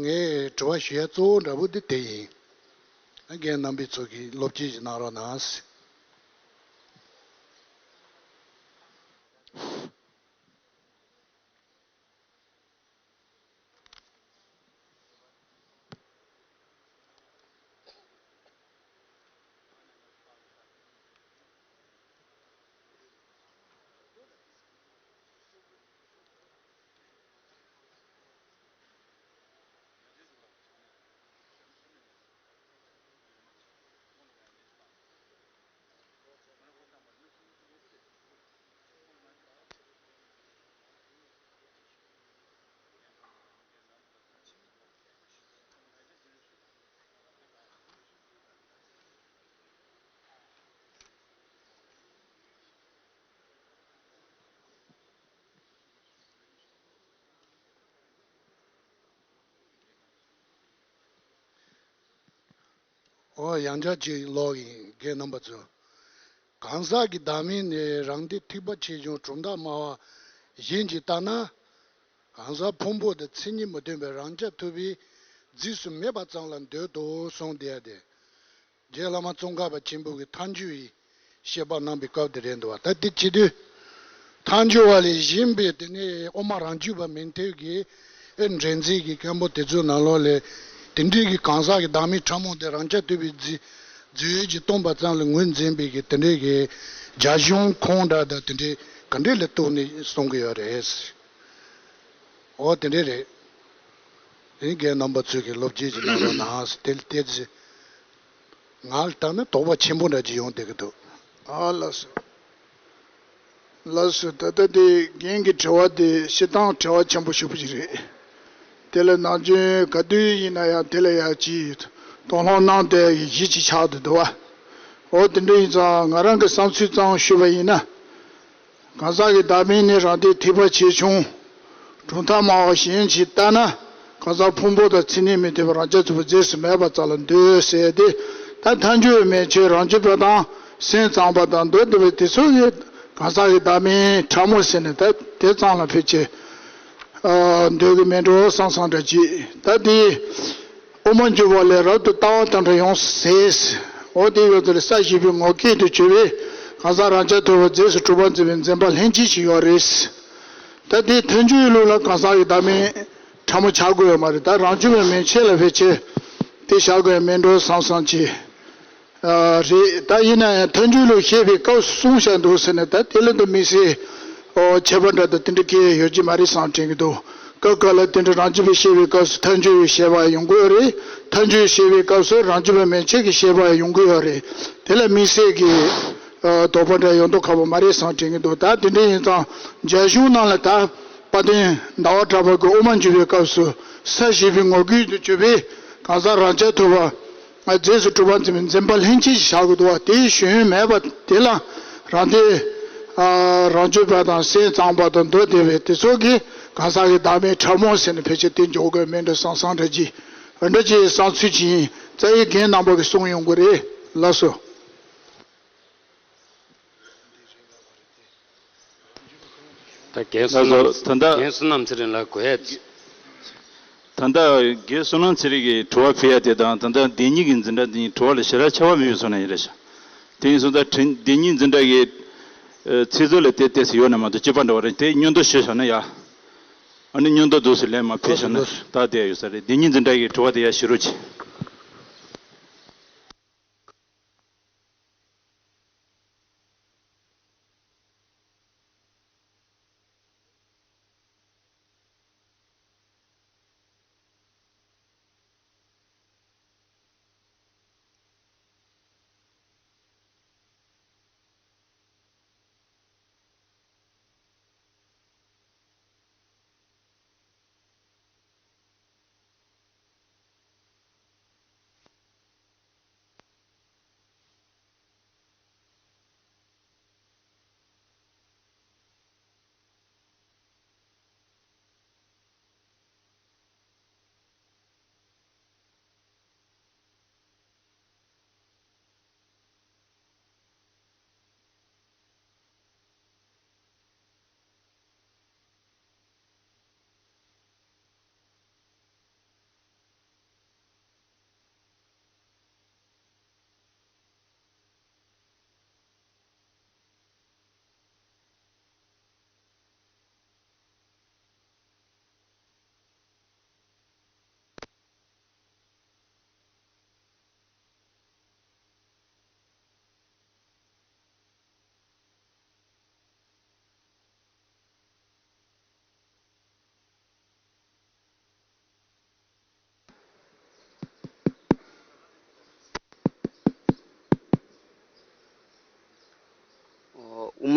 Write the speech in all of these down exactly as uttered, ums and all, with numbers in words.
ངས་དྲི་བ་ཞུ་ཡ་གཙོ་བོ་འདྲ་པོ་འདི་དེ་ཡིན། རྒན་རྣམ་པའི་ཚོ་གིས་སློབ་སྤྱོད་ཅིག་གནང་རོགས་གནང་། ཨོ་ཡང་བསྐྱར་ཅིག་ཀློག་ཡིན། རྒན་རྣམ་པ་ཚོ། གང་ཟག་གི་བདག་མེད་ནི་རང་སྡེ་ཐེག་པ་ཆེ་ཆུང་གྲུབ་མཐའ་སྨྲ་བ་གཞན་གྱིས་ལྟ་ན། གང་ཟག་ཕུང་པོ་དང་མཚན་ཉིད་མི་ལྡན་པའི་རང་རྐྱ་ཐུབ་པས་རྫས་སུ་མེད་པ་ཙམ་ལ་འདོད་དོ་གསུངས་བསྡད་དེ། རྗེ་བླ་མ་ཙོང་ཁ་པ་ཆེན་པོ་གིས་ཐལ་འགྱུར་བའི་བཤད་པ་གནང་པའི་སྐབས་དེ་རེད་འདུག་བ། ད་དེ་བྱེད་དུས། ཐལ་འགྱུར་བ་ལས་གཞན་པའི་དེ་ནས་དབུ་མ་རང་རྒྱུད་པ་མན་ཐོས་ཀྱི་ཨེ་འགྲན་རྩོད་ཀྱི་མཁན་པོ་དེ་ཚོའི་ནང་ལོགས་ལས་དེ་འདྲའི་གི་གང་ཟག་གི་བདག་མེད་ཕྲ་མོ་དེ་རང་རྐྱ་ཐུབ་པའི་རྫས་རྫས་ཡོད་ཀྱིས་སྟོང་པ་ཙམ་ལ་ངོས་འཛིན་པའི་གི་དེ་འདྲའི་གི་རྒྱ་གཞུང་ཁུངས་འདྲ་དང་དེ་འདྲའི་ག་འདྲས་ལ་གཏུགས་ནས་གསུང་གི་ཡོད་རེད། འོ་དེ་འདྲས་རེད། དེ་རྒན་རྣམ་པ་ཚོས་ཀྱི་སློབ་སྦྱོང་ཅིག་གནང་རོགས་གནང་། དེ་དེ་ང་ལ་ལྟ་ན་དོགས་པ་ཆེན་པོ་འདྲ་ཅིག་ཡོང་བསྡད་ཀྱི་འདུག་ཨ་ལགས་སོ། ལགས་སོ། ད་ལྟ་དེ་རྒན་གྱི་དྲི་བ་དེ་བཤད་སྟངས་དྲི་བ་ཆེན་པོ་ཞེ་པོ་ཅིག་རེད། དེ་ལ་ནམ་རྒྱུན་ག་དུས་ཡིན་ན་ཡང་དེ་ལ་ཡང་ཅིག་དོགས་སློང་གནང་བསྡད་ཡག་གཞི་ཅིག་ཆགས་བསྡད་འདུག་བ། འོ་དེ་འདྲ་ཡིན་ཙང་ང་རང་གི་བསམ་ཚུལ་ཙམ་ཞུས་པ་ཡིན་ན། གང་ཟག་གི་བདག་མེད་ནི་རང་སྡེ་ཐེག་པ་ཆེ་ཆུང་གྲུབ་མཐའ་སྨྲ་བ་གཞན་གྱིས་ལྟ་ན། གང་ཟག་ཕུང་པོ་དང་མཚན་ཉིད་མི་ལྡན་པའི་རང་རྐྱ་ཐུབ་པ་རྫས་སུ་མེད་པ་ཙམ་ལ་འདོད་ཟེར་ཏེ། ད་ཐལ་འགྱུར་བའི་མན་ཆད་རང་རྒྱུད་པ་དང་སེམས་ཙམ་པ་དང་མདོ་སྡེ་པ་དེ་ཚོ་གིས་གང་ཟག་གི་བདག་མེད་ཕྲ་མོ་ཟེར་ནས་ད་དེ་ཙམ་ལ་ཕལ་ཆེར་འདོད་ཀྱི་མེད་འགྲོ་བསམ་བསམ་འདྲ་ཅིག་ད་དེ། དབུ་མ་འཇུག་པ་ལས་རབ་ཏུ་ལྟ་བ་དང་འདྲ་ཡོང་ཟེར། འོ་དེ་ཡོད་ཚད་ལ་ས་བཞི་པའི་ངོ་སྐལ་དུ་གྱུར་པའི་གང་ཟག་རང་རྐྱ་ཐུབ་པ་རྫས་སུ་གྲུབ་པར་འཛིན་པའི་འཛིན་པ་ལྷན་སྐྱེས་ཤིག་ཡོད་རེད། ད་དེ་ཐལ་འགྱུར་ལུགས་ལ་གང་ཟག་གི་བདག་མེད་ཕྲ་མོ་ཆགས་དགོས་ཡོད་མ་རེད། ད་རང་རྒྱུད་པའི་མན་ཆད་ལ་ཕལ་ཆེར་དེ་བཞག་དགོས་ཡ་མེད་འགྲོ་བསམ་བསམ་གྱི་རེད། ད་ཡིན་ན་ཡང་ཐལ་འགྱུར་ལུགས་བཤད་པའི་སྐབས་སུ་གསུངས་བཞག་འདུག་ཟེར་ནས་ད་དེ་ལ་འདི་དམིགས་བསལ་ཁྱད་པར་འདྲ་དང་དེ་འདྲ་གང་ཡང་ཡོད་ཀྱི་མ་རེད་བསམ་དྲན་གྱི་འདུག་སྐབས་འགའ་ལ་དེ་འདྲ་རང་རྒྱུད་པའི་བཤད་པའི་སྐབས་སུ་ཐལ་འགྱུར་བའི་བཤད་པ་ཡོང་གི་ཡོད་རེད། ཐལ་འགྱུར་བཤད་པའི་སྐབས་སུ་རང་རྒྱུད་པ་མན་ཆད་ཀྱི་བཤད་པ་ཡོང་གི་ཡོད་རེད། དེ་ལ་དམིགས་བསལ་གྱི་དོགས་པ་འདྲ་ཡོང་མདོག་ཁ་པོ་མ་རེད་བསམ་དྲན་གྱི་འདུག་ད་དེ་འདྲ་ཡིན་ཙང་རྒྱ་གཞུང་ནང་ལ་ད་དཔལ་ལྡན་ཟླ་བ་གྲགས་པ་གི་དབུ་མ་འཇུག་པའི་སྐབས་སུ་ས་བཞི་པའི་ངོ་སྐལ་དུ་གྱུར་པའི་གང་ཟག་རང་རྐྱ་ཐུབ་པ། རྫས་སུ་གྲུབ་པར་འཛིན་པའི་འཛིན་པ་ལྷན་སྐྱེས་ཤིག་བཞག་དགོས་འདུག་བ། དེའི་གཞུང་མེད་པ་དེ་ལ་རང་སྡེ། རང་རྒྱུད་པ་དང་སེམས་ཙམ་པ་དང་མདོ་སྡེ་པ་དེ་ཚོ་གིས་གང་ཟག་གི་བདག་མེད་ཕྲ་མོ་ཟེར་ནས་ཕལ་ཆེར་དེ་འཇོག་དགོས་མེད་འགྲོ་བསམ་བསམ་འདྲ་ཅིག་འདྲ་ཅིག་བསམ་ཚུལ་ཅིག་ཡིན། རྩ་བའི་རྒན་རྣམ་པ་གིས་གསུངས་ཡོང་གི་རེད། ལགས་སོ། ད་རྒན་བསོད་ནམས། ད་ལྟ་རྒན་བསོད་ནམས་ཚེ་རིང་ལགས་གོ་ཡ། ད་ལྟ་རྒན་བསོད་ནམས་ཚེ་རིང་གིས་དྲི་བ་ཕུལ་ཡ་དེ་དང་ད་ལྟ་བདེན་གཉིས་ཀྱི་འཛིན་གྲྭ་འདི་གཉིས་དྲི་བ་ལ་ཞེ་དྲག་ཁྱད་པར་མེད་པའི་བཟོ་ན་ཡིན་རེད་ཤག་དེ་ཡིན་སོང་ཙང་བདེན་གཉིས་འཛིན་གྲྭ་གི་ཚིག་མཛོད་ལ་དེ་ཏོག་ཙམ་ཡོད་ན་མ་གཏོགས་སྤྱོད་པ་འདྲ་བ་རེད། དེ་སྔོན་འགྲོ་ཞུས་བཞག་ན་ཡ། ཨ་ནི་སྔོན་འགྲོ་འདུག་སེ་ལན་མ་ཕུལ་བཞག་ན་ད་དེ་ཡོད་ས་རེད། བདེན་གཉིས་འཛིན་གྲྭ་གི་དྲི་བ་དེ་ཡ་ཞུ་རོགས་གྱིས།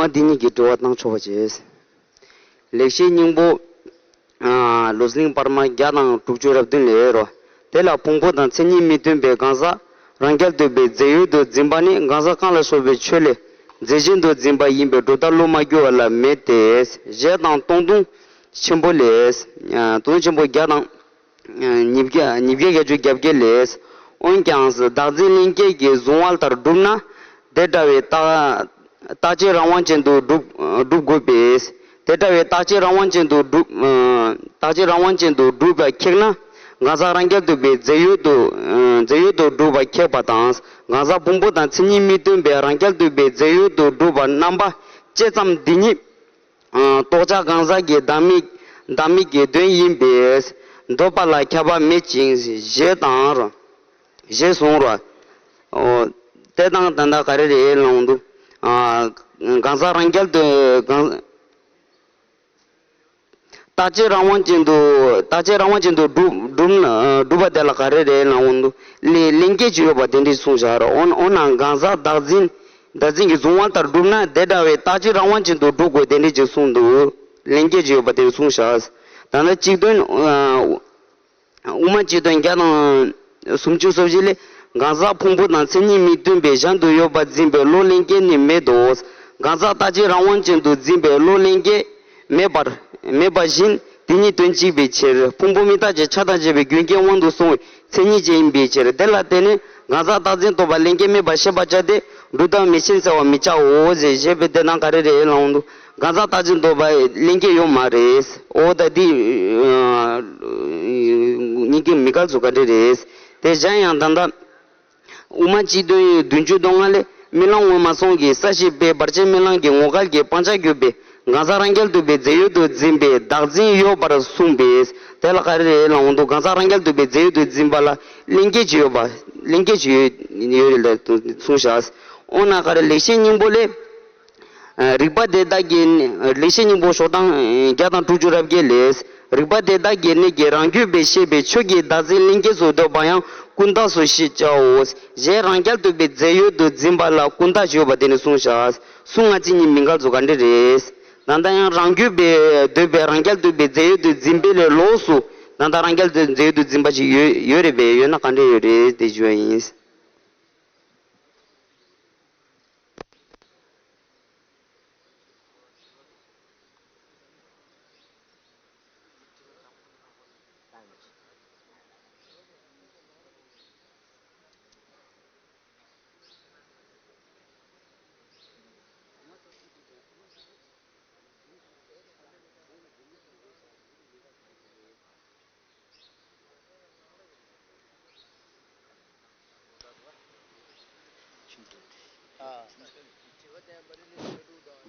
འདི་ཉིད་ཀྱི་དྲི་བ་བཏང་ཆོག་པ་བྱས། ལེགས་བཤད་སྙིང་པོ། ཨ། ལུས་གླིང་པར་མ་བརྒྱ་དང་དྲུག་ཅུ་རེ་བདུན་ལས་རོ། དེ་ལ་ཕུང་པོ་དང་མཚན་ཉིད་མི་མཐུན་པའི་གང་ཟག་རང་རྐྱ་ཐུབ་པའི་རྫས་ཡོད་དུ་འཛིན་པ་ནི་གང་ཟག་གང་ལ་སོགས་པའི་ཆོས་ལས་རྫས་གཞན་དུ་འཛིན་པ་ཡིན་པས་སྒྲུབ་ཐབས་བློ་མ་བསྒྱུར་བ་ལ་མེད་དེ། ཞེས་དང་སྟོང་ཐུང་ཆེན་པོ་ལས། ཨ། སྟོང་ཐུང་ཆེན་པོ་བརྒྱ་དང་། ཉིས་བརྒྱ་ཉིས་བརྒྱ་བརྒྱད་ཅུ་གྱ་བརྒྱད་ལས། འོན་ཀྱང་བདག་འཛིན་ལྷན་སྐྱེས་ཀྱིས་གཟུང་བ་ལྟར་བསྒྲུབས་ན། དེ་འདྲ་བའི་རྟག་རྟག་གཅིག་རང་དབང་ཅན་དུ་སྒྲུབ་སྒྲུབ་དགོས་པས། དེ་འདྲ་བའི་རྟག་གཅིག་རང་དབང་ཅན་དུ་སྒྲུབ། རྟག་གཅིག་རང་དབང་ཅན་དུ་སྒྲུབ་པ་ཁེགས་ན། གང་ཟག་རང་རྐྱ་ཐུབ་པའི་རྫས་ཡོད་དུ། རྫས་ཡོད་དུ་སྒྲུབ་པ་ཁེགས་པ་དང་། གང་ཟག་ཕུང་པོ་དང་མཚན་ཉིད་མི་མཐུན་པའི་རང་རྐྱ་ཐུབ་པའི་རྫས་ཡོད་དུ་སྒྲུབ་པ་རྣམ་པ་བཅད་ཙམ་འདི་ཉིད། ཨ། རྟོགས་བྱ་གང་ཟག་གི་བདག་མེད་བདག་མེད་ཀྱི་དོན་ཡིན་པས་འདོད་པ་ལ་ཁྱབ་པ་མེད་ཅིང་ཞེས་དང་རོ། ཞེས་གསུངས་རོ། ཨོ། དེ་དང་ད་ལྟ་ག་རེ་རེད་ལབ་འདུག་ཨ། གང་ཟག་རང་རྐྱ་ཐུབ་གང་། རྟག་གཅིག་རང་དབང་ཅན་དུ། རྟག་གཅིག་རང་དབང་ཅན་དུ་སྒྲུབ་སྒྲུབ་ན་སྒྲུབ་པ་དེ་ལ་ག་རེ་རེད་ལབ་འདུག་ལས་ལྷན་སྐྱེས་ཅིག་ཡོད་པ་དེ་འདྲས་གསུངས་བཞག་རོ། འོ་ན་འོ་ན་གང་ཟག་བདག་འཛིན། བདག་འཛིན་གྱིས་གཟུང་བ་ལྟར་བསྒྲུབས་ན་དེ་འདྲ་བའི་རྟག་གཅིག་རང་དབང་ཅན་དུ་སྒྲུབ་དགོས་དེ་འདྲས་ཅིག་གསུངས་འདུག་ལྷན་སྐྱེས་ཅིག་ཡོད་པ་དེ་གསུངས་བཞག་ད་ལྟ་གཅིག་དོན། ཨ། དབུ་མ་སྤྱི་དོན་བརྒྱ་དང་སུམ་ཅུ་སོ་བཞི་ལས། གང་ཟག་ཕུང་པོ་དང་མཚན་ཉིད་མི་མཐུན་པའི་གཞན་དུ་ཡོད་པར་འཛིན་པའི་བློ་ལྷན་སྐྱེས་ནི་མེད་དོ། གང་ཟག་རྟག་གཅིག་རང་དབང་ཅན་དུ་འཛིན་པའི་བློ་ལྷན་སྐྱེས་མེད་པར་མེད་པ་བཞིན་དེ་ཉིད་དོན་གཅིག་པའི་ཕྱིར། ཕུང་པོ་མི་རྟག་ཅེས་ཆ་དང་བཅས་པའི་རྒྱུ་རྐྱེན་དབང་དུ་སོང་བའི་མཚན་ཉིད་ཅན་ཡིན་པའི་ཕྱིར། དེ་ལ་བརྟེན་ནས་གང་ཟག་རྟག་འཛིན་རྟོག་པ་ལྷན་སྐྱེས་མེད་པར་ཤེས་པར་བྱ་སྟེ། སྒྲུབ་ཐབས་མེད་ཕྱིར་འཚལ་བར་མི་བྱའོ་ཞེས་བཤད་པའི་དེ་དང་ག་རེ་རེད་ལབ་འདུག་གང་ཟག་རྟག་འཛིན་རྟོག་པ་ལྷན་སྐྱེས་ཡོད་མ་རེད། འོ་ད་འདི་གཉིས་ཀྱི་མི་འགལ་ཚུལ་ག་འདྲ་རེད། དེ་གཞན་ཡང་ད་ལྟ་དབུ་མ་སྤྱི་དོན་བདུན་ཅུ་དོན་ལྔ་ལས། རྨི་ལམ་ངོ་མ་སོང་གི་ས་ཞིག་པའི་བར་ཆད་རྨི་ལམ་གྱི་ངོ་སྐལ་གྱི་སྤང་བྱར་གྱུར་པའི་གང་ཟག་རང་རྐྱ་ཐུབ་པའི་རྫས་ཡོད་དུ་འཛིན་པའི་བདག་འཛིན་ཡོད་པར་གསུངས་པས། དེ་ལ་ག་རེ་རེད་ལབ་འདུག་གང་ཟག་རང་རྐྱ་ཐུབ་པའི་རྫས་ཡོད་དུ་འཛིན་པ་ལ་ལྷན་སྐྱེས་ཅིག་ཡོད་པ། ལྷན་སྐྱེས་ཅིག་ཡོད་ཡོད་རེད་ལ་གསུངས་བཞག་འོ་ན་ག་རེ་ལེགས་བཤད་སྙིང་པོ་ལས། རིགས་པ་དེ་དག་གི་ལེགས་བཤད་སྙིང་པོ་ཤོག་གྲངས་བརྒྱ་དང་དྲུག་ཅུ་རེ་བརྒྱད་ལས། རིགས་པ་དེ་དག་གི་གནད་ཀྱིས་རང་རྒྱུད་པས་བཤད་པའི་ཆོས་ཀྱི་བདག་འཛིན་ལྷན་སྐྱེས་སུ་འདོད་པ་ཡང་ཀུན་བཏགས་སུ་ཤེས་བྱའོ། ཞེས་རང་རྐྱ་ཐུབ་པའི་རྫས་ཡོད་དུ་འཛིན་པ་ལ་ཀུན་བཏགས་ཞེས་པ་དེ་ནི་གསུངས་བཞག་གསུང་སྔ་ཕྱི་གཉིས་མི་འགལ་ཚུལ་ག་འདྲ་རེད། ད་ལྟ་ཡང་རང་རྒྱུད་པས་འདོད་པའི་རང་རྐྱ་ཐུབ་པའི་རྫས་ཡོད་དུ་འཛིན་པའི་ལས་ལོགས་སུ་ད་ལྟ་རང་རྐྱ་ཐུབ་རྫས་ཡོད་དུ་འཛིན་པ་ཞིག་ཡོད་ཡོད་རེད་པས། ཡོད་ན་ག་འདྲ་ཡོད་རེད་དེ་ཞུ་བ་ཡིན།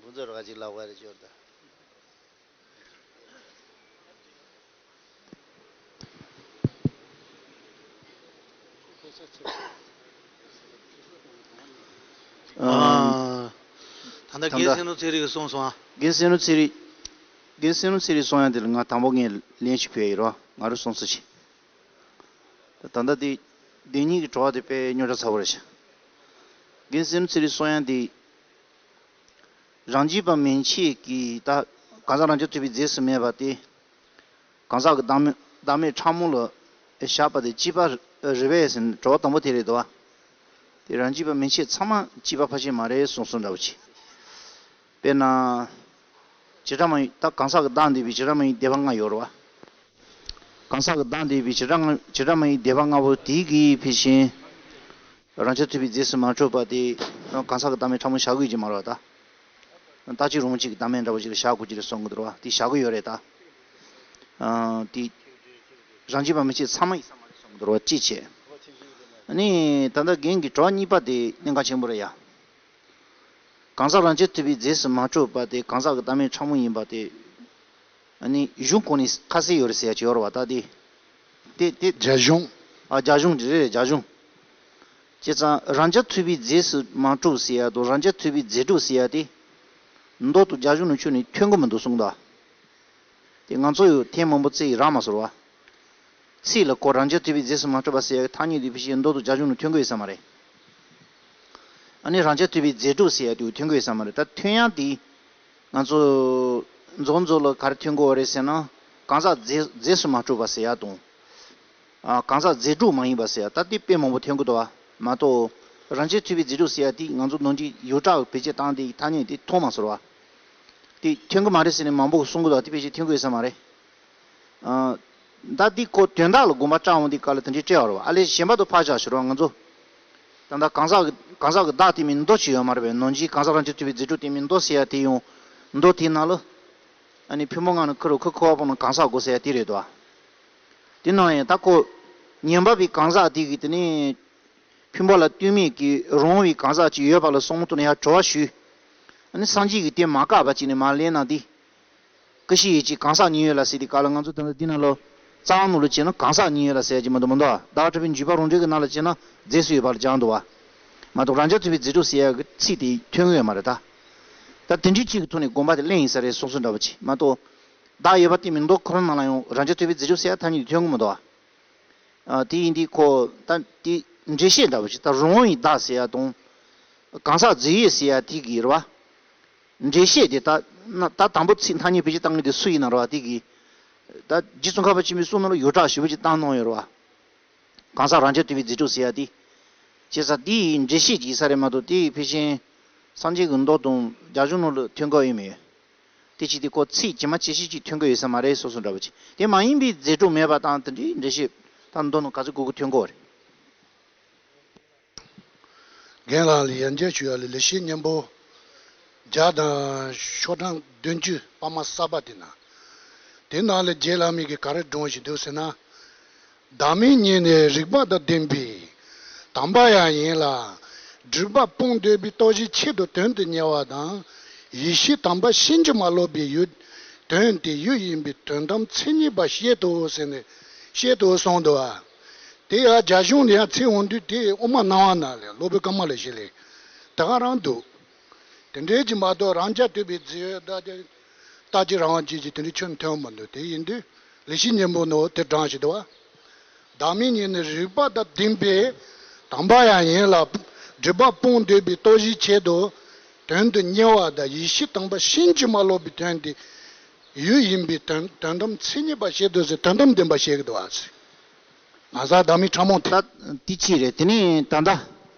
འབུ་ཚོ་ར་ག་ཅིག་ལབ་ག་རེ་སྐྱོར་ད། ཨ། ད་ལྟ་ད་རྒན་ལྟ་བསམ་གྲུབ་ཚེ་རིང་གིས་གསུངས་སོང་ཨ། རྒན་བསམ་གྲུབ་ཚེ་རིང་། རྒན་བསམ་གྲུབ་ཚེ་རིང་གསུང་ཡ་དེ་ལ་ང་དང་པོ་ངས་ལན་ཞིག་ཕུལ་ཡ་ཡིན་རོ། ང་རང་གསུང་ས་ཞིག་ད་ལྟ་དེ་བདེན་གཉིས་ཀྱི་གྲོགས་དེ་དཔེ་རྙོག་དྲ་ཚ་པོ་རེད་ཤག་རྒན་བསམ་གྲུབ་ཚེ་རིང་གསུང་ཡ་དེ། རང་རྒྱུད་པ་མན་ཆད་ཀྱིས་ད་གང་ཟག་རང་རྐྱ་ཐུབ་པའི་རྫས་སུ་མེད་པ་དེ། གང་ཟག་གི་བདག་མེད་བདག་མེད་ཕྲ་མོ་ལ་བཞག་པ་དེ་གཅིག་པ་རེད་པས་ཟེར་ནས་གྲོགས་དང་པོ་དེ་རེད་དོ། དེ་རང་རྒྱུད་པ་མན་ཆད་ཚང་མ་གཅིག་པ་ཕལ་ཆེར་མ་རེད་གསུངས་སོང་འདྲ་བོ་ཅིག་དཔེར་ན། བྱེ་བྲག་སྨྲ་བའི་ད་གང་ཟག་གི་བདག་འདོད་པའི་བྱེ་བྲག་སྨྲ་བའི་སྡེ་པ་ལྔ་ཡོད་རེད་བ། གང་ཟག་གི་བདག་འདོད་པའི་བྱེ་བྲག་ལྔ་བྱེ་བྲག་སྨྲ་བའི་སྡེ་པ་ལྔ་པོ་དེ་གིས་ཕལ་ཆེར། རང་རྐྱ་ཐུབ་པའི་རྫས་སུ་མ་གྲུབ་པ་དེ། གང་ཟག་གི་བདག་མེད་ཕྲ་མོ་བཞག་གི་ཡོད་ཀྱི་མ་རེད་བ་ད། རྟག་གཅིག་རང་དབང་ཅན་གྱི་བདག་མེད་འདྲ་བོ་ཅིག་ལ་བཞག་དགོས་ཀྱི་རེད་གསུང་གི་འདུག་ར་བ་དེ་བཞག་གི་ཡོད་རེད་ད། ཨ་དེ། རང་རྒྱུད་པ་མན་ཆད་ཚང་མ་ཡིན་ས་མ་རེད་གསུང་གི་འདུག་ར་བ་གཅིག་བྱས། ཨ་ནི་ད་ལྟ་རྒན་གྱི་གྲོགས་གཉིས་པ་དེ་གནད་འགག་ཆེན་པོ་རེད་ཡ། གང་ཟག་རང་རྐྱ་ཐུབ་པའི་རྫས་སུ་མ་གྲུབ་པ་དེ་གང་ཟག་གི་བདག་མེད་ཕྲ་མོ་ཡིན་པ་དེ། ཨ་ནི་གཞུང་གོང་ནས་ཁ་གསལ་ཡོད་རེད་ཟེར་ཡ་ཅིག་ཡོད་རེད་བ་ད་དེ། དེ་དེ། རྒྱ་གཞུང་། ཨ་རྒྱ་གཞུང་རེད་རེད་རྒྱ་གཞུང་། བྱས་ཙང་རང་རྐྱ་ཐུབ་པའི་རྫས་སུ་མ་གྲུབ་ཟེར་ཡ་དང་རང་རྐྱ་ཐུབ་པའི་རྫས་གྲུབ་ཟེར་ཡ་དེ། མདོ་དང་རྒྱ་གཞུང་ནང་ཁྱོན་ནས་ཐོན་གི་མི་འདུག་གསུངས་ད། དེ་ང་ཚོ་ཡང་ཐེངས་མང་པོ་བཙལ་ཡི་རག་མ་སོང་བ། ཚིག་ལ་ཁོ་རང་རྐྱ་ཐུབ་པའི་རྫས་སུ་མ་གྲུབ་པ་ཟེར་ཡ་གི་ཐ་སྙད་དེ་ཕལ་ཆེར་མདོ་དང་རྒྱ་གཞུང་ནང་ཐོན་གི་ཡོད་ས་མ་རེད། ཨ་ནི་རང་རྐྱ་ཐུབ་པའི་རྫས་གྲུབ་ཟེར་ཡ་དེ་ཐོན་གི་ཡོད་ས་མ་རེད་ད་ཐོན་ཡག་དེ། ང་ཚོ་མཛོ་མཛོ་ལ་ག་རེ་ཐོན་གོ་རེད་ཟེར་ན། གང་ཟག་རྫས་རྫས་སུ་མ་གྲུབ་པ་ཟེར་ཡ་དང་། ཨ། གང་ཟག་རྫས་གྲུབ་མ་ཡིན་པ་ཟེར་ཡ། ད་དེ་དཔེ་མང་པོ་ཐོན་གི་འདུག་བ། མ་གཏོགས་རང་རྐྱ་ཐུབ་པའི་རྫས་གྲུབ་ཟེར་ཡ་དེ་ང་ཚོ་ནོར་འཁྲུལ་ཡོངས་གྲགས་བེད་སྤྱོད་བཏང་དེ་ཐ་སྙད་དེ་མཐོང་མ་སོང་བ། དེ་ཐོན་གི་མ་རེད་ཟེར་ནས་མང་པོ་གསུང་གི་འདུག་བ། དེ་ཕལ་ཆེར་ཐོན་གི་ཡོད་ས་མ་རེད། ཨ། ད་འདི་ཁོ་དོན་དག་ལ་དགོངས་པ་བཀྲལ་འོང་དུས་སྐབས་ལ་དེ་འདྲའི་སྤྲད་པ་རེད་བ། ཨ་ལས་གཞན་པ་དུ་ཕར་བཞག་ཞུ་རོགས། ང་ཚོ་ད་ལྟ་གང་ཟག་གི་གང་ཟག་གི་བདག་དེ་མིན་མདོ་ཅིག་ཡོད་མ་རེད་པས། ནོར་འཁྲུལ་གང་ཟག་རང་རྐྱ་ཐུབ་པའི་རྫས་གྲུབ་དེ་མིན་མདོ་ཟེར་ཡ་དེ་ཡང་མདོ་དེའི་ནང་ལ། ཨ་ནི་ཕུང་པོ་ལྔ་ནི་ཁུ་རུ་ཁུ་ཁུ་བ་པོ་ནི་གང་ཟག་དགོས་ཟེར་ཡ་དེ་རེད་དོ། དེ་ནང་ཡང་ད་ཁོ་ཉན་པ་པའི་གང་ཟག་དེ་གིས་དེ་ནི་ཕུང་པོ་ལ་ལྟོས་མེད་ཀྱིས་རུང་བའི་གང་ཟག་ཅིག་ཡོད་པ་ལ་སོང་དུ་ནས་ཡང་དྲི་བ་ཞུས། ཨ་ནི་སངས་རྒྱས་ཀྱིས་དེ་མ་བཀག་པ་ཅིག་ནས་མར་ལན་གནང་སྟེ། ཀུན་ཤེས་ཡིད་ཀྱི་གང་ཟག་ཉིད་ཡོད་ལ་ཟེར་དུས་སྐབས་ལ། ང་ཚོ་ད་ལྟ་འདི་ནང་ལོ་རྩ་བ་ནང་ལོ་བྱས་ན་གང་ཟག་ཉིད་ཡོད་ལ་ཟེར་གྱི་མི་འདུག་མི་འདུག་བདག་གྲུབ་པའི་འཇུག་པ་རང་འགྲེལ་གྱི་ནང་ལ་བྱས་ན་རྫས་སུ་ཡོད་པ་ལ་སྦྱར་འདུག་བ། མ་གཏོགས་རང་རྐྱ་ཐུབ་པའི་རྫས་གྲུབ་ཟེར་ཡ་གི་ཚིག་དེ་ཐོན་གི་ཡོད་མ་རེད་ད། ད་དེ་འདྲའི་ཅིག་གི་ཐོག་ནས་དགོངས་པ་དེ་གླེང་ཡིན་ས་རེད་གསུངས་གསུངས་འདྲ་པོ་ཅིག་མ་གཏོགས། བདག་ཡོད་པ་དེ་མིན་མདོ་ཁོ་རང་ནང་ལ་ཡང་རང་རྐྱ་ཐུབ་པའི་རྫས་གྲུབ་ཟེར་ཡ་ཐ་སྙད་དེ་ཐོན་གི་མི་འདུག་བ། ཨ། དེ་ཡིན་དུས་ཁོ་ད་དེ་འགྲེལ་བཤད་འདྲ་པོ་ཞིག་ད་རང་དབང་བའི་བདག་ཟེར་ཡ་དང་། གང་ཟག་རྫས་ཡོད་ཟེར་ཡ་དེ་གི་རེད་བ། འགྲེལ་བཤད་དེ་ད་ན་ད་དང་པོ་ཚིག་ཐ་སྙད་བེད་སྤྱོད་བཏང་མཁན་དེ་སུ་ཡིན་ན་རེད་བ། དེ་གི་ད་རྗེ་ཙོང་ཁ་པ་ཆེན་པོའི་གསུང་ནང་ལ་ཡོངས་གྲགས་ཞེ་པོ་ཅིག་བཏང་གནང་ཡོད་རེད་བ། གང་ཟག་རང་རྐྱ་ཐུབ་པའི་རྫས་གྲུབ་ཟེར་ཡ་དེ། བྱས་ཙང་དེ་ཡི་འགྲེལ་བཤད་ཅིག་ཡིན་ས་རེད་མ་གཏོགས། དེ་ཕལ་ཆེར་སངས་རྒྱས་ཀྱི་མདོ་དང་རྒྱ་གཞུང་ནང་ལ་ཐོན་གི་ཡོད་མེད། དེ་ཅིག་དེ་ཁོ་ཚིག་ཇི་མ་ཇི་བཞིན་ཅིག་ཐོན་གི་ཡོད་ས་མ་རེད་གསུངས་གསུངས་འདྲ་པོ་ཅིག་དེ་མ་ཡིན་པའི་རྫས་གྲུབ་མེད་པ་དང་དེ་འདྲའི་འགྲེལ་བཤད་ད་མདོ་ནང་ག་ཚོད་དགོས་ཀྱི་ཐོན་གོ་རེད། རྒན་ལགས་ལ་ཡང་བསྐྱར་ཞུ་ཡ་ལ། ལེགས་བཤད་སྙིང་པོ་བརྒྱ་དང་ཤོག་གྲངས་བདུན་ཅུ་པར་མ་གསར་པ་དེ་ན། དེ་ནང་ལ་རྗེ་བླ་མ་གིས་ག་རེ་སྒྲུང་ཞིག་འདུག་ཟེར་ན། བདག་མེད་ཉིད་ནི་རིག་པ་དང་ལྡན་པའི་དམ་པ་ཡང་ཡིན་ལ། སྒྲིབ་པ་སྤོང་འདོད་པའི་སྟོབས་ཀྱི་ཆེད་དུ་དོན་དུ་གཉེར་བ་དང་། ཡེ་ཤེས་དམ་པ་ཕྱིན་ཅི་མ་ལོག་པའི་ཡུལ། དོན་དེ་ཡུལ་ཡིན་པའི་དོན་དམ་མཚན་ཉིད་པ་བཤད་དོ་ཟེར་ནས་བཤད་དོ་གསུངས་འདུག་བ། དེ་ཡང་རྒྱ་གཞུང་ལ་ཡང་ཚིག་འོང་དུས་དེ་དབུ་མ་སྣང་བ་ན་ལས་སློབ་དཔོན་ཀ་མ་ལ་ཤཱི་ལའི་ད་ག་རང་འདུག་དེ་འདྲའི་ཅིག་མ་གཏོགས་རང་རྐྱ་ཐུབ་པའི་རྫས་ཡོད་ད་དེ་རྟག་གཅིག་རང་དབང་ཅན་གྱི་དེ་འདྲའི་ཆོས་ཐོན་མི་འདུག་དེ་ཡིན་དུས་ལེགས་བཤད་སྙིང་པོ་ནོ་དེ་དྲངས་ཞིག་འདུག་བ། བདག་མེད་ཉིད་ནི་རིག་པ་དང་ལྡན་པའི་དམ་པ་ཡང་ཡིན་ལ། སྒྲིབ་པ་སྤོང་འདོད་པའི་སྟོབས་ཀྱི་ཆེད་དུ་དོན་དུ་གཉེར་བ་དང་། ཡེ་ཤེས་དམ་པ་ཕྱིན་ཅི་མ་ལོག་པའི་དོན་དེ་ཡུལ་ཡིན་པའི་དོན་དོན་དམ་མཚན་ཉིད་པ་བཤད་དོ་ཟེར། དོན་དམ་བདེན་པ་བཤད་ཀྱི་འདུག་བ་ཟེར། ང་ཚོ་བདག་མེད་ཕྲ་མོ་དེ། ད་དེ་ཅི་རེད། དེ་ནས་ད་ལྟ་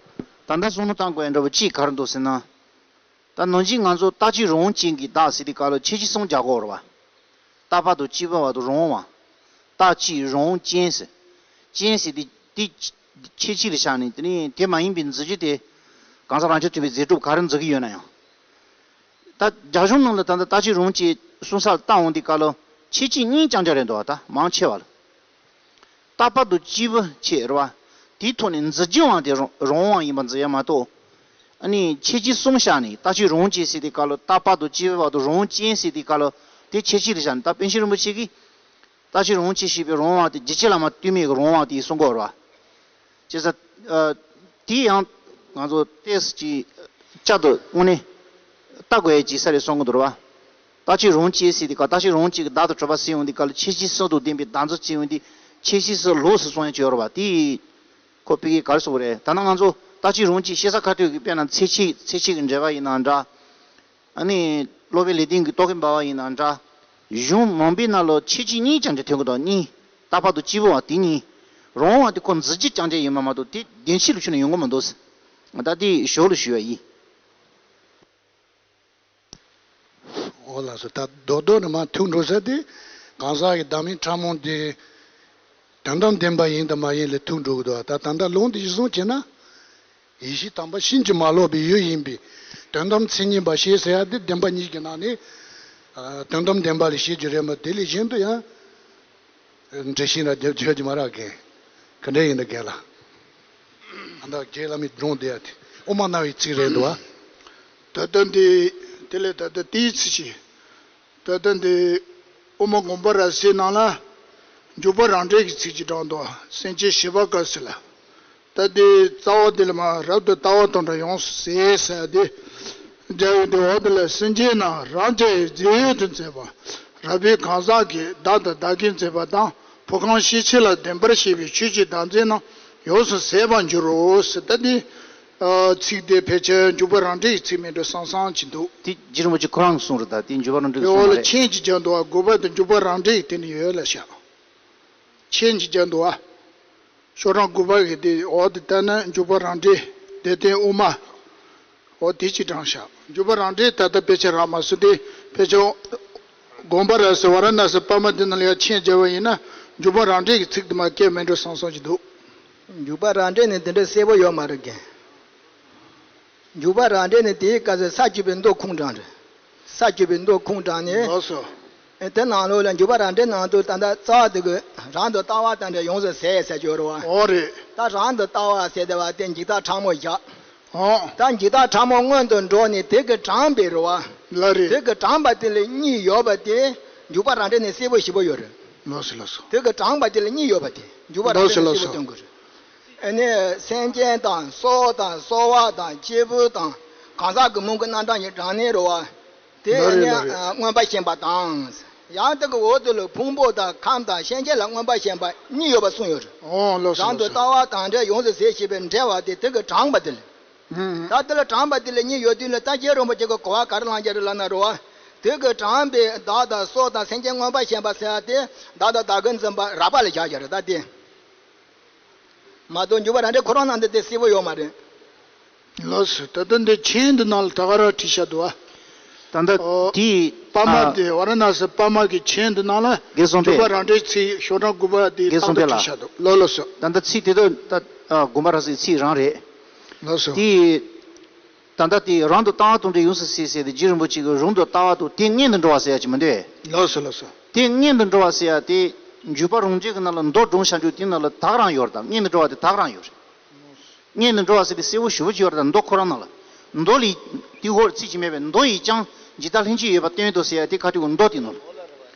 ད་ལྟ་བསམ་བློ་བཏང་དགོས་ཡ་འདྲ་པོ་ཅིག་ག་རེ་འདུག་ཟེར་ན། ད་ནང་བཞིན་ང་ཚོ་རྟག་གཅིག་རང་དབང་ཅན་གྱི་བདག་ཟེར་དུས་སྐབས་ལ་ཁྱད་ཆོས་གསུམ་རྒྱག་གི་ཡོད་རེད་བ། རྟག་པ་དང་སྐྱེས་བུ་བ་དང་རང་དབང་བ། རྟག་གཅིག་རང་དབང་ཅན་ཟེར། ཅན་ཟེར་དེ་དེ་ཁྱད་ཆོས་ལ་བཞག་ནས། དེ་ནས་དེ་མ་ཡིན་པའི་མཛོད་རྒྱུ་དེ་གང་ཟག་རང་རྐྱ་ཐུབ་པའི་རྫས་གྲུབ་ག་རེ་མཛོད་ཀྱི་ཡོད་ན་ཡང་། ད་རྒྱ་གཞུང་ནང་ལ་ད་ལྟ་རྟག་གཅིག་རང་དབང་ཅན་གསུང་ས་ལ་བལྟ་འོང་དུས་སྐབས་ལ་ཁྱད་ཆོས་གཉིས་རྐྱང་རྐྱང་རེད་འདུག་བ། ད་མང་ཆེ་བ་ལ། རྟག་པ་དང་སྐྱེས་བུ་བྱས་རེད་བ། དེའི་ཐོག་ནས་མཛོད་རྒྱུ་བ་དེ་རང་རང་དབང་ཡིན་པ་མཛོད་ཡ་མ་གཏོགས། ཨ་ནི་ཁྱད་ཆོས་གསུམ་བཞག་ནས་རྟག་གཅིག་རང་དབང་ཅན་ཟེར་དུས་སྐབས་ལ། རྟག་པ་དང་སྐྱེས་བུ་བ་དང་རང་དབང་ཅན་ཟེར་དུས་སྐབས་ལ། དེ་ཁྱད་ཆོས་ལ་བཞག་ནས་ད་པཎ་ཆེན་རིན་པོ་ཆེ་གིས་རྟག་གཅིག་རང་དབང་ཅན་ཞེས་པའི་རང་དབང་དེ་རྒྱུད་གཅིག་ལ་མ་ལྟོས་མེད་ཀྱི་རང་དབང་དེ་གསུང་གི་ཡོད་རེད་བ། བྱས་ཙང་། ཨ། དེ་ཡང་ང་ཚོ་ཏོག་ཙམ་ཅིག་བསྐྱར་དུ་དངོས་གནས་ལྟ་དགོས་ཡ་ཅིག་ས་རེད་གསུང་གི་འདུག་རེད་བ། རྟག་གཅིག་རང་དབང་ཅན་ཟེར་དུས་སྐབས། རྟག་གཅིག་རང་དབང་ཅན་གྱི་བདག་ཏུ་གྲུབ་པ་ཟེར་ཡོང་དུས་སྐབས་ལ། ཁྱད་ཆོས་གསུམ་དང་ལྡན་པའི་བདག་མཛོད་ཅིག་ཡོང་དུས། ཁྱད་ཆོས་གསུམ་ལོགས་སུ་གསུང་ཡ་ཅིག་ཡོད་རེད་བ། དེ་ཁོ་ཕ་གིར་ག་རེ་གསུངས་པ་རེད། ད་ནང་ང་ཚོ་རྟག་གཅིག་རང་དབང་ཅན་བཤད་ས་ཁ་ཐུག་གི། དཔེར་ན་ཚེ་ཆད་ཚེ་ཆད་ཀྱི་འགྲེལ་པ་ཡིན་ན་འདྲ། ཨ་ནི་སློབ་དཔོན་ལེགས་ལྡན་གྱི་རྟོག་གེ་འབར་བ་ཡིན་ན་འདྲ། གཞུང་མང་པོའི་ནང་ལ་ཁྱད་ཆོས་གཉིས་རྐྱང་རྐྱང་ཐོན་གྱི་འདུག་གཉིས། རྟག་པ་དང་སྐྱེས་བུ་བ་དེ་གཉིས། རང་དབང་བ་དེ་ཁོ་མཛོད་རྒྱུ་རྐྱང་རྐྱང་ཡིན་པ་མ་གཏོགས་དེ་བདེན་བཞི་ལ་ཞུགས་ནས་ཡོང་གི་མི་འདུག་ད་དེ་ཞོར་ལ་ཞུ་བ་ཡིན། འོ་ལགས་སོ། ད་རྡོག་རྡོག་ནས་མར་ཐུག་འགྲོ་ས་དེ། གང་ཟག་གི་བདག་མེད་ཕྲ་མོ་དེ་དོན་དམ་བདེན་པ་ཡིན་དང་མ་ཡིན་ལ་ཐུག་འགྲོ་གི་འདུག་ད་ད་ལྟ་ལུང་དེ་གཞི་བཟུང་བྱས་ན། ཡེ་ཤེས་དམ་པ་ཕྱིན་ཅི་མ་ལོག་པའི་ཡུལ་ཡིན་པའི་དོན་དམ་མཚན་ཉིད་པ་ཞེས་ཟེར་ཡ་དེ་བདེན་པ་གཉིས་ཀྱི་ནང་ནས། ཨ། དོན་དམ་བདེན་པ་ལ་བཤད་རྒྱུ་རེད་མ། དེ་ལས་གཞན་དུ་ཡང་འགྲེལ་བཤད་ན་རྒྱབ་བྱེད་ཀྱི་མ་རག་གི། ག་འདྲ་ཡིན་ན་རྒན་ལགས། ཨ། ད་རྗེ་བླ་མའི་སྒྲུང་དེ་ཡ་དེ་དབུ་མ་སྣང་བའི་ཚིག་རེད་འདུག་བ། ད་ལྟ་འདི་དེ་ལས་ད་ལྟ་དེའི་ཚིག་ཅིག་ད་ལྟ་འདི་དབུ་མ་དགོངས་པ་རབ་གསལ་ནང་ལ་འཇུག་པ་རང་འགྲེལ་གྱི་ཚིག་ཅིག་དྲངས་འདུག་སེམས་ཅན་ཤེས་པ་དཀའ་ཟེར་ལ། ད་འདི་རྩ་བ་འདི་ལ་མར་རབ་ཏུ་ལྟ་བ་དང་འདྲ་ཡོངས་སུ་ཟད་ཟེར་ཏེ། འགྲེལ་བའི་འདི་འོག་འདི་ལ། སེམས་ཅན་རྣམས་རང་རྐྱ་ཡི་རྫས་ཡོད་དུ་མཛད་པ། རབ་དཔལ་གང་ཟག་གི་བདག་དང་བདག་གིར་མཛད་པ་དང་། བོད་ཁམས་ཤེས་བྱེད་ལ་བདེན་པར་ཤེས་པའི་ཆོས་ཀྱི་བདག་འཛིན་རྣམས་ཡོངས་སུ་ཟད་པར་འགྱུར་རོ་ཟེར། ད་འདི་ ཨ། ཚིག་དེ་ཕལ་ཆེར་འཇུག་པ་རང་འགྲེལ་གྱི་ཚིག་མིན་འགྲོ་བསམ་བསམ་གྱི་འདུག་དེ་རྗེ་རིན་པོ་ཆེ་ཁོ་རང་གིས་གསུངས་རེད། ད་དེ་འཇུག་པ་རང་འགྲེལ་གྱི་དེ་འོག་ལ་མ་རེད། མཆན་གྱི་རྒྱབ་འདུག་བ། དགོས་པ་དང་འཇུག་པ་རང་འགྲེལ་གྱི་དེ་ནི་ཡོད་ལ་བཞག་མཆན་གྱི་རྒྱབ་འདུག་བ། ཤོག་གྲངས་དགུ་པ་གི་དེ་འོག་དེ་ལྟ་ན་འཇུག་པ་རང་འགྲེལ་སྡེ་བདུན་དབུ་མ། འོ་དེ་གཅིག་དྲངས་བཞག་འཇུག་པ་རང་འགྲེལ་ད་ལྟ་དཔེ་ཆ་རག་མ་སོང་སྟེ། ཕལ་ཆེར་དགོངས་པ་རབ་གསལ་ཝཱ་ར་ཎཱ་སི་པར་མ་དེ་ནང་ལ་ཡང་མཆན་སྦྱར་བ་ཡིན་ན། འཇུག་པ་རང་འགྲེལ་གྱི་ཚིག་དེ་མར་སྐྱེལ་མེད་འགྲོ་བསམ་བསམ་གྱི་འདུག་འཇུག་པ་རང་འགྲེལ་ནི་དེ་འདྲ་གསལ་པོ་ཡོད་མ་རེད་གི། འཇུག་པ་རང་འགྲེལ་ནི་དེའི་སྐབས་སུ་ས་བཅུ་པའི་མདོ་ཁུངས་དྲངས་རེད། ས་བཅུ་པའི་མདོ་ཁུངས་དྲངས་ནས། ལགས་སོ། དེ་ནང་ལོགས་ལ་འཇུག་པ་རང་འགྲེལ་ནང་དུ་ད་ལྟ་རྩ་བ་དེ་གི་རང་དུ་ལྟ་བ་དང་འདྲ་ཡོངས་སུ་ཟད་ཟེར་གྱི་ཡོད་རེད་བ། འོ་རེད། ད་རང་དུ་ལྟ་བ་ཟེར་དེ་བ་དེ་འཇིག་ལྟ་ཕྲ་མོ་བཞག་ཨོ། ད་འཇིག་ལྟ་ཕྲ་མོ་སྔོན་དུ་འགྲོ་ནས་དེ་གི་དྲངས་པའི་རེད་བ། ལ་རེད། དེ་གི་དྲངས་པ་དེ་ལ་གཉིས་ཡོད་པ་དེ་འཇུག་པ་རང་འགྲེལ་ནས་གསལ་པོ་ཞེ་པོ་ཡོད་རེད། ལགས་སོ་ལགས་སོ། དེ་གི་དྲངས་པ་དེ་ལ་གཉིས་ཡོད་པ་དེ་འཇུག་པ་རང་ལགས་སོ་འགྲེལ་ནས་ལགས་གསལ་པོ་སོ། སྟོན་དགོས་རེད། ཨ་ནི་སེམས་ཅན་དང་སྲོག་དང་གསོ་བ་དང་སྐྱེས་བུ་དང་གང་ཟག་གི་མིང་གི་རྣམ་གྲངས་ཀྱི་གྲངས་གནས་རེད་བ། དེ་ལ་རེད་ནི་ལ་རེད། ཨ། མངོན་པར་ཞེན་པ་དང་། ཡང་དེ་གི་འོག་ཏུ་ལ་ཕུང་པོ་དང་ཁམས་དང་སེམས་ཅན་ལ་མངོན་པར་ཞེན་པ་གཉིས་ཡོད་པ་གསུངས་ཡོད་རེད། ཨོ་ལགས་སོ་རང་དུ་ལགས་སོ། ལྟ་བ་དང་འདྲ་ཡོངས་སུ་ཟད་ཞེས་པའི་འགྲེལ་བ་དེ་དེ་གི་དྲངས་པ་དེ་ལ། ཧུམ། ད་དེ་ལ་དྲངས་པ་དེ་ལ་གཉིས་ཡོད་དུས་ལ་ད་རྗེ་རིན་པོ་ཆེ་གི་གོ་བ་ག་རེ་བླངས་ཀྱི་རེད་ལབ་ན་རེད་བ། དེ་གི་དྲངས་པའི་བདག་དང་སྲོག་དང་སེམས་ཅན་མངོན་པར་ཞེན་པ་ཟེར་བ་དེ་བདག་དང་བདག་གི་འཛིན་པ་རགས་པ་ལ་བཞག་ཀྱི་རེད་ད་དེ། མ་གཏོགས་འཇུག་པ་རང་འགྲེལ་ཁོ་རང་ནང་དུ་དེ་གསལ་པོ་ཡོད་མ་རེད། ལགས་སོ། ད་ལྟ་འདི་མཆན་འདི་ནང་ལ་ད་ག་རང་བྲིས་བཞག་འདུག་ཨ། ད་ལྟ་ཨོ། དེའི་པར་མ་ཨ། དེ་ཝཱ་ར་ཎཱ་སི་པར་མ་གི་མཆན་འདི་ནང་ལ་དགེ་སོང་འཇུག་པ་པས་རང་འགྲེལ་ཚིག་ཤོག་གྲངས་དགུ་པ་དེ་དགེ་ད་སོང་ལྟ་པས་ལ་བྲིས་བཞག་འདུག་ལགས་ལགས་སོ། ད་ལྟ་ཚིག་དེ་དག་ད་ཨ། དགོངས་པ་རབ་གསལ་ཚིག་རང་རེད། ལགས་སོ། དེའི་ད་ལྟ་དེ་རང་དུ་ལྟ་བ་དང་འདྲ་ཡོངས་སུ་ཟད་ཟེར་ཏེ་རྗེ་རིན་པོ་ཆེ་གིས་རང་དུ་ལྟ་བ་དང་དེ་མངོན་དུ་འགྲོ་བ་ཟེར་ཡ་ཅིག་མི་འདུག་ལགས་སོ་ལགས་སོ། དེ་མངོན་དུ་འགྲོ་བ་ཟེར་ཡ་དེ་འཇུག་པ་རང་འགྲེལ་གྱི་ནང་ལ་མདོ་སྒྲུང་བྱ་འཇུག་དེ་ནང་ལ་དག་རང་ཡོད་རེད། དང་མངོན་དུ་འགྲོ་བ་དེ་དག་རང་ཡོད་རེད། མངོན་དུ་འགྲོ་བ་ཟེར་དེ་གསལ་པོ་ཞེ་པོ་ཅིག་ཡོད་རེད། ད་མདོ་ཁོ་རང་ནང་ལ་མདོ་ལས་དེ་ཧོར་ཚིག་ཅིག་མེད་པས་མདོ་ཡིས་ཀྱང་འཇིག་ལྟ་ལྷན་སྐྱེས་ཡོད་པ་སྟོན་ཏོ་ཟེར་ཡ་དེ་ཁ་ཐུག་གི་མདོ་དེ་ནང་ལ།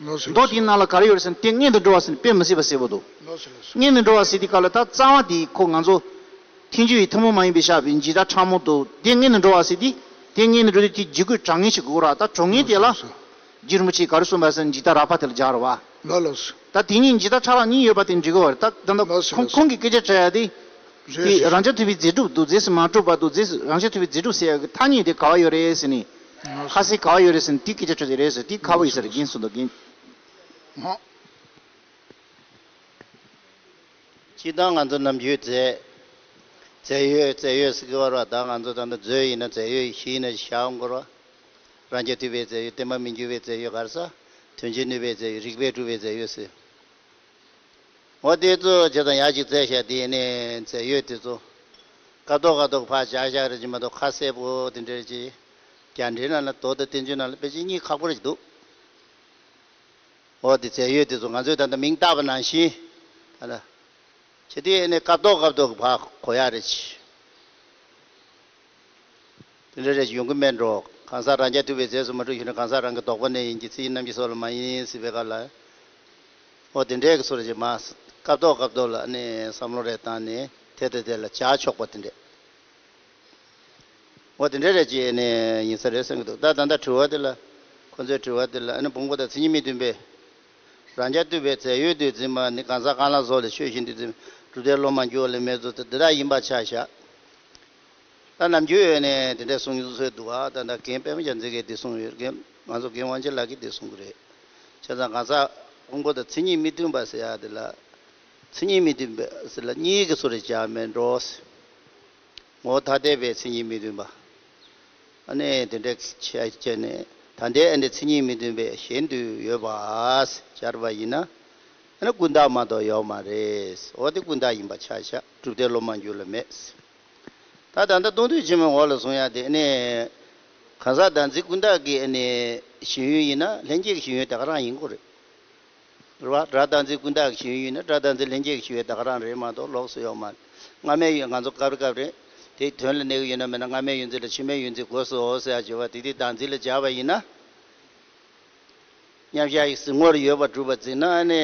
ལགས་སོ། མདོ་དེའི་ནང་ལ་ག་རེ་ཡོད་རེད་ཟེར་ན་དེ་མངོན་དུ་འགྲོ་བ་ཟེར་ནས་དཔེ་མི་སྲིད་པ་གསལ་པོ་འདུག་ལགས་སོ་ལགས་སོ། མངོན་དུ་འགྲོ་བ་ཟེར་དེ་ག་ལ་ད་རྩ་བ་དེ་ཁོ་ང་ཚོ་ཐེག་མཆོག་གི་ཐུན་མོང་མ་ཡིན་པའི་བཤད་པའི་འཇིག་ལྟ་ཕྲ་མོ་དང་དེ་མངོན་དུ་འགྲོ་བ་ཟེར་དེ། དེ་མངོན་དུ་འགྲོ་དུས་དེ་འཇུག་སྒོའི་གྲངས་ངེས་ཤིག་དགོས་ར། ད་གྲངས་ངེས་དེ་ལ་ལགས་སོ། རྗེ་རིན་པོ་ཆེས་ག་རེ་གསུངས་པ་ཟེར་ན་འཇིག་ལྟ་རགས་པ་དེ་ལ་སྦྱར་བ། ལགས་ལགས་སོ། ད་དེ་གཉིས་འཇིག་ལྟ་ཕྲ་རགས་གཉིས་ཡོད་པ་དེ་འགྲིག་གི་བ་རེད། ད་ད་ལྟ་ལགས་སོ་ཁོང་ལགས་སོ། ཁོང་གི་སྐད་ཆ་དྲི་ཡ་དེ། རེད་དེ་རེད། རང་རྐྱ་ཐུབ་པའི་རྫས་གྲུབ་འདུག་རྫས་སུ་མ་གྲུབ་པ་འདུག་རྫས་སུ་རང་རྐྱ་ཐུབ་པའི་རྫས་གྲུབ་ཟེར་ཡ་གི་ཐ་སྙད་དེ་ག་བ་ཡོད་རེད་ཟེར་ནས། ལགས་སོ། ཁ་གསལ་ག་བ་ཡོད་རེད་ཟེར་ནས་དེ་སྐད་ཆ་དྲི་ཡ་རེད་ཟེར། དེ་ཁག་པོ་ཡིན་ས་རེད། རྒན་གསུངས་འདུག་རྒན། ཧོ། སྤྱིར་བཏང་ང་ཚོ་ནམ་རྒྱུན་རྫས། རྫས་ཡོད་རྫས་ཡོད་ཟེར་གི་བར་བ་ད་ང་ཚོ་ད་ལྟ་མཛོད་ཡིན་ན་རྫས་ཡོད་ཡིན་ཤིང་ཡིན་ན་བཞག་འོང་གི་ར། རང་རྐྱ་ཐུབ་པའི་རྫས་ཡོད་བརྟན་པར་མི་འགྱུར་བའི་རྫས་ཡོད་ག་རེ་ཟ། དོན་གྱིས་ནུས་པའི་རྫས་ཡོད་རིགས་པས་གྲུབ་པའི་རྫས་ཡོད་ཟེར། འོ་དེ་ཚོ་བྱས་ཙང་ཡག་ཅིག་བཙལ་བཞག་དེ་ནས་རྫས་ཡོད་དེ་ཚོ། སྐབས་ཐོག་སྐབས་ཐོག་ཕར་བཞག་བཞག་རེད་ཅེས་མ་གཏོགས་ཁ་གསལ་པོ་དེ་འདྲ་ཅིག་རྒྱ་འགྲེལ་ནང་ལ་མདོ་དང་བསྟན་བཅོས་ནང་ལ་དཔེ་ཅིག་གཉིས་ཁག་པོ་རེ་ཅིག་འདུག་འོ་དེ་རྫས་ཡོད་དེ་ཚོ་ང་ཚོས་ད་ལྟ་མིང་བཏགས་པ་ནང་བཞིན། ཨ་ལ། བྱས་དུས་ཨེ་ནས་སྐབས་ཐོག་སྐབས་ཐོག་གི་ཕར་གོ་ཡག་རེ་བྱས། དེ་འདྲ་རེ་ཡོང་གི་མེད་འགྲོ། གང་ཟག་རང་རྐྱ་ཐུབ་པའི་རྫས་སུ་མ་གྲུབ་ཞུ་ན་གང་ཟག་རང་གི་ལྡོག་པ་ནས་ཡིན་གྱི་ཚིག་རྣམ་འགྱུར་སོགས་ལ་མ་ཡིན་ཟེར་བའི་སྐབས་ལ། འོ་དེ་འདྲའི་གི་ཚོ་རེ་བྱས་མ། སྐབས་ཐོག་སྐབས་ཐོག་ལ་ཨ་ནི་བསམ་བློ་རེ་བཏང་ནས་དེ་དང་དེ་ལ་བྱ་ཆོག་པ་དེ་འདྲས། འོ་དེ་འདྲ་རེ་བྱས་ནས་ཡིན་ས་རེད་བསམ་གྱི་འདུག་ད་ད་ལྟ་དྲི་བ་དེ་ལ། ཁོ་ཚོའི་དྲི་བ་དེ་ལ་ཨ་ནི་ཕུང་པོ་དང་མཚན་ཉིད་མི་མཐུན་པའི། རང་རྐྱ་ཐུབ་པའི་རྫས་ཡོད་དུ་འཛིན་པ་ནི་གང་ཟག་གང་ལ་སོགས་ལ་ཆོས་བཞིན་དུ་འཛིན་པའི་གྲུབ་མཐས་བློ་མ་འགྱུར་བ་ལས་མེད་ཚུལ་དེ་འདི་དག་ཡིན་པར་ཆ་བཞག་ད་ནམ་རྒྱུན་ཡོད་ནས་དེ་འདྲ་གསུང་སྲོལ་འདུག་ཨ། ད་ལྟ་རྒན་པད་མ་རྒྱལ་མཚན་གྱིས་འདི་གསུངས་ཡོད། རྒན་ང་ཚོ་རྒན་དབང་ཆེན་ལགས་ཀྱིས་འདི་གསུང་གི་རེད། བྱས་ཙང་གང་ཟག་ཕུང་པོ་དང་མཚན་ཉིད་མི་མཐུན་པ་ཟེར་ཡ་དེ་ལ། མཚན་ཉིད་མི་མཐུན་པ་ཟེར་ལ་གཉིས་ཀྱི་ཚུལ་རེ་བྱ་མེད་འགྲོ། ངོ་བོ་ཐ་དད་པའི་མཚན་ཉིད་མི་མཐུན་པ། ཨ་ནི་དེ་འདྲ་བྱས་བྱས་ནས་ད་ལྟའི་ཨ་ནི་མཚན་ཉིད་མི་མཐུན་པའི་གཞན་དུ་ཡོད་པ་སྦྱར་བ་ཡིན་ན། ཨ་ནི་ཀུན་བརྟགས་མ་གཏོགས་ཡོད་མ་རེད། འོ་དེ་ཀུན་བརྟགས་ཡིན་པ་ཆ་བཞག་གྲུབ་མཐས་བློ་མ་འགྱུར་ལ་མེད། ད་ད་ལྟ་སྟོང་ཐུན་ཆེན་མོའི་འོག་ལ་གསུང་ཡ་དེ་ཨ་ནི། གང་ཟག་བདག་འཛིན་ཀུན་བརྟགས་ཀྱི་ཨ་ནི་ཞེན་ཡུལ་ཡིན་ན་ལྷན་སྐྱེས་ཀྱི་ཞེན་ཡུལ་དེ་ག་རང་ཡིན་དགོས་རེད། རེད་བ། སྒྲ་བདག་འཛིན་ཀུན་བརྟགས་ཀྱི་ཞེན་ཡུལ་ཡིན་ན་སྒྲ་བདག་འཛིན་ལྷན་སྐྱེས་ཀྱི་ཞེན་ཡུལ་དེ་ག་རང་རེད་མ་གཏོགས་ལོགས་སུ་ཡོད་མ་རེད། སྔ་མའི་ཡུལ་ང་ཚོ་སྐབས་རེ་སྐབས་རེ་དེའི་དོན་ལ་གནས་ཀྱི་ཡོད་ན་མེད་ན་སྔ་མའི་ཡུལ་འཛིན་ལ་ཕྱི་མའི་ཡུལ་འཛིན་དགོས་སོ་ཟེར་ཡ་བརྗོད་པ་དེ་དེ་བདག་འཛིན་ལ་སྦྱར་བ་ཡིན་ན། མཉམ་གཞག་གི་གཟིགས་ངོར་ཡོད་པར་གྲུབ་པར་འཛིན་ན་ཨ་ནི།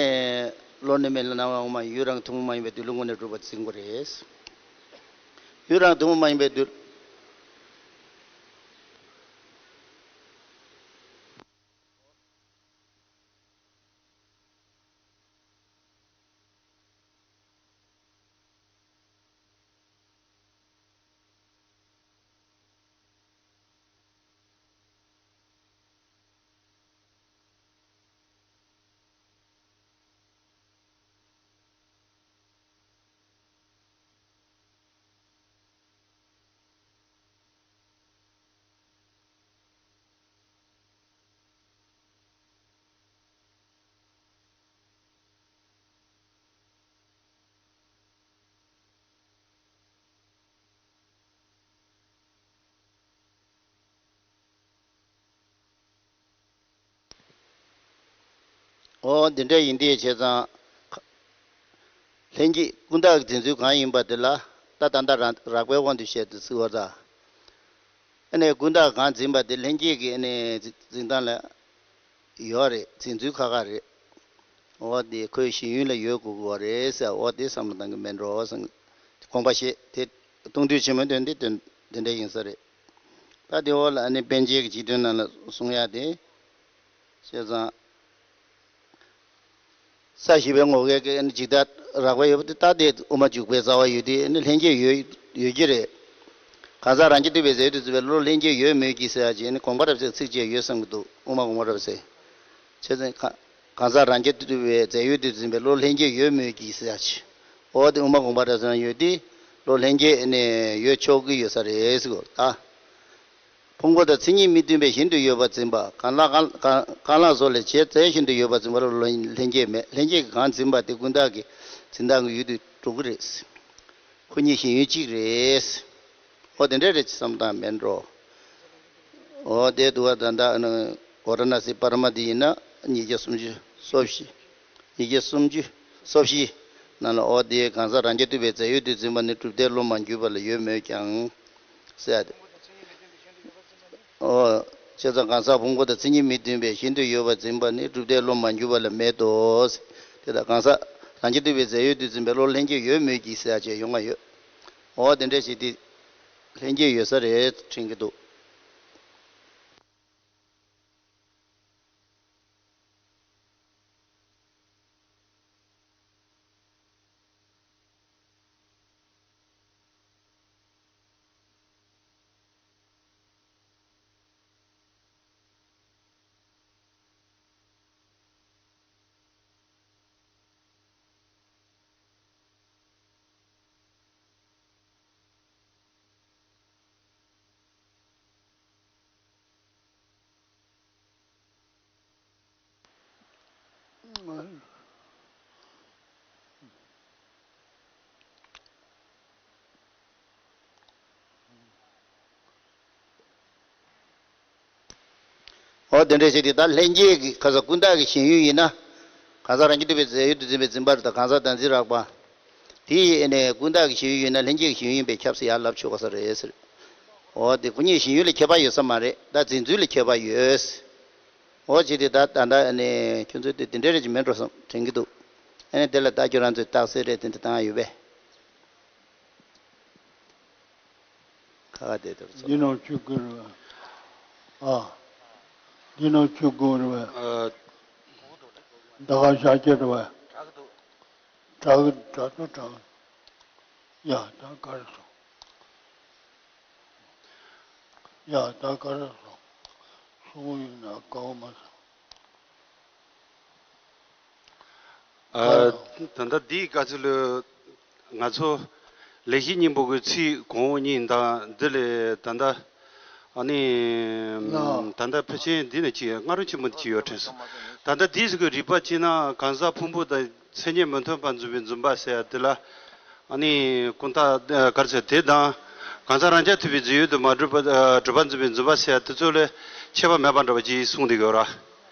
བློ་ནི་མེད་ལ་སྣང་བ་ངོ་མ་ཡིན། ཡུལ་རང་ཐུན་མོང་མ་ཡིན་པའི་དུས་ལ་དངོས་གནས་གྲུབ་པར་འཛིན་དགོས་རེད། ཡུལ་རང་ཐུན་མོང་མ་ཡིན་པའི་དུས། འོ་འདི་འདྲ་ཡིན་དུས་བྱས་ཙང་། ལྷན་སྐྱེས་ཀུན་བརྟགས་ཀྱི་འཛིན་ཚུལ་གང་ཡིན་པ་དེ་ལ་ད་ད་ལྟ་རང་རགས་པའི་དབང་དུ་བྱས་ཏེ་བརྩི་བ་དང་། ཨ་ནི་ཀུན་བརྟགས་གང་འཛིན་པ་དེ་ལྷན་སྐྱེས་ཀྱི་ཨ་ནི་འཛིན་སྟངས་ལ་ཡོད་རེད། འཛིན་ཚུལ་ཁག་ཁག་རེད། འོ་དེ་ཁོའི་ཞེན་ཡུལ་ལ་ཡོད་དགོས་ཀྱི་ཡོད་རེད་ཟེར། འོ་དེ་བསམ་བློ་གཏང་གི་མེད་འགྲོ་བསམ་གྱི། དགོངས་པ་བཞེས་དེ་གཏོང་དུས་ཆེན་མོ་དོན་དེ་དོན་དེ་འདྲ་ཡིན་ས་རེད། ད་དེ་འོག་ལ་ཨ་ནི་པཎ་ཆེན་གྱི་སྤྱི་དོན་ནང་ལ་གསུང་ཡ་དེ། བྱས་ཙང་། ས་བཞི་པའི་ངོ་སྐལ་གྱི་ཨ་ནི་འཇིག་ལྟ་རགས་པ་ཡོད་པ་དེ་ལྟ་སྟེ་དབུ་མ་འཇུག་པའི་རྩ་བ་ཡོད་དེ་ཨ་ནི་ལྷན་སྐྱེས་ཡོད་ཡོད་ཀྱི་རེད། གང་ཟག་རང་རྐྱ་ཐུབ་པའི་རྫས་ཡོད་དུ་བརྩིས་པའི་བློ་ལྷན་སྐྱེས་ཡོད་མོད་ཀྱི་ཟེར་ཡ་ཅིག་ཨ་ནི་དགོངས་པ་རབ་གསལ་ཚིགས་བཅད་ཡོད་བསམ་གྱི་འདུག་དབུ་མ་དགོངས་པ་རབ་གསལ། བྱས་ཙང་གང་གང་ཟག་རང་རྐྱ་ཐུབ་པའི་རྫས་ཡོད་དུ་འཛིན་པའི་བློ་ལྷན་སྐྱེས་ཡོད་མོད་ཀྱི་ཟེར་ཡ་ཅིག་འོ་དེ་དབུ་མ་དགོངས་པ་རབ་གསལ་ཡོད་དེ་བློ་ལྷན་སྐྱེས་ཨ་ནི་ཡོད་ཆོག་གི་ཡོད་ས་རེད་ཟེར་གོ་ད། ཕུང་པོ་དང་མཚན་ཉིད་མི་མཐུན་པའི་བཞིན་དུ་ཡོད་པར་འཛིན་པ། གང་ལ་གང་གང་གང་ལ་སོགས་ལས་བྱས་རྫས་བཞིན་དུ་ཡོད་པར་འཛིན་པ་ལ་ལྷན་སྐྱེས་མེད། ལྷན་སྐྱེས་ཀྱིས་གང་འཛིན་པ་དེ་ཀུན་བརྟགས་ཀྱི་འཛིན་སྟངས་ཀྱི་ཡུལ་དུ་འགྲོ་གི་རེད། ཁོ་གཉིས་ཞེན་ཡུལ་གཅིག་རེད། འོ་དེ་འདྲ་རེད་བསམ་སྟངས་མེད་འགྲོ། འོ་དེ་འདུག་བ། ད་ལྟ་ཨ་ནི་གོ་ར་ན་སི་པར་མ་དེ་ཡིན་ན་ཉིས་བརྒྱ་སུམ་ཅུ་སོ་བཞི། ཉིས་བརྒྱ་སུམ་ཅུ་སོ་བཞི་ནང་ལ་འོ་དེ་གང་ཟག་རང་རྐྱ་ཐུབ་པའི་རྫས་ཡོད་དུ་འཛིན་པ་ནི་གྲུབ་མཐས་བློ་མ་འགྱུར་བ་ལ་ཡོད་མོད་ཀྱང་། ཟེར་ཡ་དེ། འོ། བྱས་ཙང་གང་ཟག་ཕུང་པོ་དང་མཚན་ཉིད་མི་མཐུན་པའི་བཞིན་དུ་ཡོད་པར་འཛིན་པ་ནི་གྲུབ་མཐས་བློ་མ་འགྱུར་བ་ལ་མེད་དོ། དེ་ལྟར་གང་ཟག་རང་རྐྱ་ཐུབ་པའི་རྫས་ཡོད་དུ་འཛིན་པའི་བློ་ལྷན་སྐྱེས་ཡོད་མོད་ཀྱི་ཟེར་ཡ་ཅིག་ཡོང་བ་ཡོད། འོ་དེ་འདྲ་ཞིག་དེ། ལྷན་སྐྱེས་ཡོད་ས་རེད་དྲན་གྱི་འདུག་འོ་དེ་འདྲ་བྱས་ཏེ་ད་ལྷན་སྐྱེས་ཀྱི་ཁ་ས་ཀུན་བརྟགས་ཀྱི་ཞེན་ཡུལ་ཡིན་ན། གང་ཟག་རང་རྐྱ་ཐུབ་པའི་རྫས་ཡོད་དུ་འཛིན་པའི་འཛིན་པ་དང་གང་ཟག་བདག་འཛིན་རགས་པ། དེ་ཡི་ཨ་ནི་ཀུན་བརྟགས་ཀྱི་ཞེན་ཡུལ་ཡིན་ན་ལྷན་སྐྱེས་ཀྱི་ཞེན་ཡུལ་ཡིན་པས་ཁྱབ་ཟེར་ཡར་ལབ་ཆོག་ག་ས་རེད་ཟེར། འོ་དེ་ཁོ་གཉིས་ཞེན་ཡུལ་ལ་ཁྱད་པར་ཡོད་ས་མ་རེད། ད་འཛིན་ཚུལ་ལ་ཁྱད་པར་ཡོད། འོ་བྱས་ཏེ་ད་ད་ལྟ་ཨ་ནི་ཁྱོད་ཚོས་དེ་དེ་འདྲ་རེད་ཅེས་མེད་འགྲོ་བསམ་དྲན་གྱི་འདུག་ཨ་ནི་དེ་ལ་ད་ཁྱོད་རང་ཚོས་རྟགས་གསལ་རེད་དེ་འདྲ་བཏང་ཡ་ཡོད་པས། ཁ་ཁ་བསྡད་དེར་ཚོ། འདི་ནང་བཅུ་དགུ་རེད་པས། ཨ། འདི་ནང་བཅུ་དགུ་རེད་པས། ཨ། ད་ག་ཤ་སྐྱེ་རེད་པས། དྲག་དྲག་ཏུ་དྲག་ཡ་ད་ག་རེ་སོང་། ཡ་ད་ག་རེ་སོང་། སོང་ཡིན་ན་དཀའ་བ་མ་སོང་། ཨ། ད་ལྟ་འདིའི་སྐབས་སུ་ལ་ང་ཚོ་ལེགས་བཤད་སྙིང་པོ་གི་ཚིག་གོང་འོག་གཉིས་དང་འདི་ལས་ད་ལྟ་ཨ་ནི་ལ། ད་ལྟ་ཕལ་ཆེར་འདི་ནས་ཅིག་སྔ་རོལ་ཆེན་པོ་འདི་ཅིག་ཡོད་དྲན་སོང་། ད་ལྟ་འདིའི་ཟུར་གི་རིགས་པ་ཅིག་ན་གང་ཟག་ཕུང་པོ་དང་མཚན་ཉིད་མི་མཐུན་པར་འཛིན་པའི་འཛིན་པ་ཟེར་ཡ་དེ་ལ་ཨ་ནི་ཀུན་བརྟགས་ག་རེ་ཟེར་དེ་དང་གང་ཟག་རང་རྐྱ་ཐུབ་པའི་རྫས་ཡོད་དུ་མ་གྲུབ་པ་གྲུབ་པར་འཛིན་པའི་འཛིན་པ་ཟེར་ཡ་དེ་ཚོ་ལ་ཁྱད་པར་མེད་པ་འདྲ་བ་ཅིག་གསུངས་བསྡད་ཡོད་ར།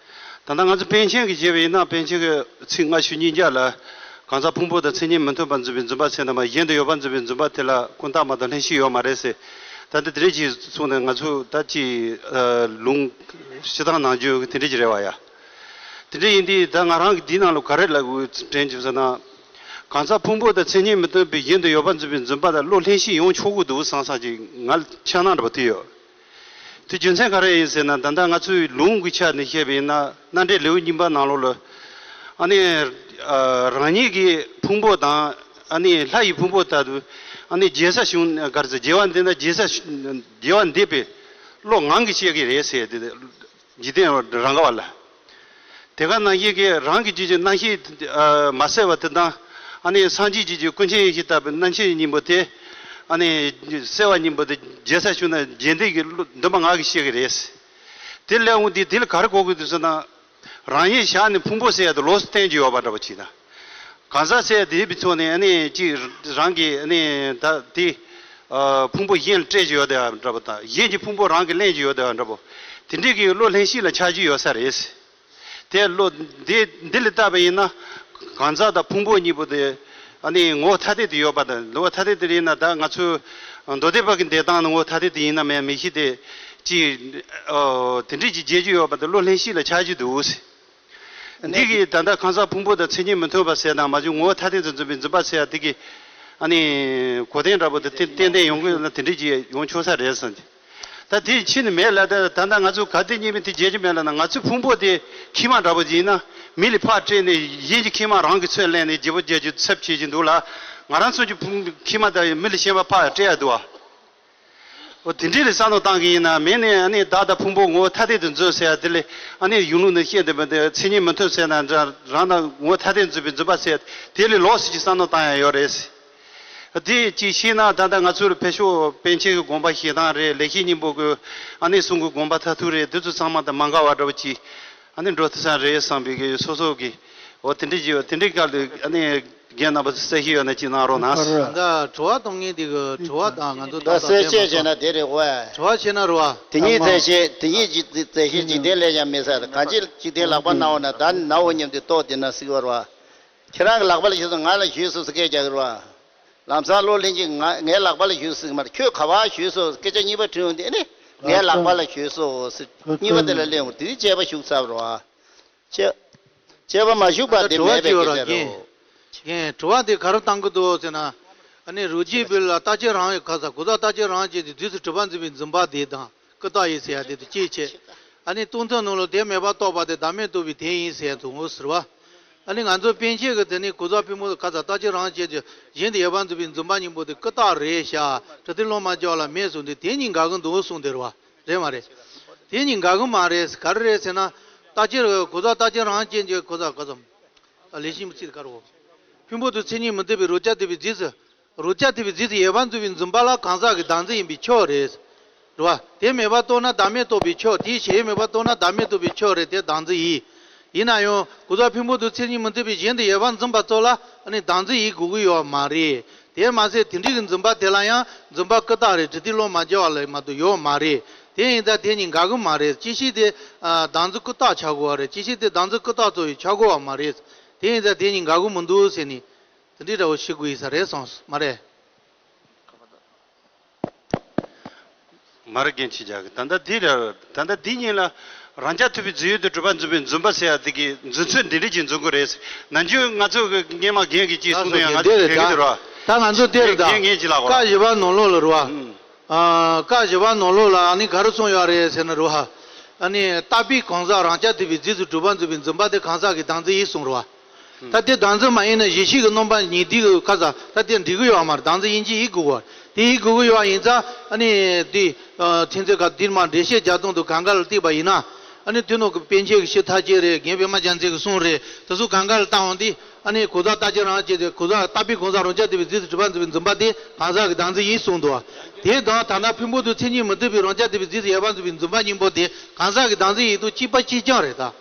ད་ལྟ་ང་ཚོ་པཎ་ཆེན་གྱིས་བྱས་པ་ཡིན་ན་པཎ་ཆེན་གྱི་ཚིག་ལྔ་བཅུ་ཉིས་བརྒྱ་ལ་གང་ཟག་ཕུང་པོ་དང་མཚན་ཉིད་མི་མཐུན་པར་འཛིན་པའི་འཛིན་པ་ཟེར་ན་མ་གཞན་དུ་ཡོད་པར་འཛིན་པའི་འཛིན་པ་དེ་ལ་ཀུན་བརྟགས་མ་གཏོགས་ལྷན་སྐྱེས་ཡོད་མ་རེད་ཟེར། ད་ལྟ་དེ་འདྲས་ཅིག་གསུངས་ནས་ང་ཚོ་ད་ཅིག་ལུང་སྤྱི་བཏང་ནང་བརྗོད་དེ་འདྲས་ཅིག་རེད་བ་ཡ། དེ་འདྲས་ཡིན་དུས་ད་ང་རང་གིས་འདིའི་ནང་ལ་ག་རེ་ལབ་དགོས་དྲན་བྱུང་ཟེར་ན། གང་ཟག་ཕུང་པོ་དང་མཚན་ཉིད་མི་མཐུན་པའི་གཞན་དུ་ཡོད་པར་འཛིན་པའི་འཛིན་པ་དང་བློ་ལྷན་སྐྱེས་ཡོང་ཆོག་གི་འདུག་བསམ་བསམ་ཅིག་ང་འཆར་སྣང་འདྲ་པོ་དེ་ཡོད། དེ་རྒྱུ་མཚན་ག་རེ་ཡིན་ཟེར་ན་ད་ལྟ་ང་ཚོའི་ལུང་གི་ཆ་ནས་བཤད་པ་ཡིན་ན་རྣམ་འགྲེལ་ལེའུ་གཉིས་པ་ནང་ལོགས་ལ་ཨ་ནི་རང་ཉིད་ཀྱི་ཕུང་པོ་དང་ཨ་ནི་ལྷ་ཡི་ཕུང་པོ་ལྟ་བུ་ཨ་ནི་རྒྱལ་ས་བྱུང་ག་རེ་ཟེར་རྒྱལ་བ་འདས་ན་རྒྱལ་ས་རྒྱལ་བ་འདས་པའི་བློ་ངང་གིས་སྐྱེ་གི་རེད་ཟེར་དེ་འཇིག་རྟེན་རང་ག་བ་ལ། དེ་ག་ནང་བཞིན་གྱི་རང་གི་རྒྱུད་ཀྱི་རྣམ་ཤེས་ཨ་མ་གསལ་བ་དེ་དང་ཨ་ནི་སངས་རྒྱས་རྒྱུད་ཀྱི་ཀུན་མཁྱེན་ཡེ་ཤེས་ལྟ་བུའི་རྣམ་ཤེས་གཉིས་པོ་དེ་ཨ་ནི་གསལ་བ་གཉིས་པོ་དེ་རྒྱལ་ས་བྱུང་ན་རྒྱལ་འདོད་ཀྱི་བློ་འདུན་པ་ངང་གིས་སྐྱེ་གི་རེད། དེ་ལས་འོང་དུས་དེ་ལ་ག་རེ་གོ་དགོས་འདུག་ཟེར་ན། རང་ཉིད་བཞག་ནས་ཕུང་པོ་ཟེར་ཡ་དེ་ལོགས་སུ་བསྟན་གྱི་ཡོད་པ་འདྲ་པོ་ཅིག་དང་། གང་ཟག་ཟེར་ཡ་དེ་ཡིན་པའི་ཐོག་ནས་ཨ་ནི་ཅིག་རང་གི་ཨ་ནི་ད་དེ་ཨ་ཕུང་པོ་གཞན་ལ་སྤྲད་ཀྱི་ཡོད་དེ་འདྲ་པོ་དང་གཞན་གྱི་ཕུང་པོ་རང་གིས་ལེན་གྱི་ཡོད་དེ་འདྲ་པོ། དེ་འདྲའི་གི་བློ་ལྷན་སྐྱེས་ལ་ཆགས་ཀྱི་ཡོད་ས་རེད། དེ་བློ་འདི་འདི་ལ་བལྟས་པ་ཡིན་ན། གང་ཟག་དང་ཕུང་པོ་གཉིས་པོ་དེ་ཨ་ནི་ངོ་བོ་ཐ་དད་དུ་ཡོད་པ་དང་། ངོ་བོ་ཐ་དད་དུ་ཡིན་ན་ད་ང་ཚོའི་མདོ་སྡེ་པ་གི་འདོད་སྟངས་ནི་ངོ་བོ་ཐ་དད་དུ་ཡིན་ན་མེད་མི་ཤེས་ཏེ་ཅི། ཨོ། དེ་འདྲས་ཀྱི་བྱེད་རྒྱུ་ཡོད་པ་དང་བློ་ལྷན་སྐྱེས་ལ་ཆགས་རྒྱུ་འདུག་ཟེར། འདི་གིས་ད་ལྟ་གང་ཟག་ཕུང་པོ་དང་མཚན་ཉིད་མི་མཐུན་པ་ཟེར་དང་མ་བྱུང་ངོ་བོ་ཐ་དད་དུ་འཛིན་པའི་འཛིན་པ་ཟེར་ཡ་འདི་གིས་ཨ་ནི་གོ་དོན་འདྲ་པོ་དེ་ཏན་ཏན་ཡོང་གི་ཡོད་ན་དེ་འདྲས་ཀྱི་ཡོང་ཆོག་ས་རེད་བསམ་གྱི། ད་དེ་ཕྱིན་ནས་མེད་ལ། ད་ད་ལྟ་ང་ཚོ་ག་དེ་ཉིད་མི་དེ་བརྗེད་ཀྱི་མེད་ལ་ན། ང་ཚོའི་ཕུང་པོ་དེ་མཁལ་མ་འདྲ་པོ་ཡིན་ན། མི་ལ་ཕར་སྤྲད་ནས་གཞན་གྱི་མཁལ་མ་རང་གི་ཚོད་ལེན་ནས་བརྗེ་པོ་བརྒྱབ་རྒྱུ་ཚབ་བྱེད་ཀྱི་འདུག་ལ། ང་རང་ཚོ་གི་ཕུང་མཁལ་མ་དང་མི་ལ་གཞན་པ་ཕར་སྤྲད་ཡ་འདུག་ཨ། འོ་དེ་འདྲའི་ལ་བསམ་བློ་བཏང་གི་ཡིན་ན། མེད་ནས་ཨ་ནི་བདག་དང་ཕུང་པོ་ངོ་བོ་ཐ་དད་དུ་འཛིན་ཟེར་ཡ་དེ་ལས་ཨ་ནི་གཞུང་ལུགས་ནས་བཤད་བསྡད་པ་དེ་མཚན་ཉིད་མི་མཐུན་ཟེར་ན་འདྲ། རང་དང་ངོ་བོ་ཐ་དད་འཛིན་པའི་འཛིན་པ་ཟེར་དེ་ལས་ལོགས་སུ་ཅིག་བསམ་བློ་བཏང་ཡ་ཡོད་རེད། དེ་ཅིག་ཤེས་ན་ད་ལྟ་ང་ཚོར་ཕེབས་ཤོག། པཎ་ཆེན་གྱི་དགོངས་པ་བཞེས་སྟངས་རེད། ལེགས་བཤད་སྙིང་པོ་གི་ཨ་ནི་གསུང་གི་དགོངས་པ་མཐར་ཐུག་རེད། འདི་ཚོ་ཚང་མ་དང་མ་འགལ་བ་འདྲ་བོ་ཅིག་ཨ་ནི་འགྲོ་ཐུབ་ས་རེད་བསམ་པའི་གི་སོ་སོ་གི། འོ་དེ་འདྲ་ཅིག་ཡོད། དེ་འདྲའི་སྐབས་ལ་ཨ་ནི་རྒན་རྣམ་པ་གསལ་བཤད་ཡོད་ན་ཅིག་གནང་རོགས་གནང་། ད་དྲི་བ་གཏོང་མཁན་དེ་གི་དྲི་བ་དང་ང་ཚོ་ད་ད་གསལ་བཤད་བྱས་ན་དེ་རེད་བ། དྲི་བ་བྱས་ན་རེད་བ། དེ་ཉིད་རྩད་བཤད། དེ་ཉིད་ཀྱི་རྩད་བཤད་ཅིག་དེ་ལས་ཀྱང་མི་ཟེར། གང་ཅི་ཅིག་དེ་ལག་པ་ན་འོ་ན་ད་ནི་ན་འོ་སྙམ་དུ་རྟོག་དེ་ན་སྲིད་པ་རེད་བ། ཁྱེད་རང་གི་ལག་པ་ལ་ཞུས་སོང་། ང་ལ་ཞུས་སོང་ཟེར་སྐད་རྒྱག་གི་རེད་བ། ལམ་སང་བློ་ལྷན་ཅིག་ང་ངའི་ལག་པ་ལ་ཞུས་སོང་ཟེར་གི་མ་རེད། ཁྱོད་ག་པར་ཞུས་སོང་སྐད་ཆ་གཉིས་པ་དྲིས་འོང་དུས་ཨ་ནི་ངའི་ལག་པ་ལ་ཞུས་སོང་ཟེར་གཉིས་པ་དེ་ལ་སླེབས་འོང་དུས་དཔྱད་པ་ཞུགས་ཚར་བ་རེད་བ། དཔྱད་དཔྱད་པ་མ་ཞུགས་པ་དེ་མེད་པའི་སྐད་ཆ་རེད་བ། རྒན། རྒན། དྲི་བ་དེ་ག་རེ་བཏང་གི་འདུག་ཟེར་ན། ཨ་ནི་རུས་རྒྱུད་པའི་ལ་རྟག་གཅིག་རང་གི་ཁ་ས་གོ་ས་རྟག་གཅིག་རང་བྱས་ཏེ་རྫས་སུ་གྲུབ་པ་འཛིན་པའི་འཛིན་པ་དེ་དང་ཀུན་བརྟགས་ཡིན་ཟེར་ཡ་དེ་དང་གཅིག་བྱས། ཨ་ནི་སྟོང་ཐུན་ནང་ལ་དེ་མེད་པར་རྟོགས་པ་དེ་བདག་མེད་རྟོགས་པའི་དེ་ཡིན་ཟེར་ཡ་འདུག་འོ་ཟེར་བ། ཨ་ནི་ང་ཚོ་པཎ་ཆེན་གྱི་དེ་ནི་གོ་ས་ཕུང་པོ་ཁ་ས་རྟག་གཅིག་རང་བྱས་ཏེ་གཞན་དུ་ཡོད་པར་འཛིན་པའི་འཛིན་པ་གཉིས་པོ་དེ་ཀུན་བརྟགས་རེད་ཤག། གྲུབ་མཐས་བློ་མ་འགེལ་བ་ལ་མེད་གསུངས་ཏེ་དེ་གཉིས་འགལ་གྱི་འདུག་གསུངས་དེ་རེད་བ། རེད་མ་རེད། དེ་གཉིས་འགལ་གྱི་མ་རེད། ག་རེ་རེད་ཟེར་ན། རྟག་གཅིག་གོ་ས་རྟག་གཅིག་རང་བྱས་ཀྱི་གོ་ས་གོ་ས། ལེགས་བཤད་ཚིག་ག་རེ། ཕུང་པོ་དང་མཚན་ཉིད་མི་མཐུན་པའི་རོ་ཁྱབ་བསྡུས་པའི་རྫས་སུ། རོ་ཁྱབ་བསྡུས་པའི་རྫས་སུ་ཡོད་པར་འཛིན་པའི་འཛིན་པ་ལ་གང་ཟག་གི་བདག་འཛིན་ཡིན་པའི་ཕྱིར་རེད། རེད་བ། དེ་མེད་པར་རྟོགས་ན་བདག་མེད་རྟོགས་པའི་ཕྱིར། དེའི་གཞན་མེད་པར་རྟོགས་ན་བདག་མེད་རྟོགས་པའི་ཕྱིར་རེད། དེ་བདག་འཛིན་ཡིན། ཡིན་ན་ཡང་གོ་ས་ཕུང་པོ་དང་མཚན་ཉིད་མི་མཐུན་པའི་གཞན་དུ་ཡོད་པར་འཛིན་པ་ཚོ་ལ་ཨ་ནི་བདག་འཛིན་ཡིན་དགོས་ཀྱི་ཡོད་མ་རེད། དེར་མ་ཟད་དེ་འདྲའི་གི་འཛིན་པ་དེ་ལ་ཡང་འཛིན་པ་ཀུན་བརྟགས་རེད། གྲུབ་མཐས་བློ་མ་འགེལ་བ་ལས་མ་གཏོགས་ཡོད་མ་རེད། དེ་ཡིན་ཙང་དེ་གཉིས་འགལ་གྱི་མ་རེད། ཅི་ཞིག་དེ་ཨ་བདག་འཛིན་ཀུན་བརྟགས་ཆགས་དགོས་པ་རེད། ཅི་ཞིག་དེ་བདག་འཛིན་ཀུན་བརྟགས་ཚོ་ཡི་ཆགས་དགོས་པ་མ་རེད། དེ་ཡིན་ཙང་དེ་གཉིས་འགལ་གྱི་མི་འདུག་ཟེར་ནས་དེ་འདྲའི་འདྲ་བོ་ཤེས་དགོས་ཡིན་ས་རེད་སོང་མ་རེད། མར་རྒན་ཆེ་རྒྱག་གི། ད་ལྟ་འདི་རེད། ད་ལྟ་འདི་གཉིས་ལ་རང་རྐྱ་ཐུབ་པའི་རྫས་ཡོད་དུ་གྲུབ་པ་འཛིན་པའི་འཛིན་པ་ཟེར་ཡ་དེ་གི་འཛིན་ཚུལ་འདི་འདྲ་ཅིག་འཛིན་དགོས་རེད། ནམ་རྒྱུན་ང་ཚོ་གི་སྔོན་མ་རྒན་གྱིས་ཅིག་གསུངས་དུས་ང་ཚོ་དྲན་གྱི་འདུག་ར། ད་ང་ཚོ་དེ་རེད་ད། རྒན་རྒན་ཅིག་ལ་གོ། བཀའ་བཞི་པ་ནང་ལོགས་ལ་རེད་བ། ཨ། བཀའ་བཞི་པ་ནང་ལོགས་ལ་ཨ་ནི་ག་རེ་གསུངས་ཡོད་རེད་ཟེར་ན་རེད་བ། ཨ་ནི་རྟག་པའི་གང་ཟག་རང་རྐྱ་ཐུབ་པའི་རྫས་སུ་གྲུབ་པ་འཛིན་པའི་འཛིན་པ་དེ་གང་ཟག་གི་བདག་འཛིན་ཡིན་གསུངས་རེད་བ། ད་དེ་བདག་འཛིན་མ་ཡིན་ན་གཞི་ཤེས་ཀྱི་རྣམ་པ་གཉིས་དེ་གི་ཁ་ས་ད་དེ་འགྲིག་གི་ཡོད་མ་རེད། བདག་འཛིན་ཡིན་གྱི་ཡིན་དགོས་པ་དེ་ཡིན་དགོས་ཀྱི་ཡོད་ཡིན་ཙང་ཨ་ནི་དེ་ཨ་ཚིག་མཛོད་ཁ་འདིར་མ་འགྲེལ་བཤད་རྒྱག་སྟངས་དང་གང་ག་ལ་བལྟས་པ་ཡིན་ན་ཨ་ནི་དེ་ནང་གི་པཎ་ཆེན་གྱི་ཞིབ་ཐག་བཅད་རེད། རྒན་པད་མ་རྒྱལ་མཚན་གྱི་གསུང་རེད། དེ་ཚོ་གང་ག་ལ་བལྟ་འོང་དུས་ཨ་ནི་གོ་ས་རྟག་གཅིག་རང་བྱས་ཏེ་གོ་ས་རྟག་པའི་གང་ཟག་རང་རྐྱ་ཐུབ་པའི་རྫས་སུ་གྲུབ་པ་འཛིན་པའི་འཛིན་པ་དེ་གང་ཟག་གི་བདག་འཛིན་ཡིན་གསུངས་འདུག་བ། དེ་དང་ད་ལྟ་ཕུང་པོ་དང་མཚན་ཉིད་མི་མཐུན་པའི་རང་རྐྱ་ཐུབ་པའི་རྫས་སུ་ཡོད་པར་འཛིན་པའི་འཛིན་པ་གཉིས་པོ་དེ་གང་ཟག་གི་བདག་འཛིན་ཡིན་དང་གཅིག་པ་གཅིག་རྐྱང་རེད་ད།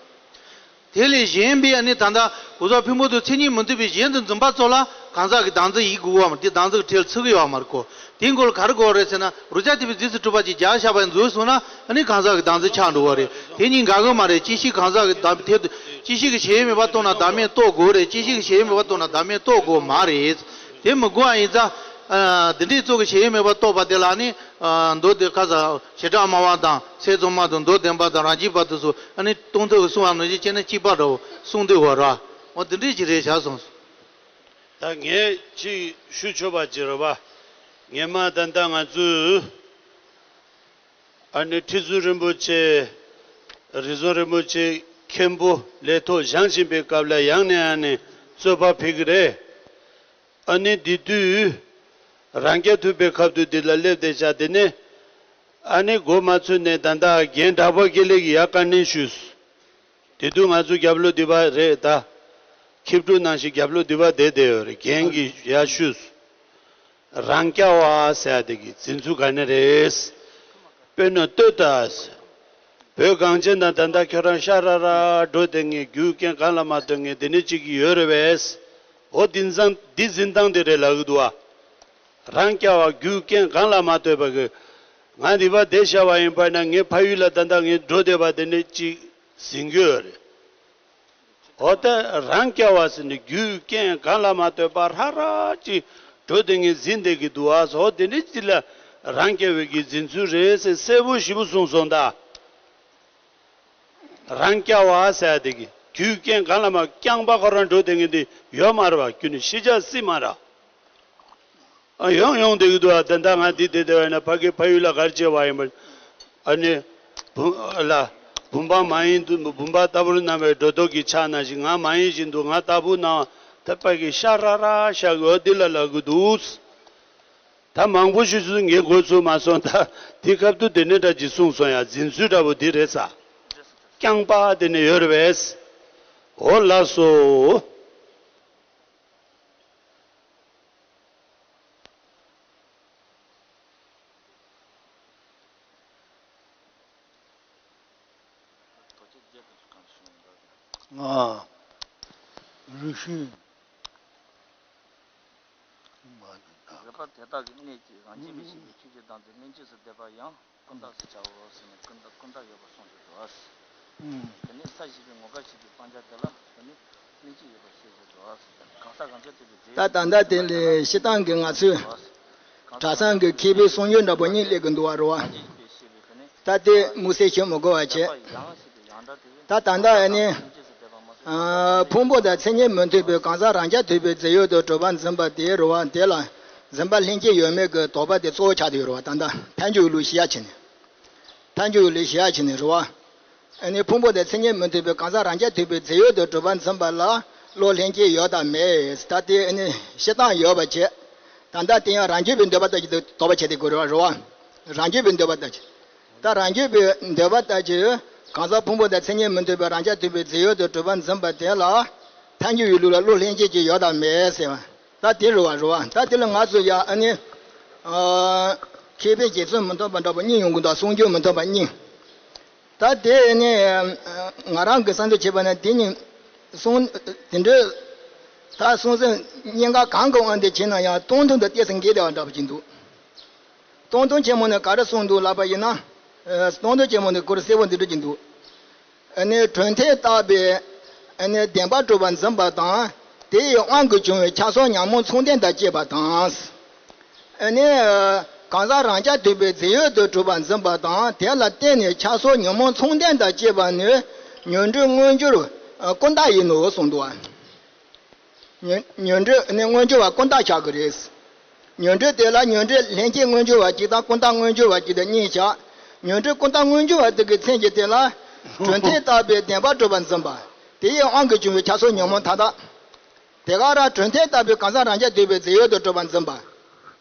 དེ་ལས་གཞན་པའི་ཨ་ནི་ད་ལྟ་གོ་ས་ཕུང་པོ་དང་མཚན་ཉིད་མི་མཐུན་པའི་གཞན་དུ་འཛིན་པ་ཚོ་ལ་གང་ཟག་གི་བདག་འཛིན་ཡིན་དགོས་པ་མ་དེ་བདག་འཛིན་གྱི་ཁྲལ་ཚུད་ཀྱི་ཡོད་མ་རེད་གོ། དེའི་མགོ་ལ་ག་རེ་དགོས་རེད་ཟེར་ན་རོ་ཁྱབ་ཐུབ་པའི་རྫས་སུ་གྲུབ་པ་ཅིག་བརྒྱབ་བཞག་པ་འཛུལ་སོང་ན་ཨ་ནི་གང་ཟག་གི་བདག་འཛིན་ཆགས་འགྲོ་བ་རེད། དེ་གཉིས་འགལ་གྱི་མ་རེད། ཅི་ཞིག་གང་ཟག་གི་བདག་དེ་ཅི་ཞིག་གི་གཞན་མེད་པར་རྟོགས་ན་བདག་མེད་རྟོགས་དགོས་རེད། ཅི་ཞིག་གི་གཞན་མེད་པར་རྟོགས་ན་བདག་མེད་རྟོགས་དགོས་མ་རེད། དེ་མི་དགོས་པ་ཡིན་ཙང་ཨ་འདི་འདྲའི་ཚོགས་ཀྱི་གཞན་མེད་པར་རྟོགས་པ་དེ་ལ་ནི་ཨ་མདོ་སྡེ་ཁ་ས་བྱེ་བྲག་སྨྲ་བ་དང་ཚད་མཚོན་མ་དང་མདོ་བདེན་པ་དང་རང་རྒྱུད་པ་དེ་ཚོ་ཨ་ནི་སྟོང་ཐུན་གྱི་གསུང་བ་ནང་བཞིན་བྱས་ན་གཅིག་པ་འདྲ་བོ་གསུང་འདུག་བ་ར། འོ་འདི་འདྲའི་ཅིག་རེད་བཞག་སོང་། ད་ངས་ཅིག་ཞུ་ཆོག་པ་ཅིག་རེད་བ། ངས་མ་ད་ལྟ་ང་ཚོས་ཨ་ནི་ཁྲི་ཟུར་རིན་པོ་ཆེ། རི་ཟུར་རིན་པོ་ཆེ་མཁན་པོ་ལས་ཐོག་བཞེངས་བཞིན་པའི་སྐབས་ལ་ཡང་ནས་ཡང་ནས་རྩོད་པ་ཕེབས་ཀྱི་རེད། ཨ་ནི་འདི་དུས་རང་རྐྱ་ཐུབ་པའི་ཁ་ཐུག་འདི་ལ་སླེབས་བསྡད་ཤག་དེ་ནས་ཨ་ནི་མགོ་མ་ཚོས་ནས་ད་ལྟ་རྒན་གྲགས་པ་དགེ་ལེགས་ཀྱིས་ཡར་བཀའ་ནན་ཞུས། དེ་དུས་ང་ཚོ་རྒྱབ་ལོགས་འདི་པ་རེད་ད། ཁྱི་ཕྲུག་ནང་བཞིན་རྒྱབ་ལོགས་འདི་པ་བསྡད་བསྡད་ཡོད་རེད། རྒན་གྱིས་ཡར་ཞུས། རང་རྐྱ་བ་ཟེར་ཡ་དེ་གི་འཛིན་ཚུལ་ག་ནས་རེད། དཔེར་ན་ལྟོས་དང་། བོད་གངས་ཅན་དང་ད་ལྟ་ཁྱོད་རང་ཤ་ར་ར་འགྲོ་བསྡད་མཁན། རྒྱུ་རྐྱེན་གང་ལ་མ་ལྟོས་མཁན་དེ་འདྲ་ཅིག་ཡོད་རེད་པས། འོ་འདི་འཛིན་འདི་འཛིན་སྟངས་དེ་རེད་ལབ་གི་འདུག་བ། རང་རྐྱ་བ་རྒྱུ་རྐྱེན་གང་ལ་མ་ལྟོས་པ་གི། ང་འདི་པ་བསྡད་བཞག་པ་ཡིན་པ་ན་ངའི་ཕ་ཡུལ་ལ་ད་ལྟ་ངས་འགྲོ་བསྡད་པ་དེ་འདྲ་ཅིག་ཟིན་གྱི་ཡོད་རེད། འོ་ད་རང་རྐྱ་བ་ཟེར་ནས་རྒྱུ་རྐྱེན་གང་ལ་མ་ལྟོས་པར་ཧྲ་ཧྲ་ཅིག་འགྲོ་དེ་ངས་འཛིན་བསྡད་ཀྱི་འདུག་ཨ། འོ་དེ་འདྲ་ཅིག་ལ་རང་རྐྱ་བའི་གི་འཛིན་ཚུལ་རེད་ཟེར་གསལ་པོ་ཞིབ་པོ་གསུངས་སོང་ད། རང་རྐྱ་བ་ཟེར་དེ་གི་རྒྱུ་རྐྱེན་གང་ལ་མ་རྐྱང་པ་ཁོ་རང་འགྲོ་དེ་ངས་འདི་ཡོད་མ་རེད་བ། རྒྱུ་ནི་ཤེས་བྱ་སྲིད་མ་རེད། ཨ་ཡོང་ཡོང་བསྡད་ཀྱི་འདུག་ཨ། ད་ལྟ་ང་འདི་བསྡད་བསྡད་པ་ཡིན་ན་ཕ་གི་ཕ་ཡུལ་ལ་ག་རེ་བྱས་པ་ཡིན་པ། ཨ་ནི་བུ་ལ་བུམ་པ་མ་ཡིན་དུ་བུམ་པ་ལྟ་བུར་སྣང་བའི་སྒྲོ་འདོགས་ཀྱི་ཆ་ནང་བཞིན་ང་མ་ཡིན་བཞིན་དུ་ང་ལྟ་བུ་སྣང་བ་ད་ཕ་གི་ཤ་ར་ར་ཤ་གི་འོ་འདི་ལ་ལབ་ཀྱི་འདུག་ད་མང་པོ་ཞིག་སུ་ངས་གོ་ཚུགས་མ་སོང་། ད་དེ་སྐབས་དུ་དེ་ནས་འདྲ་ཅིག་གསུངས་སོང་ཡ། འཛིན་ཚུལ་འདྲ་པོ་འདི་རེད་ས། རྐྱང་པ་དེ་ནས་ཡོད་རེད་པས། འོ་ལགས་སོ། ང་རུ་ཤི་མ་དང་། ཡོད་པ་དེ་དག་གི་གནས་ཀྱི་རང་བཞིན་མི་ཤེས་པའི་ཆོས་ཅན་དང་དེ་ལྷན་སྐྱེས་སུ་འདོད་པ་ཡང་ཀུན་བརྟགས་སུ་བྱའོ་ཟེར་ནས་ཀུན་བརྟགས་ཀུན་བརྟགས་ཡོད་པར་གསུངས་ཏེ་འདུག། དེ་ནས་ས་བཞི་པའི་ངོ་སྐལ་ཞེས་པའི་སྤང་བྱ་དེ་ལ་དེ་ནི་ལྷན་སྐྱེས་ཡོད་པར་ཤེས་ཟེར་འདུག། གང་ཟག་རང་རྐྱ་ཐུབ་པའི་རྫས་ད་ད་ལྟ་དེ་ལས་སྤྱིར་བཏང་གི་ང་ཚོས་གྲྭ་ཚང་གི་མཁས་པའི་གསུང་ཡོན་འདྲ་པོ་གཉིས་སླེབས་ཀྱི་འདུག་བ་རེད་བ། ད་དེ་དམིགས་བསལ་ཞུ་མི་དགོས་པ་བྱས། ད་ད་ལྟ་ཨ་ནི། ཨ། ཕུང་པོ་དང་མཚན་ཉིད་མི་མཐུན་པའི་གང་ཟག་རང་རྐྱ་ཐུབ་པའི་རྫས་ཡོད་དུ་གྲུབ་པར་འཛིན་པ་དེའི་རེད་བ། དེ་ལ་འཛིན་པ་ལྷན་སྐྱེས་ཡོད་མེད་ཀྱི་དོགས་པ་དེ་གཙོ་བོ་ཆགས་བསྡད་ཡོད་རེད་བ། ད་ལྟ་ཐལ་འགྱུར་ལུགས་ཤེས་ཡ་བྱས་ནས། ཐལ་འགྱུར་ལུགས་ཤེས་ཡ་བྱས་ནས་རེད་བ། ཨ་ནི་ཕུང་པོ་དང་མཚན་ཉིད་མི་མཐུན་པའི་གང་ཟག་རང་རྐྱ་ཐུབ་པའི་རྫས་ཡོད་དུ་གྲུབ་པར་འཛིན་པ་ལ་བློ་ལྷན་སྐྱེས་ཡོད་དམ་མེད། ད་དེ་ཨ་ནི་བཤད་སྟངས་ཡོད་པ་བྱས། ད་ལྟ་དེ་ཡང་རང་རྒྱུད་པའི་འདོད་པ་ལྟར་གྱི་དོགས་པ་བྱས་ཏེ་དགོས་རེད་བ། རང་རྒྱུད་པའི་འདོད་པ་ལྟར་གྱི། ད་རང་རྒྱུད་པའི་འདོད་པ་ལྟར་གྱི་གང་ཟག་ཕུང་པོ་དང་མཚན་ཉིད་མི་མཐུན་པའི་རང་རྐྱ་ཐུབ་པའི་རྫས་ཡོད་དུ་གྲུབ་པར་འཛིན་པ་དེ་ལ་ཐལ་འགྱུར་ཡོད་ལུགས་ལ་བློ་ལྷན་སྐྱེས་ཀྱི་ཡོད་དམ་མེད་ཟེར་བ། ད་དེ་རེད་བ་རེད་བ། ད་དེ་ལ་ང་ཚོ་ཡ་ཨ་ནི། ཨ། མཁས་པའི་རྗེ་བཙུན་མི་མཐུན་པ་འདྲ་པོ་གཉིས་ཡོང་གི་འདུག། གསུང་རྒྱུན་མི་མཐུན་པ་གཉིས། ད་དེ་ནི་ང་རང་གི་བསམ་ཚུལ་བྱས་པ་ན་དེ་ནི་གསུང་དེ་འདྲའི་ད་གསུང་ཚུལ་གཉིས་ཀ་གང་གི་དབང་དུ་བྱས་ན་ཡང་སྟོང་ཐུན་དང་ཏོག་ཙམ་འགལ་བསྡད་པ་འདྲ་པོ་ཅིག་འདུག། སྟོང་ཐུན་ཆེན་མོ་ནས་ག་རེ་གསུངས་འདུག་ལབ་པ་ཡིན་ན། ཨ། སྟོང་ཐུན་ཆེན་མོ་ནས་སྐོར་གསལ་པོ་འདི་འདྲ་ཅིག་འདུག། ཨ་ནི་གྲུབ་མཐས་བཏགས་པའི་ཨ་ནི་བདེན་པར་གྲུབ་པར་འཛིན་པ་དང་། དེ་ཡི་དབང་གིས་བྱུང་བའི་ཆགས་སོགས་ཉོན་མོངས་ཚོགས་ལྡན་དང་བཅས་པ་དང་། ཨ་ནི་གང་ཟག་རང་རྐྱ་ཐུབ་པའི་རྫས་ཡོད་དུ་གྲུབ་པར་འཛིན་པ་དང་། དེ་ལ་བརྟེན་ནས་ཆགས་སོགས་ཉོན་མོངས་ཚོགས་ལྡན་དང་བཅས་པ་ནི་ཉོན་སྒྲིབ་མངོན་གྱུར་ཀུན་བརྟགས་ཡིན་ནོ་གསུངས་འདུག། ཉོན་ཉོན་སྒྲིབ་ནི་མངོན་གྱུར་བ་ཀུན་བརྟགས་ཆགས་ཀྱི་རེད། ཉོན་སྒྲིབ་དེ་ལ་ཉོན་སྒྲིབ་ལྷན་སྐྱེས་མངོན་གྱུར་བ་གཅིག་དང་ཀུན་བརྟགས་མངོན་གྱུར་བ་གཅིག་ཏུ་གཉིས་བཞག། ཉོན་སྒྲིབ་ཀུན་བརྟགས་མངོན་གྱུར་བ་དེ་གི་མཚན་གྱི་དེ་ལ་གྲུབ་མཐས་བཏགས་པའི་བདེན་པར་གྲུབ་པར་འཛིན་པ། དེ་ཡི་དབང་གིས་བྱུང་བའི་ཆགས་སོགས་ཉོན་མོངས་མཐའ་དག། དེ་ག་རང་གྲུབ་མཐས་བཏགས་པའི་གང་ཟག་རང་རྐྱ་ཐུབ་པའི་རྫས་ཡོད་དུ་གྲུབ་པར་འཛིན་པ།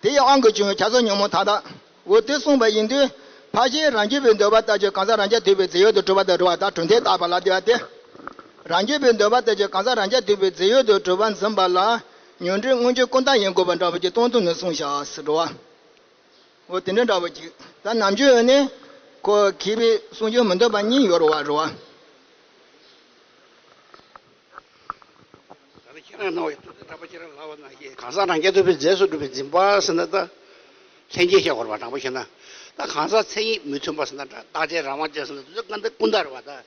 དེ་ཡི་དབང་གིས་བྱུང་བའི་ཆགས་སོགས་ཉོན་མོངས་མཐའ་དག། འོ་དེ་གསུངས་པ་ཡིན་དུས་ཕར་ཕྱིན་རང་རྒྱུད་པའི་འདོད་པ་ལྟར་གྱི་གང་ཟག་རང་རྐྱ་ཐུབ་པའི་རྫས་ཡོད་དུ་གྲུབ་པ་དང་འགྲོ་བ་དང་གྲུབ་མཐས་བཏགས་པ་ལ་དེ་བ་སྟེ། རང་རྒྱུད་པའི་འདོད་པ་ལྟར་གྱི་གང་ཟག་རང་རྐྱ་ཐུབ་པའི་རྫས་ཡོད་དུ་གྲུབ་པར་འཛིན་པ་ལ་ཉོན་སྒྲིབ་མངོན་གྱུར་ཀུན་བརྟགས་ཡིན་དགོས་པ་འདྲ་བོ་ཅིག་སྟོང་ཐུན་ནས་གསུངས་བཞག་ཟེར་འགྲོ་བ། འོ་དེ་འདྲ་འདྲ་བོ་ཅིག། ད་ནམ་རྒྱུན་ནི་ཁོ་མཁས་པའི་གསུང་རྒྱུན་མི་མཐུན་པ་གཉིས་ཡོད་རེད་བ་རེད་བ། ད་ནི་ཁྱེད་རང་རྣ་བའི་ཐུགས་དེ་གྲགས་པ་ཁྱེད་རང་ལབ་པ་ནང་བཞིན་གང་ཟག་རང་རྐྱ་ཐུབ་པའི་རྫས་སུ་གྲུབ་པའི་འཛིན་པ་ཟེར་ན་ད་ལྷན་སྐྱེས་བཤད་དགོས་རེད་བ། དྲང་པོ་བཤད་ན་ད་གང་ཟག་མཚན་ཉིད་མི་མཐུན་པ་ཟེར་ན་ད་རྟག་ཆད་རང་དབང་ཅན་ཟེར་ན་དེ་ཚོ་ཀུན་ད་ཀུན་བརྟགས་རེད་བ་ད།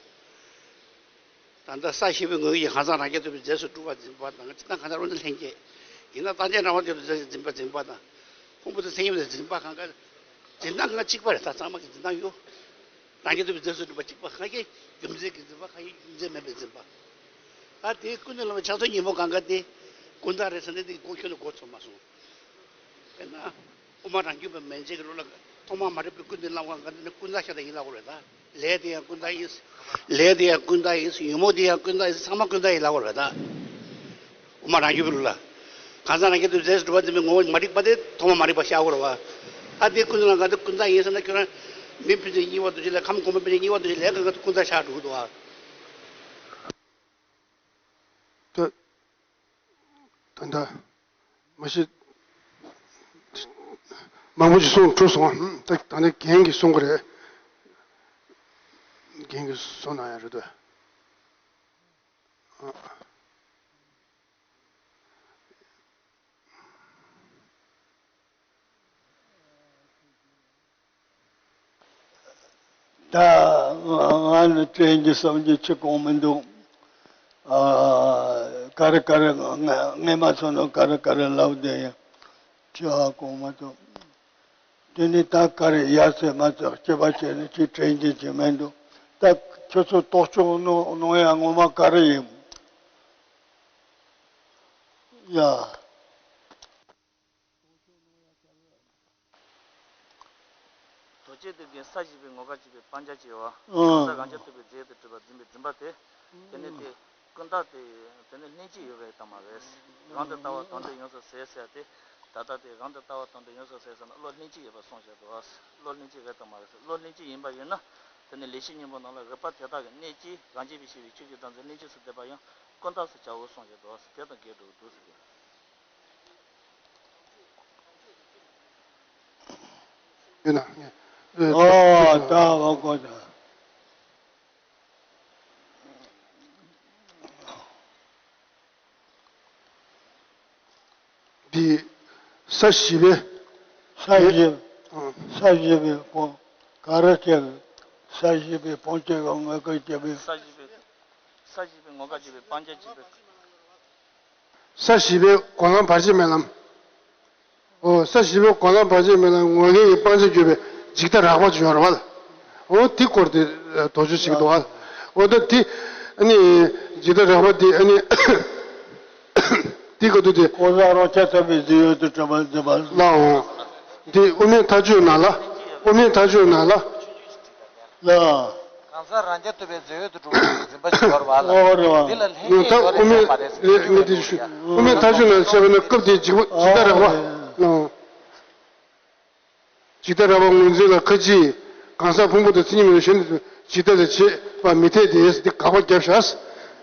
ད་ལྟ་ས་བཞི་པའི་ངོས་ཀྱི་གང་ཟག་རང་རྐྱ་ཐུབ་པའི་རྫས་སུ་གྲུབ་པ་འཛིན་པ་དང་སྤྱིར་བཏང་གང་ཟག་རང་ནི་ལྷན་སྐྱེས། ཡིན་ན་རྟག་ཆད་རང་དབང་ཐོབ་པའི་རྫས་སུ་འཛིན་པ་འཛིན་པ་དང་། ཕུང་པོ་དང་མཚན་ཉིད་དུ་འཛིན་པ་གང་ག་འཛིན་སྟངས་གང་ག་གཅིག་པ་རེད། ད་ཚང་མ་གི་འཛིན་སྟངས་ཡོད། རང་རྐྱ་ཐུབ་པའི་རྫས་སུ་གྲུབ་པ་གཅིག་པ་གང་ག་རྒྱུ་མཚན་གྱི་འཛིན་པ་གང་ག་རྒྱུ་མཚན་མེད་པའི་འཛིན་པ། ད་དེའི་ཀུན་ནས་བསླངས་པའི་ཆགས་སོགས་ཉོན་མོངས་གང་ག་དེ་ཀུན་བརྟགས་རེད་ཟེར་ན་དེ་གོ་ཁྱོན་ནས་གོ་ཚོར་མ་སོང་། དཔེར་ན། དབུ་མ་རང་རྒྱུད་པའི་མན་ཆད་ཀྱི་ལུགས་ལ་ཐོག་མ་མ་རིག་པའི་ཀུན་ནས་བསླངས་པ་གང་ག་དེ་ནི་ཀུན་བརྟགས་ཤ་སྟག་ཡིན་ལབ་དགོས་རེད་ད། ལས་དེ་ཡང་ཀུན་བརྟགས་ཡིན། ལས་དེ་ཡང་ཀུན་བརྟགས་ཡིན། ཉོན་མོངས་དེ་ཡང་ཀུན་བརྟགས་ཡིན། ཚང་མ་ཀུན་བརྟགས་ཡིན་ལབ་དགོས་རེད་ད། དབུ་མ་རང་རྒྱུད་པའི་ལུགས་ལ། གང་ཟག་རང་རྐྱ་ཐུབ་པའི་རྫས་སུ་གྲུབ་པར་འཛིན་པའི་ངོ་བོ་མ་རིག་པ་དེ་ཐོག་མ་མ་རིག་པ་ཤར་དགོས་རེད་བ། ཨ་དེ་ཀུན་བརྟགས་གང་ག་དེ་ཀུན་བརྟགས་ཡིན་ཟེར་ན་ཁྱོད་རང་མི་ཕན་ཚུན་གཉིས་པ་དུ་ཅི་ལས་ཁམས་གོང་མ་ཕན་ཚུན་གཉིས་པ་དུ་ཅི་ལས་གང་ག་དེ་ཀུན་བརྟགས་ཤར་འགྲོ་གི་འདུག་ཨ། ད་ད་ལྟ་མ་གཞི་མང་པོ་ཞིག་གསུངས་གྲུབ་སོང་བ། ད་ད་ནི་རྒན་གྱིས་གསུང་གི་རེད། རྒན་གྱིས་གསུང་གནང་ཡ་རེད་དོ། ད་ང་ང་ནི་དྲན་རྒྱུ་བསམ་རྒྱུ་ཅི་གང་མི་འདུག། ཨ། ག་རེ་ག་རེ་ང་ངས་མ་སོང་ནོ་ག་རེ་ག་རེ་ལབ་བསྡད་ཡིན། ཅི་ཧ་གོ་མ་ཐུབ། དེ་ནི་ད་ག་རེ་ཡ་ཟེར་མ་ཚད་སྐྱེ་བ་བྱས་ནས་ཅི་དྲན་གྱི་ཅི་མི་འདུག་ད་ཁྱོད་ཚོ་རྟོག་ཞིབ་གནང་གནང་ཡ་ངོ་མ་ག་རེ་ཡིན། ཡ། རྡོ་རྗེ་གདན་གྱི་ས་བཞི་པའི་ངོ་སྐལ་བྱེད་པའི་སྤང་བྱ་བྱེ་བ། ཨང་། གང་ཟག་རང་རྐྱ་ཐུབ་པའི་རྫས་དང་གྲུབ་པ་འཛིན་པའི་འཛིན་པ་དེ། དེ་ནི་དེ་ཀུན་བརྟགས་དེ་དེ་ནི་ལྷན་ཅིག་ཡོད་པའི་དམ་མ་རེད། རང་དུ་ལྟ་བ་དོན་དུ་ཡོངས་སུ་ཟད་ཟེར་ཏེ། ད་ལྟ་དེ་རང་དུ་ལྟ་བ་དོན་དུ་ཡོངས་སུ་ཟད་ཟེར་ན་བློ་ལྷན་ཅིག་ཡོད་པ་གསུངས་བཞག་འདུག་བློ་ལྷན་ཅིག་རེད་དམ་མ་རེད་ཟེར། བློ་ལྷན་ཅིག་ཡིན་པ་ཡིན་ན། དེ་ནི་ལེགས་བཤད་སྙིང་པོ་ནང་ལ་རིགས་པ་དེ་དག་གི་གནད་ཀྱིས་རང་རྐྱ་པའི་ཤེས་པའི་ཆོས་ཀྱི་བདག་འཛིན་ལྷན་ཅིག་སུ་འདོད་པ་ཡང་ཀུན་བརྟགས་སུ་བྱའོ་གསུངས་བཞག་འདུག་དེ་དང་འགལ་འགྲོ་འདུག་ཟེར་གྱི། ཡོད་ན། ཨོ་ད་ཨོ་གོ་ད། འདི་ས་བཞི་པའི། ས་བཞི། ཨང་། ས་བཞི་པའི་སྤང་། ག་རེ་བྱས་པའི། ས་བཞི་པའི་སྤང་བྱ་བའི་ངོ་སྐལ་བྱེད་པའི། ས་བཞི་པའི། ས་བཞི་པའི་ངོ་སྐལ་བྱེད་པའི་སྤང་བྱ་བྱེད་པའི། ས་བཞི་པའི་སྒོམ་ལམ་བར་ཆད་མེད་ལམ། ཨོ། ས་བཞི་པའི་སྒོམ་ལམ་བར་ཆད་མེད་ལམ་ངོ་སྐལ་གྱི་སྤང་བྱ་གྱུར་པའི་འཇིག་ལྟ་རགས་པ་ཅིག་ཡོད་རེད་བ། ཨོ་དེ་སྐོར་དེ་དོགས་གཅོད་བྱེད་ཀྱི་འདུག་བ། ཨོ་ད་དེ་ཨ་ནི་འཇིག་ལྟ་རགས་པ་དེ་ཨ་ནི་དེ་ག་དུས་དེ། ཀུན་བཟང་རང་རྐྱ་ཐུབ་པའི་རྫས་ཡོད་དུ་གྲུབ་པར་འཛིན་པ། ལའོ། དེ་དབུ་མའི་མཐའ་དཔྱོད་ནང་ལ། དབུ་མའི་མཐའ་དཔྱོད་ནང་ལ། ལ། གང་ཟག་རང་རྐྱ་ཐུབ་པའི་རྫས་ཡོད་དུ་གྲུབ་པའི་འཛིན་པ་ཞིག་ཡོད་རེད་བ་ལ། ཨོ་རེད་བ། འདི་ལ་ལྷན་སྐྱེས་ཡོད་རེད་བཤད་པ་རེད་ཟེར་གྱི་ཡོད་རེད་བ། དབུ་མའི་མཐའ་དཔྱོད་ནང་བཤད་པ་ན་སྐབས་དེའི་འཇིག་པ་འཇིག་ལྟ་རགས་པ། ལའོ། འཇིག་ལྟ་རགས་པ་ངོས་འཛིན་ལ་ཁ་ཅིག་གང་ཟག་ཕུང་པོ་དང་མཚན་ཉིད་མེད་པའི་གཞན་དུ་འཇིག་ལྟ་ལས་བྱེད་པ་མི་འཐད་དེ་འདི་དགག་པ་བརྒྱབ་བཞག་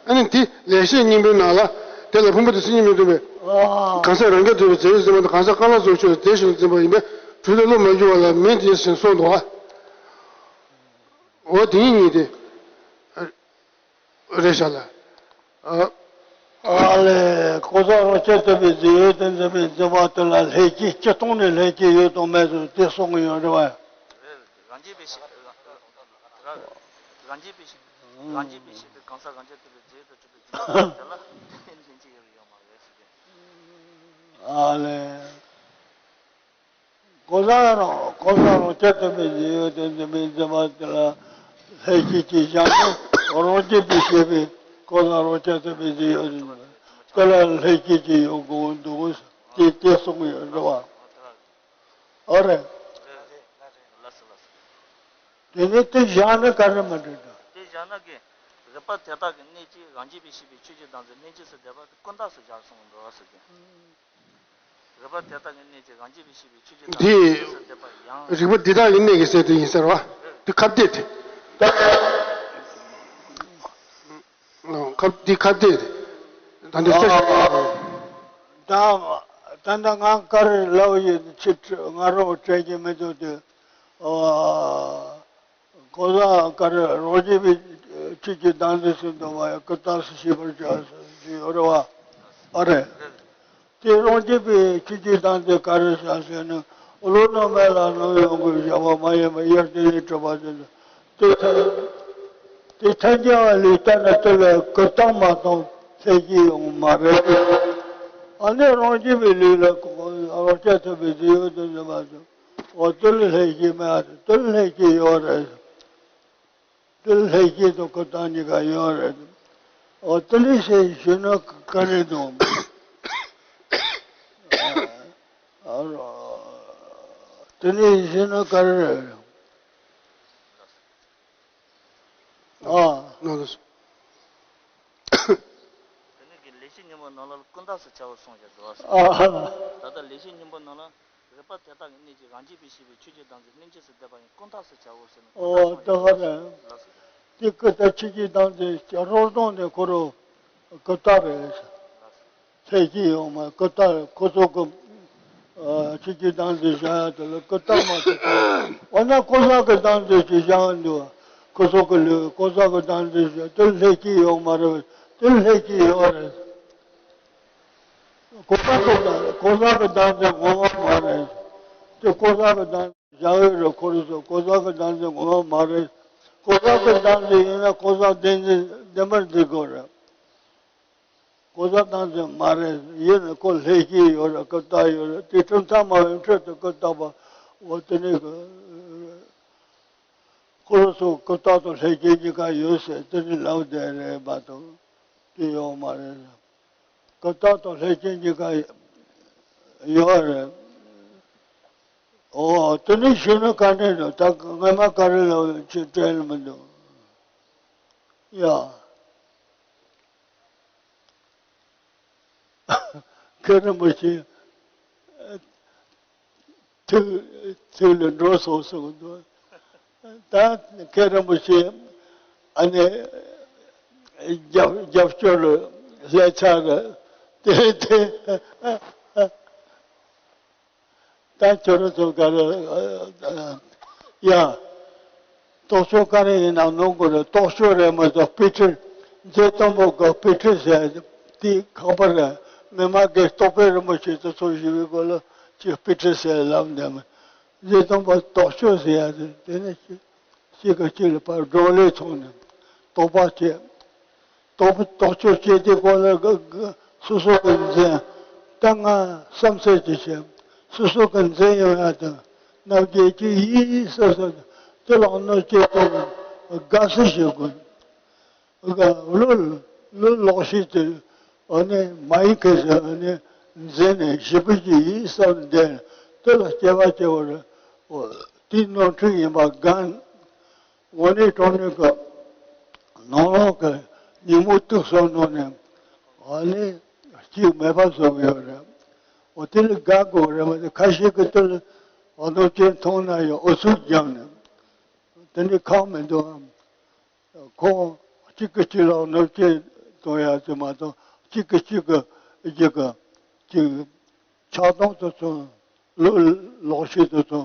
ཨ་ནི་འདི་ལེགས་བཤད་སྙིང་པོའི་ནང་ལ་དེ་ལ་ཕུང་པོ་དང་མཚན་ཉིད་མི་མཐུན་པའི། ཨ། གང་ཟག་རང་རྐྱ་ཐུབ་པའི་རྫས་ཡོད་འཛིན་པ་དང་གང་ཟག་རྐང་ལག་སོགས་ཆོས་ལ་དེ་བཞིན་དུ་འཛིན་པ་ཡིན་པས་གྲོལ་སྡོད་བློ་མ་འགྱུར་བ་ལ་མིན་ཏེ་ཞེས་གསུངས་འདུག་བ། འོ་དེ་ཉིད་ཉིད་དེ། རེད་ཤག་ལ། ཨ། ཨ་ལས། ཀུན་བཟང་རང་རྐྱ་ཐུབ་པའི་རྫས་ཡོད་དུ་འཛིན་པའི་འཛིན་པ་དེ་ལ་ལྷན་སྐྱེས་སྤྱིར་བཏང་ནས་ལྷན་སྐྱེས་ཡོད་དང་མེད་དུ་དེ་གསུང་གི་ཡོད་རེད་བ། རང་རྐྱ་པའི་ཤེས། རང་རྐྱ་པའི་ཤེས། རང་རྐྱ་པའི་ཤེས་པའི་གང་ཟག་རང་རྐྱ་ཐུབ་པའི་རྫས་ཡོད་དུ་གྲུབ་པའི་འཛིན་པ་དེ་ལ་ལྷན་སྐྱེས་ཡོད་ཡོད་མ་རེད་ཟེར་གྱི། ཨ་ལས། ཀུན་བཟང་རང་ཀུན་བཟང་རང་རྐྱ་ཐུབ་པའི་རྫས་ཡོད་དུ་འཛིན་པའི་འཛིན་པ་དེ་ལ་ལྷན་སྐྱེས་ཀྱི་གཞན་དུ་རང་རྐྱ་པའི་ཤེས་པའི་ཀུན་བཟང་རང་རྐྱ་ཐུབ་པའི་རྫས་ཡོད་དུ་འཛིན་པ་དེ་ལ་ལྷན་སྐྱེས་ཀྱི་ཡོད་དགོས་འདུག་ཅེས་དེ་གསུང་གི་ཡོད་རེད་བ། ཨོ་རེད། དེ་ནས་དེ་བཞག་ན་ག་རེ་མ་འགྲིག་དང་། དེ་བཞག་ན་གི་རིགས་པ་དེ་དག་གི་གནད་ཀྱིས་རང་རྐྱ་པའི་ཤེས་པའི་ཆོས་ཀྱི་བདག་འཛིན་ལྷན་སྐྱེས་སུ་འདོད་པ་དེ་ཀུན་བརྟགས་སུ་བཞག་གསུངས་འདུག་ཟེར་གྱི། རིགས་པ་དེ་དག་གི་གནད་ཀྱིས་རང་རྐྱ་པའི་ཤེས་པའི་ཆོས་ཀྱི་བདག་འཛིན་ལྷན་སྐྱེས་སུ་འདོད་པ་ཡང་། རིགས་པ་འདི་དག་གི་གནད་ཀྱིས་ཟེར་དེ་ཡིན་ཟེར་བ། དེ་ཁ་གཏད་དེ། ཁ་འདི་ཁ་གཏད་དེ། ད་འདི་ས། ད་ད་ལྟ་ང་ཀ་རེ་ལབ་ཡིན་ཕྱི་ང་རང་དྲན་གྱི་མི་འདུག་དེ། ཨ། ཀུན་བཟང་ཀ་རེ་རང་རྐྱ་པའི་ཆོས་ཀྱི་བདག་འཛིན་སུ་འདོད་པ་ཡང་ཀུན་བརྟགས་སུ་ཤེས་པར་བྱ་ཟེར་གྱི་ཡོད་རེད་བ། ཨ་རེད། དེ་རང་རྐྱ་པའི་ཆོས་ཀྱི་བདག་འཛིན་ག་རེ་བྱ་ཟེར་ན་བློ་རྣམ་སྨིན་ལ་སྣང་ཡོང་དགོས་བྱ་བ་མ་ཡིན་པ་དབྱེར་ཐིག་ལེ་གྲུབ་པ་དེ་ཚོ་དེ་ཐལ། དེ་ཐལ་འགྱུར་བ་ལས་ལྟར་ན་དེ་ལ་ཀུན་བརྟགས་མ་གཏོགས་ལྷན་སྐྱེས་ཡོང་མ་རེད། ཨ་ནི་རང་རྐྱ་པའི་ལུགས་ལ་རང་རྐྱ་ཐུབ་པའི་རྫས་ཡོད་དུ་འཛིན་པ་དང་། འོ་དེ་ལ་ལྷན་སྐྱེས་མེད་ཨ་དེ་ལ་ལྷན་སྐྱེས་ཡོད་རེད། དེ་ལ་ལྷན་སྐྱེས་དང་ཀུན་བརྟགས་གཉིས་ཀ་ཡོད་རེད། འོ་དེ་ལས་ཞེས་ཞུས་ན་ག་རེ་འདུག་ཨ་རོ། དེ་ལས་ཞུས་ན་ག་རེ་རེད། ཨ། ནང་དུ། དེ་ནས་ཀྱི་ལེགས་བཤད་སྙིང་པོ་ནང་ལ་ཀུན་བརྟགས་སུ་བྱའོ་གསུངས་བཞག་འདུག་ཨ། ད་ལྟ་ལེགས་བཤད་སྙིང་པོ་ནང་ལ། རིགས་པ་དེ་དག་གི་གནད་ཀྱིས་རང་རྐྱ་པའི་ཤེས་པའི་ཆོས་ཀྱི་བདག་འཛིན་ལྷན་སྐྱེས་སུ་འདོད་པ་ཡང་ཀུན་བརྟགས་སུ་བྱའོ་ཟེར་ན་ཀུན་ཨོ་བརྟགས་ད་ག་རེད། ལགས་སོ། དེ་ཀུན་བརྟགས་ཆོས་ཀྱི་བདག་འཛིན་རོལ་སྟངས་དེ་ཁོ་རང་ཀུན་བརྟགས་རེད། ལྷན་སྐྱེས་ཡོང་མ་ཀུན་བརྟགས་ཁོ་ཚོ་གི་ཨ་ཆོས་ཀྱི་བདག་འཛིན་བཞག་ཡ་དེ་ལ་ཀུན་བརྟགས་མ་ཟེར་ཏེ། འོ་ན་ཀུན་བཟང་གི་བདག་འཛིན་ཅིག་བཞག་འདུག་ཁོ་ཚོ་གི་ལུགས་ཀུན་བཟང་གི་བདག་འཛིན་བཞག་དེ་ལྷན་སྐྱེས་ཡོང་མ་རེད། དེ་ལྷན་སྐྱེས་ཡོད་རེད། ཀུན་བཟང་གི་ཀུན་བཟང་གི་བདག་འཛིན་ངོ་མ་མ་རེད། དེ་ཀུན་བཟང་གི་བདག་འཛིན་བཞག་ཡོད་རེད་ཁོ་རང་ཚོ་ཀུན་བཟང་གི་བདག་འཛིན་ངོ་མ་མ་རེད། ཀུན་བཟང་གི་བདག་འཛིན་ཡིན་ན་ཀུན་བཟང་བདེན་འཛིན་བདེན་པར་འཛིན་དགོས་རེད། ཕོ་བྲང་བཏང་ཚེ་མ་རེད། ཡིན་ནའི་ཁོ་ལྷས་སྐྱེས་ཡོད་རེད། རྐུབ་སྟེགས་ཡོད་རེད། དེ་ཁྲིམས་གཙང་མ་བའི་ཁྲོད་དུ་རྐུབ་སྟེགས་པ། འོ་དེ་ནས་ཁོ་རང་ཚོ་རྐུབ་སྟེགས་དང་ལྷས་སྐྱེས་གཉིས་ཀ་ཡོད་ཟེར་དེ་ནས་ལབ་བསྡད་རེད་མ་གཏོགས་དེ་ཡོད་མ་རེད། རྐུབ་སྟེགས་དང་ལྷས་སྐྱེས་གཉིས་ཀ་ཡོད་རེད། ཨོ་དེ་ནས་གཞོན་ནུ་ག་འདྲ་འདུག་ད་སྔས་མ་ག་རེ་ལབ་ཡོད་ཅེས་དྲན་མི་འདུག་ཡ། མཁན་རིན་པོ་ཆེ་ཐུགས་ཐུགས་ལ་འགྲོ་སོང་གསུངས་འདུག་ད་མཁན་རིན་པོ་ཆེ་ཨ་ནི་རྒྱབ་རྒྱབ་སྐྱོར་ལ་སླེབས་ཚར་རེད། དེ་དེ། ད་ཁྱོད་རང་ཚོ་ག་རེ། ཡ། རྟོགས་བརྗོད་ག་རེ་ཡིན་ནམ་གནང་དགོས་རེད། རྟོགས་བརྗོད་རེད་མ་གཏོགས་དཔེ་ཁྲིད། མཛད་དང་པོ་གི་དཔེ་ཁྲིད་ཟེར་དེ་ཁག་པོ་རེད། སྔོན་མ་དགེ་རྟོགས་དཔལ་རིན་པོ་ཆེ་དེ་ཚོ་ཞུ་བའི་སྐོར་ལ་ཅིག་དཔེ་ཁྲིད་ཟེར་ལབ་འདུག་མཛད་དང་པོ་རྟོགས་བརྗོད་ཟེར་ཡ་དེ་དེ་ནི་ཅིག་གཅིག་གིས་གཅིག་ལ་ཕར་བགྲོ་གླེང་ཐོག་ནས་དོགས་པ་བྱས། རྟོགས་རྟོགས་བརྗོད་བྱེད་དེ་སྐོར་ལ་སོ་སོ་གི་འཛིན། ད་ང་བསམ་ཚུལ་ཅིག་བྱས། སོ་སོ་གི་འཛིན་ཡོང་ཡ་དང་། རྣམ་འགྱུར་གྱི་ཡིད་བསམ་བསམ་དེ་ལ་གནོད་བྱེད་དང་དགའ་བསུ་ཞུ་དགོས། ལོ་ལོ་ལོག་ཤེས་དེ་ཨ་ནི་མ་ཡི་གེ་ཟེར་ཨ་ནི་འཛིན་ནས་ཞིབ་པོ་ཅིག་ཡིད་བསམ་ལྡན་དེ་ལ་སྐྱེ་བ་སྐྱེ་བ་རེད། དེའི་ནོར་འཁྲུལ་ཡིན་པ་དགའ། དངོས་གནས་དྲང་གནས་ཀྱི་ནང་ལོགས་ཀྱི་ཉིན་མོ་དུག་གསུམ་ནང་ནས་ཨ་ནི་གཅིག་མེད་པ་བཟོ་གི་ཡོད་རེད། འོ་དེ་ལ་དགའ་དགོས་རེད་མ་གཏོགས་ཁ་ཤས་ཀྱིས་དེ་ལ་གནོད་སྐྱོན་མཐོང་ན་ཡང་ཨུ་ཚུགས་རྒྱབ་ནས་དེ་འདྲའི་ཁག་མི་འདུག་ཁོང་གཅིག་གིས་གཅིག་ལ་གནོད་སྐྱོན་གཏོང་ཡ་དེ་མ་གཏོགས་གཅིག་གིས་གཅིག་གི་རྒྱུད་ཀྱི་གཅིག་ཆགས་སྡང་དེ་ཚོ་ལོ་ལོག་ཤེས་དེ་ཚོ་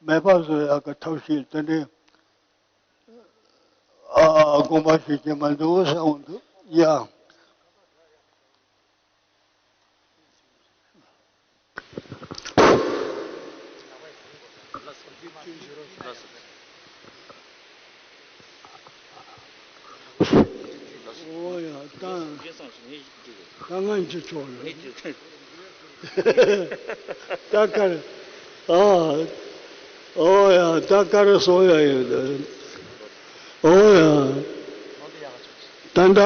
མེད་པ་བཟོ་ཡ་གི་ཐབས་ཤེས་དེ་འདྲའི། ཨ། དགོངས་པ་ཞུ་གི་མ་འདུག་བསམ་འདུག་ཡ། ཨོ་ཡ་ད། ད་ང་འཇུ་ཆོག་ལ། ད་ག་རེ། ཨ། ཨོ་ཡ་ད་ག་རེ་སོང་ཡ་ཡོད། ཨོ་ཡ། ད་ལྟ་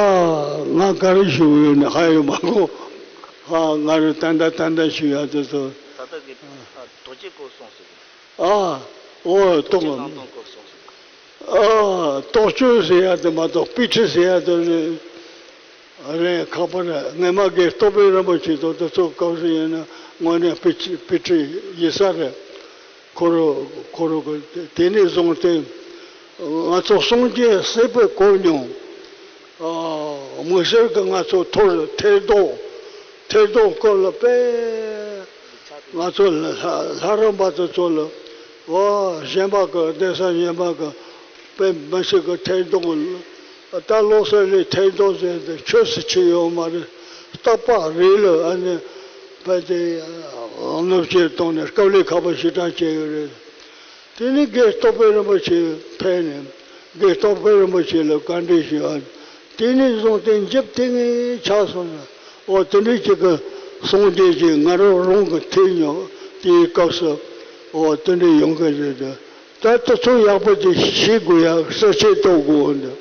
ང་ག་རེ་ཞུ་ཡོད་ནི་ཧ་ཡོད་མ་གོ་ཧ་ང་རེ་ད་ལྟ་ད་ལྟ་ཞུ་ཡ་དེ་ཚོ། ད་ལྟ་གི་རྡོ་རྗེ་སྐོར་གསུངས་སོང་། ཨ། ཨོ་རྡོ་རྗེ་གཏང་སྟངས་སྐོར་གསུངས་སོང་། ཨ། རྟོགས་བརྗོད་ཟེར་ཡ་དེ་མ་གཏོགས་དཔེ་ཁྲིད་ཟེར་ཡ་དེ་རེད། རེད་ཁག་པོ་རེད། སྔོན་མ་དགེ་རྟོགས་དཔལ་རིན་པོ་ཆེ་དང་དེ་ཚོ་སྐབས་སུ་ཡིན་ན་དངོས་གནས་དཔེ་ཁྲིད་དཔེ་ཁྲིད་ཡིན་ས་རེད། ཁོ་རང་ཁོ་རང་གི་དེ་ནས་བཟུང་སྟེ་ང་ཚོ་སངས་རྒྱས་སྲས་པོས་གོ་མྱོང་། ཨ། དམིགས་བསལ་གྱི་ང་ཚོ་ཐོ་རེ་ཐེར་ལྡོག་ཐེར་ལྡོག་སྐོར་ལ་དཔེ། ང་ཚོ་ལ་ལྷ་ལྷ་རམས་པ་དེ་ཚོ་ལ་བ་གཞན་པ་གི་གདན་ས་གཞན་པ་གི་དཔེ་མི་སྲིད་གི་ཐེར་ལྡོག་ད་ལོ་གསར་ལས་ཐེར་ལྡོག་ཟེར་ཏེ་ཆོས་སུ་ཆུད་ཡོད་མ་རེད། རྟག་པ་རེད་ལ་ཨ་ནི་དཔེ་དེ་གནོད་སྐྱེལ་གཏོང་ནས་དཀའ་ལས་ཁག་པོ་ཞེ་དྲག་བྱས་ཡོད་རེད། དེ་ནི་དགེ་རྟོགས་དཔལ་རིན་པོ་ཆེ་ཕེབས་ནས་དགེ་རྟོགས་དཔལ་རིན་པོ་ཆེ་ལ་བཀའ་འདྲི་ཞུས་ཨ། དེ་ནས་བཟུང་སྟེ་འཇིབ་ཏིང་ངེ་ཆགས་སོང་ན་འོ་དེ་འདྲའི་ཅིག་གི་གསུང་དེ་ཅིག་ང་རང་རང་གི་ཐོས་མྱོང་དེའི་སྐབས་སུ་འོ་དེ་འདྲ་ཡོང་གི་རེད། ད་དེ་ཚོ་ཡག་པོ་ཅིག་ཤེས་དགོས་ཡ་གསལ་བཤད་གཏོང་དགོས་འདུག་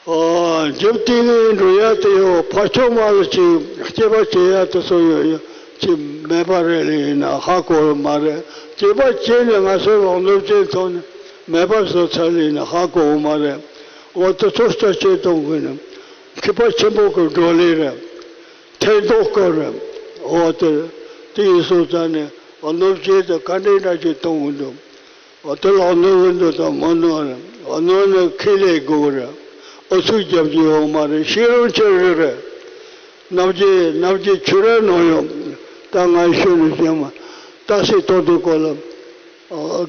ཨ། འཇིབ་ཏིང་ངེ་འགྲོ་ཡ་དེ་ཡོད་ཕར་ཕྱོགས་མ་ལ་ཅིག་སྐྱེས་པ་སྐྱེ་ཡ་དེ་ཚོ་ཡོད་ཡོད་ཅིག་མེད་པ་རེད་ལ་ཡིན་ན་ཧ་གོ་བ་མ་རེད། སྐྱེས་པ་སྐྱེས་ནས་ང་ཚོ་ལ་གནོད་སྐྱེལ་ཐོག་ནས་མེད་པ་བཟོ་ཚར་ལ་ཡིན་ན་ཧ་གོ་བ་མ་རེད། འོ་དེ་ཚོ་ལྟ་བྱེད་གཏོང་དགོས་ནས་མཁས་པ་ཆེན་པོ་གི་བགྲོ་གླེང་རེད། ཐེར་ལྡོག་སྐོར་རེད། འོ་དེ་དེ་ཡིན་སོང་ཙང་ནས་གནོད་སྐྱེལ་དེ་ག་འདྲའི་འདྲ་ཅིག་གཏོང་གི་འདུག་འོ་དེ་ལ་གནོད་གི་འདུག་དང་མ་གནོད་རེད། གནོད་ནས་ཁས་ལེན་དགོས་རེད། ཨུ་ཚུགས་རྒྱབ་ཀྱི་ཡོད་མ་རེད། ཤེས་རུང་ཆེ་རེད་རེད། རྣམ་རྒྱལ་རྣམ་རྒྱལ་ཆོས་ར་ནང་ཡོད། ད་ང་ཤོད་ནས་བཤད་མ། ཏ་སི་ཏོ་དེ་སྐོར་ལ།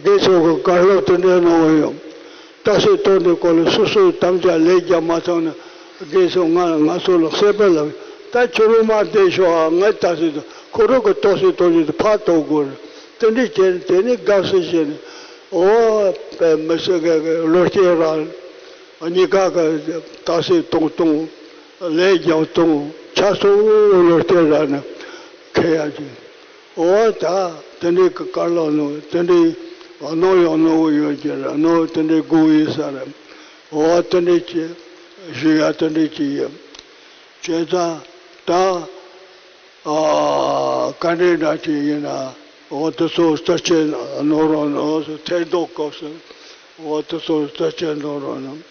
དགེ་ཚོགས་ཀྱི་བཀའ་སློབ་དེ་འདྲའི་གནང་བ་ཡོད། ཏ་སི་ཏོ་དེ་སྐོར་ལ་སོ་སོའི་དམ་བཅའ་ལས་རྒྱབ་མ་ཚང་ན་དགེ་ཚོགས་ང་ང་ཚོ་ལ་གསལ་པོ་ལབ། ད་ཁྱོད་རང་མ་བསྡད་ཤོག་ཨ། ངས་ཏ་སི་ཏོ་ཁོ་རང་གི་ཏོག་སི་ཏོ་ཞིག་ཏུ་ཕར་གཏོང་དགོས་རེད། དེ་འདྲའི་བྱས་ནས་དེ་ནས་དགའ་བསུ་བྱས་ནས་འོ་དཔེ་མི་སྲིད་གི་གི་བློ་སྐྱེད་རང་གཉིས་ཀ་གི་ཏ་སི་ཏོ་གཏོང་། ལས་རྒྱག་སྟངས་ཆ་ཚང་ལོ་སྟེ་ར་ནི་ཁེ་ཡ་ཅིག་འོ་ད་དེ་འདྲའི་གི་དཀར་ལོ་ནོ་དེ་འདྲའི་གནོ་ཡང་གནོ་བོ་ཡོད་ཀྱི་ར་ནོ་དེ་འདྲའི་དགོས་ཡིན་ས་རེད། འོ་དེ་འདྲའི་ཅི་ཞུ་ཡ་དེ་འདྲའི་ཅི་ཡིན། བྱས་ཙང་ད་ཨ་བཀའ་འདྲི་འདྲ་ཅིག་ཡིན་ན་འོ་དེ་ཚོ་རྩ་ཆེན་གནང་རོགས་གནང་ཟེར་ཐད་གཏོང་སྐབས་སུ་འོ་དེ་ཚོ་རྩ་ཆེན་གནང་རོགས་གནང་།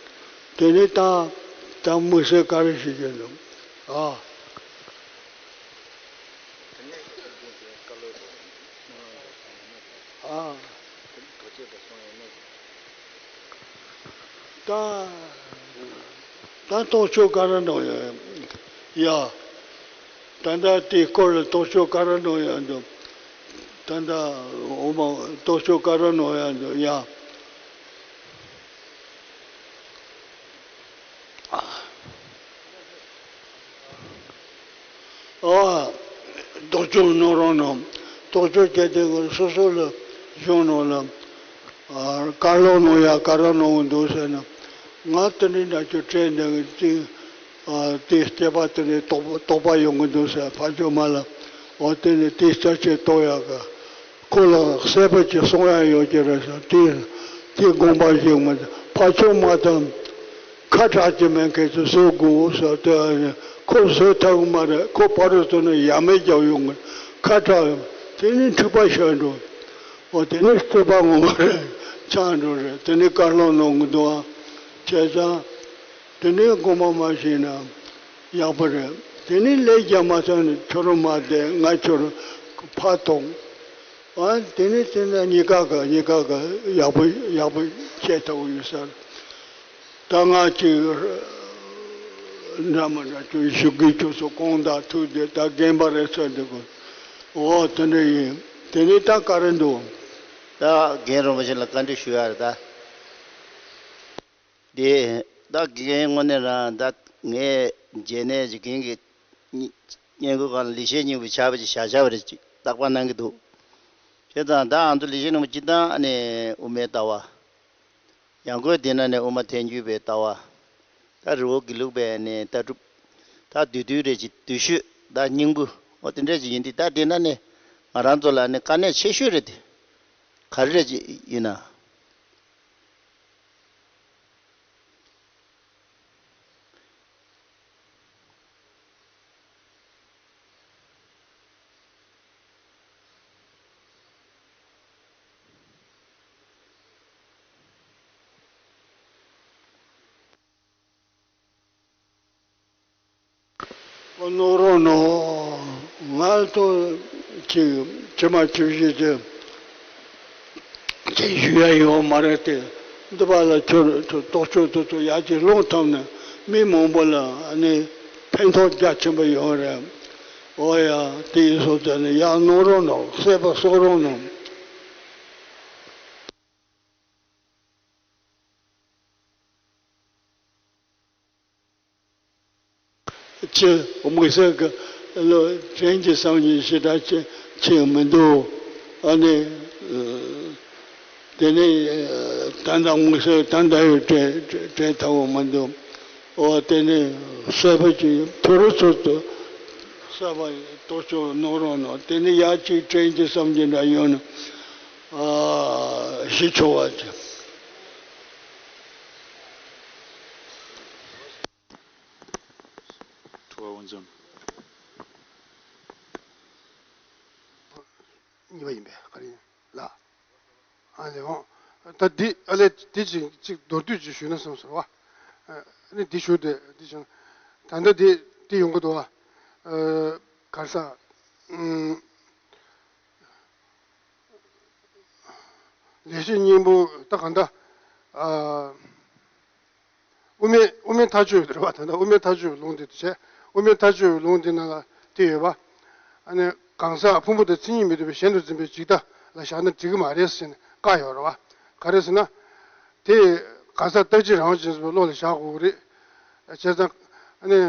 དེ་ནས་ད་ད་དམིགས་བསལ་ག་རེ་ཞིག་ཡིན་ནམ་ཨ། ཨ། ད་ད་རྟོག་དཔྱོད་ག་རེ་གནང་ཡ། ཡ། ད་ད་དེའི་སྐོར་ལ་རྟོག་དཔྱོད་ག་རེ་གནང་ཡ་འདུག་ད་ད་འོ་མ་རྟོག་དཔྱོད་ག་རེ་གནང་ཡ་འདུག་ཡ། ཨ། རྟོག་དཔྱོད་གནང་རོགས་གནང་། རྟོག་དཔྱོད་བྱས་ཏེ་སོ་སོ་ལ་གཞུང་ནང་ལ་ཨ་བཀའ་སློབ་གནང་ཡ་ག་རེ་གནང་གི་འདུག་ཟེར་ན། ང་དེ་འདྲའི་འདྲ་ཅིག་དྲན་འདུག་ཅིག་ཨ་དེ་སྐྱེས་པ་དེ་འདྲའི་རྟོགས་པ་རྟོགས་པ་ཡོང་གི་འདུག་ཟེར་ཕ་ཆོས་མ་ལ། འོ་དེ་ནི་དེ་ལྟ་ཅིག་རྟོགས་ཡ་གི་ཁོ་ལ་གསལ་པོ་ཅིག་གསུང་ཡ་ཡོད་ཀྱི་རེད་ཟེར། དེ་དེ་དགོངས་པ་བཞེས་མ་ཐུབ། ཕ་ཆོས་མ་དང་ཁ་གྲག་གི་མེད་མཁན་ཚོ་བཟོ་དགོས་ཟེར་དེ་ཁོ་བཟོ་ཐུབ་གི་མ་རེད། ཁོ་ཕ་རོལ་ཏུ་ནི་ཡ་མེད་རྒྱག་ཡོང་གི་ཁ་གྲག་ཡོང་དེ་ནི་འཁྲུག་པ་ཤར་འགྲོ། འོ་དེ་ནི་རྩོད་པ་ངོ་མ་རེད་ཆགས་འགྲོ་རེད། དེ་ནི་བཀའ་སློབ་གནང་གི་འདུག་ཨ། བྱས་ཙང་དེ་ནི་དགོངས་པ་མ་བཞེས་ན་ཡག་པོ་རེད། དེ་ནི་ལས་རྒྱག་མ་ཐུབ་ན་ཁྱོད་རང་མ་བསྡད་ང་ཁྱོད་རང་ཕར་གཏོང་། ཨ་དེ་ནི་དེ་ནི་གཉིས་ཀ་ག་གཉིས་ཀ་ག་ཡག་པོ་ཡག་པོ་བྱེད་ཐུབ་ཡོད་ས་རེད། ད་ང་ཅིག་འདྲ་མི་འདྲ་ཅིག་ཞུ་གི་ཁྱོད་ཚོ་གང་ལྟར་ཐུག་དེ་ད་རྒན་པ་རེད་ཚོད་འདུག་གོ། འོ་དེ་འདྲ་ཡིན། དེ་ནི་ད་ག་རེ་འདུག་ད་རྒན་རིན་པོ་ཆེ་ལ་བཀའ་འདྲི་ཞུ་ཡ་རེད་ད། དེ་ད་རྒན་དངོས་གནས་རང་ད་ངས་མཇལ་ནས་ཀྱི་རྒན་གྱི་སྙན་སྐུལ་སྒང་ལ་ལེགས་བཤད་སྙིང་པོའི་ཆར་པ་ཅིག་བཞག་བཞག་པ་རེད་ཅིག་བརྟག་པ་གནང་གི་འདུག་བྱས་ཙང་ད་ང་ཚོ་ལེགས་བཤད་སྙིང་པོ་སྤྱིར་བཏང་ནས་དབུ་མའི་ལྟ་བ། ཡང་སྒོས་དེ་ན་ནས་དབུ་མ་ཐལ་འགྱུར་བའི་ལྟ་བ། ད་རི་བོ་དགེ་ལུགས་པའི་ནས་ལྟ་གྲུབ། ད་བསྡུས་བསྡུས་རེད་ཅིག་བསྡུས་ཤོས་ད་སྙིང་པོ་འོ་དེ་འདྲ་ཅིག་ཡིན་དུས་ད་དེ་ན་ནས་ང་རང་ཚོ་ལ་ནི་དཀའ་གནད་ཆེ་ཤོས་རེད་དེ། ག་རེ་རེད་ཅིག་ཡིན་ན། ཨོ་ནོར་རོ་ནོ། ང་ཚོ་ཅིག་ཕྱི་མ་ཆུ་བཞི་ཅིག་ཅིག་ཞུ་ཡ་ཡོད་མ་རེད་དེ། འདི་པ་ལ་ཁྱོད་ཚོ་རྟོག་དཔྱོད་དེ་ཚོ་ཡར་ཅིག་སློང་ཐུབ་ན་མི་མང་པོ་ལ་ཨ་ནི་ཕན་ཐོགས་རྒྱ་ཆེན་པོ་ཡོད་རེད། ཨོ་ཡ་དེ་ཡིན་སོང་ཙང་ནི་ཡར་ནོར་རོ་ནོ་གསལ་པོ་གསུང་རོགས་གནང་། ཅི་དམིགས་བསལ་གྱི་བློ་དྲན་གྱི་བསམ་གྱི་ཞེ་དྲག་ཅི་ཅི་མི་འདུག་ཨ་ནི་དེ་ནས་ད་ལྟ་དམིགས་བསལ་ད་ལྟ་ཡོད་དྲན་དྲན་ཐུབ་པ་མི་འདུག་ཨོ་དེ་ནས་གསལ་པོ་ཅིག་ཐོ་རུ་ཚོད་དུ་གསལ་པོ་རྟོག་དཔྱོད་གནང་རོགས་གནང་། དེ་ནས་ཡར་ཅིག་དྲན་གྱི་བསམ་གྱི་འདྲ་ཡོད་ན་ཨ་ཞུ་ཆོག་པ་ཅིག་ཐུབ་པ་འོ་འཛོམས། གཉིས་པ་ཡིན་པས་ག་རེ་ཡིན་ལ། ཨ་ལེ་འོང་། ད་འདི་ཨ་ལེ་འདི་ཅིག་ཅིག་མདོར་བསྡུས་ཅིག་ཞུས་ན་བསམ་སོང་བ། ཨ་ནི་འདི་ཞུ་དེ་འདི་བྱུང་། ད་ལྟ་འདི་འདི་ཡོང་གི་འདུག་བ། ཨ་ག་རེ་ཟ། ཨུམ། ལེགས་བཤད་སྙིང་པོ་ད་ག་འདྲ། ཨ། དབུ་མའི་དབུ་མའི་མཐའ་དཔྱོད་རེད་བ། ད་ལྟ་དབུ་མའི་མཐའ་དཔྱོད་ལུང་དེ་བྱས། དབུ་མའི་མཐའ་དཔྱོད་ལུང་དེ་ནང་ལ་དེ་ཡོད་པ། ཨ་ནི་གང་ཟག་ཕུང་པོ་དང་མཚན་ཉིད་མི་ལྡན་པའི་གཞན་དུ་འཛིན་པའི་འཇིག་ལྟ་ལ་བཞག་ན་འགྲིག་གི་མ་རེད་ཟེར་ནས་བཀག་ཡོད་རེད་བ། ག་རེ་ཟེར་ན། དེ་གང་ཟག་རྟག་གཅིག་རང་དབང་ཅན་ཚོའི་བློ་ལ་བཞག་དགོས་ཀྱི་རེད། བྱས་ཙང་ཨ་ནི།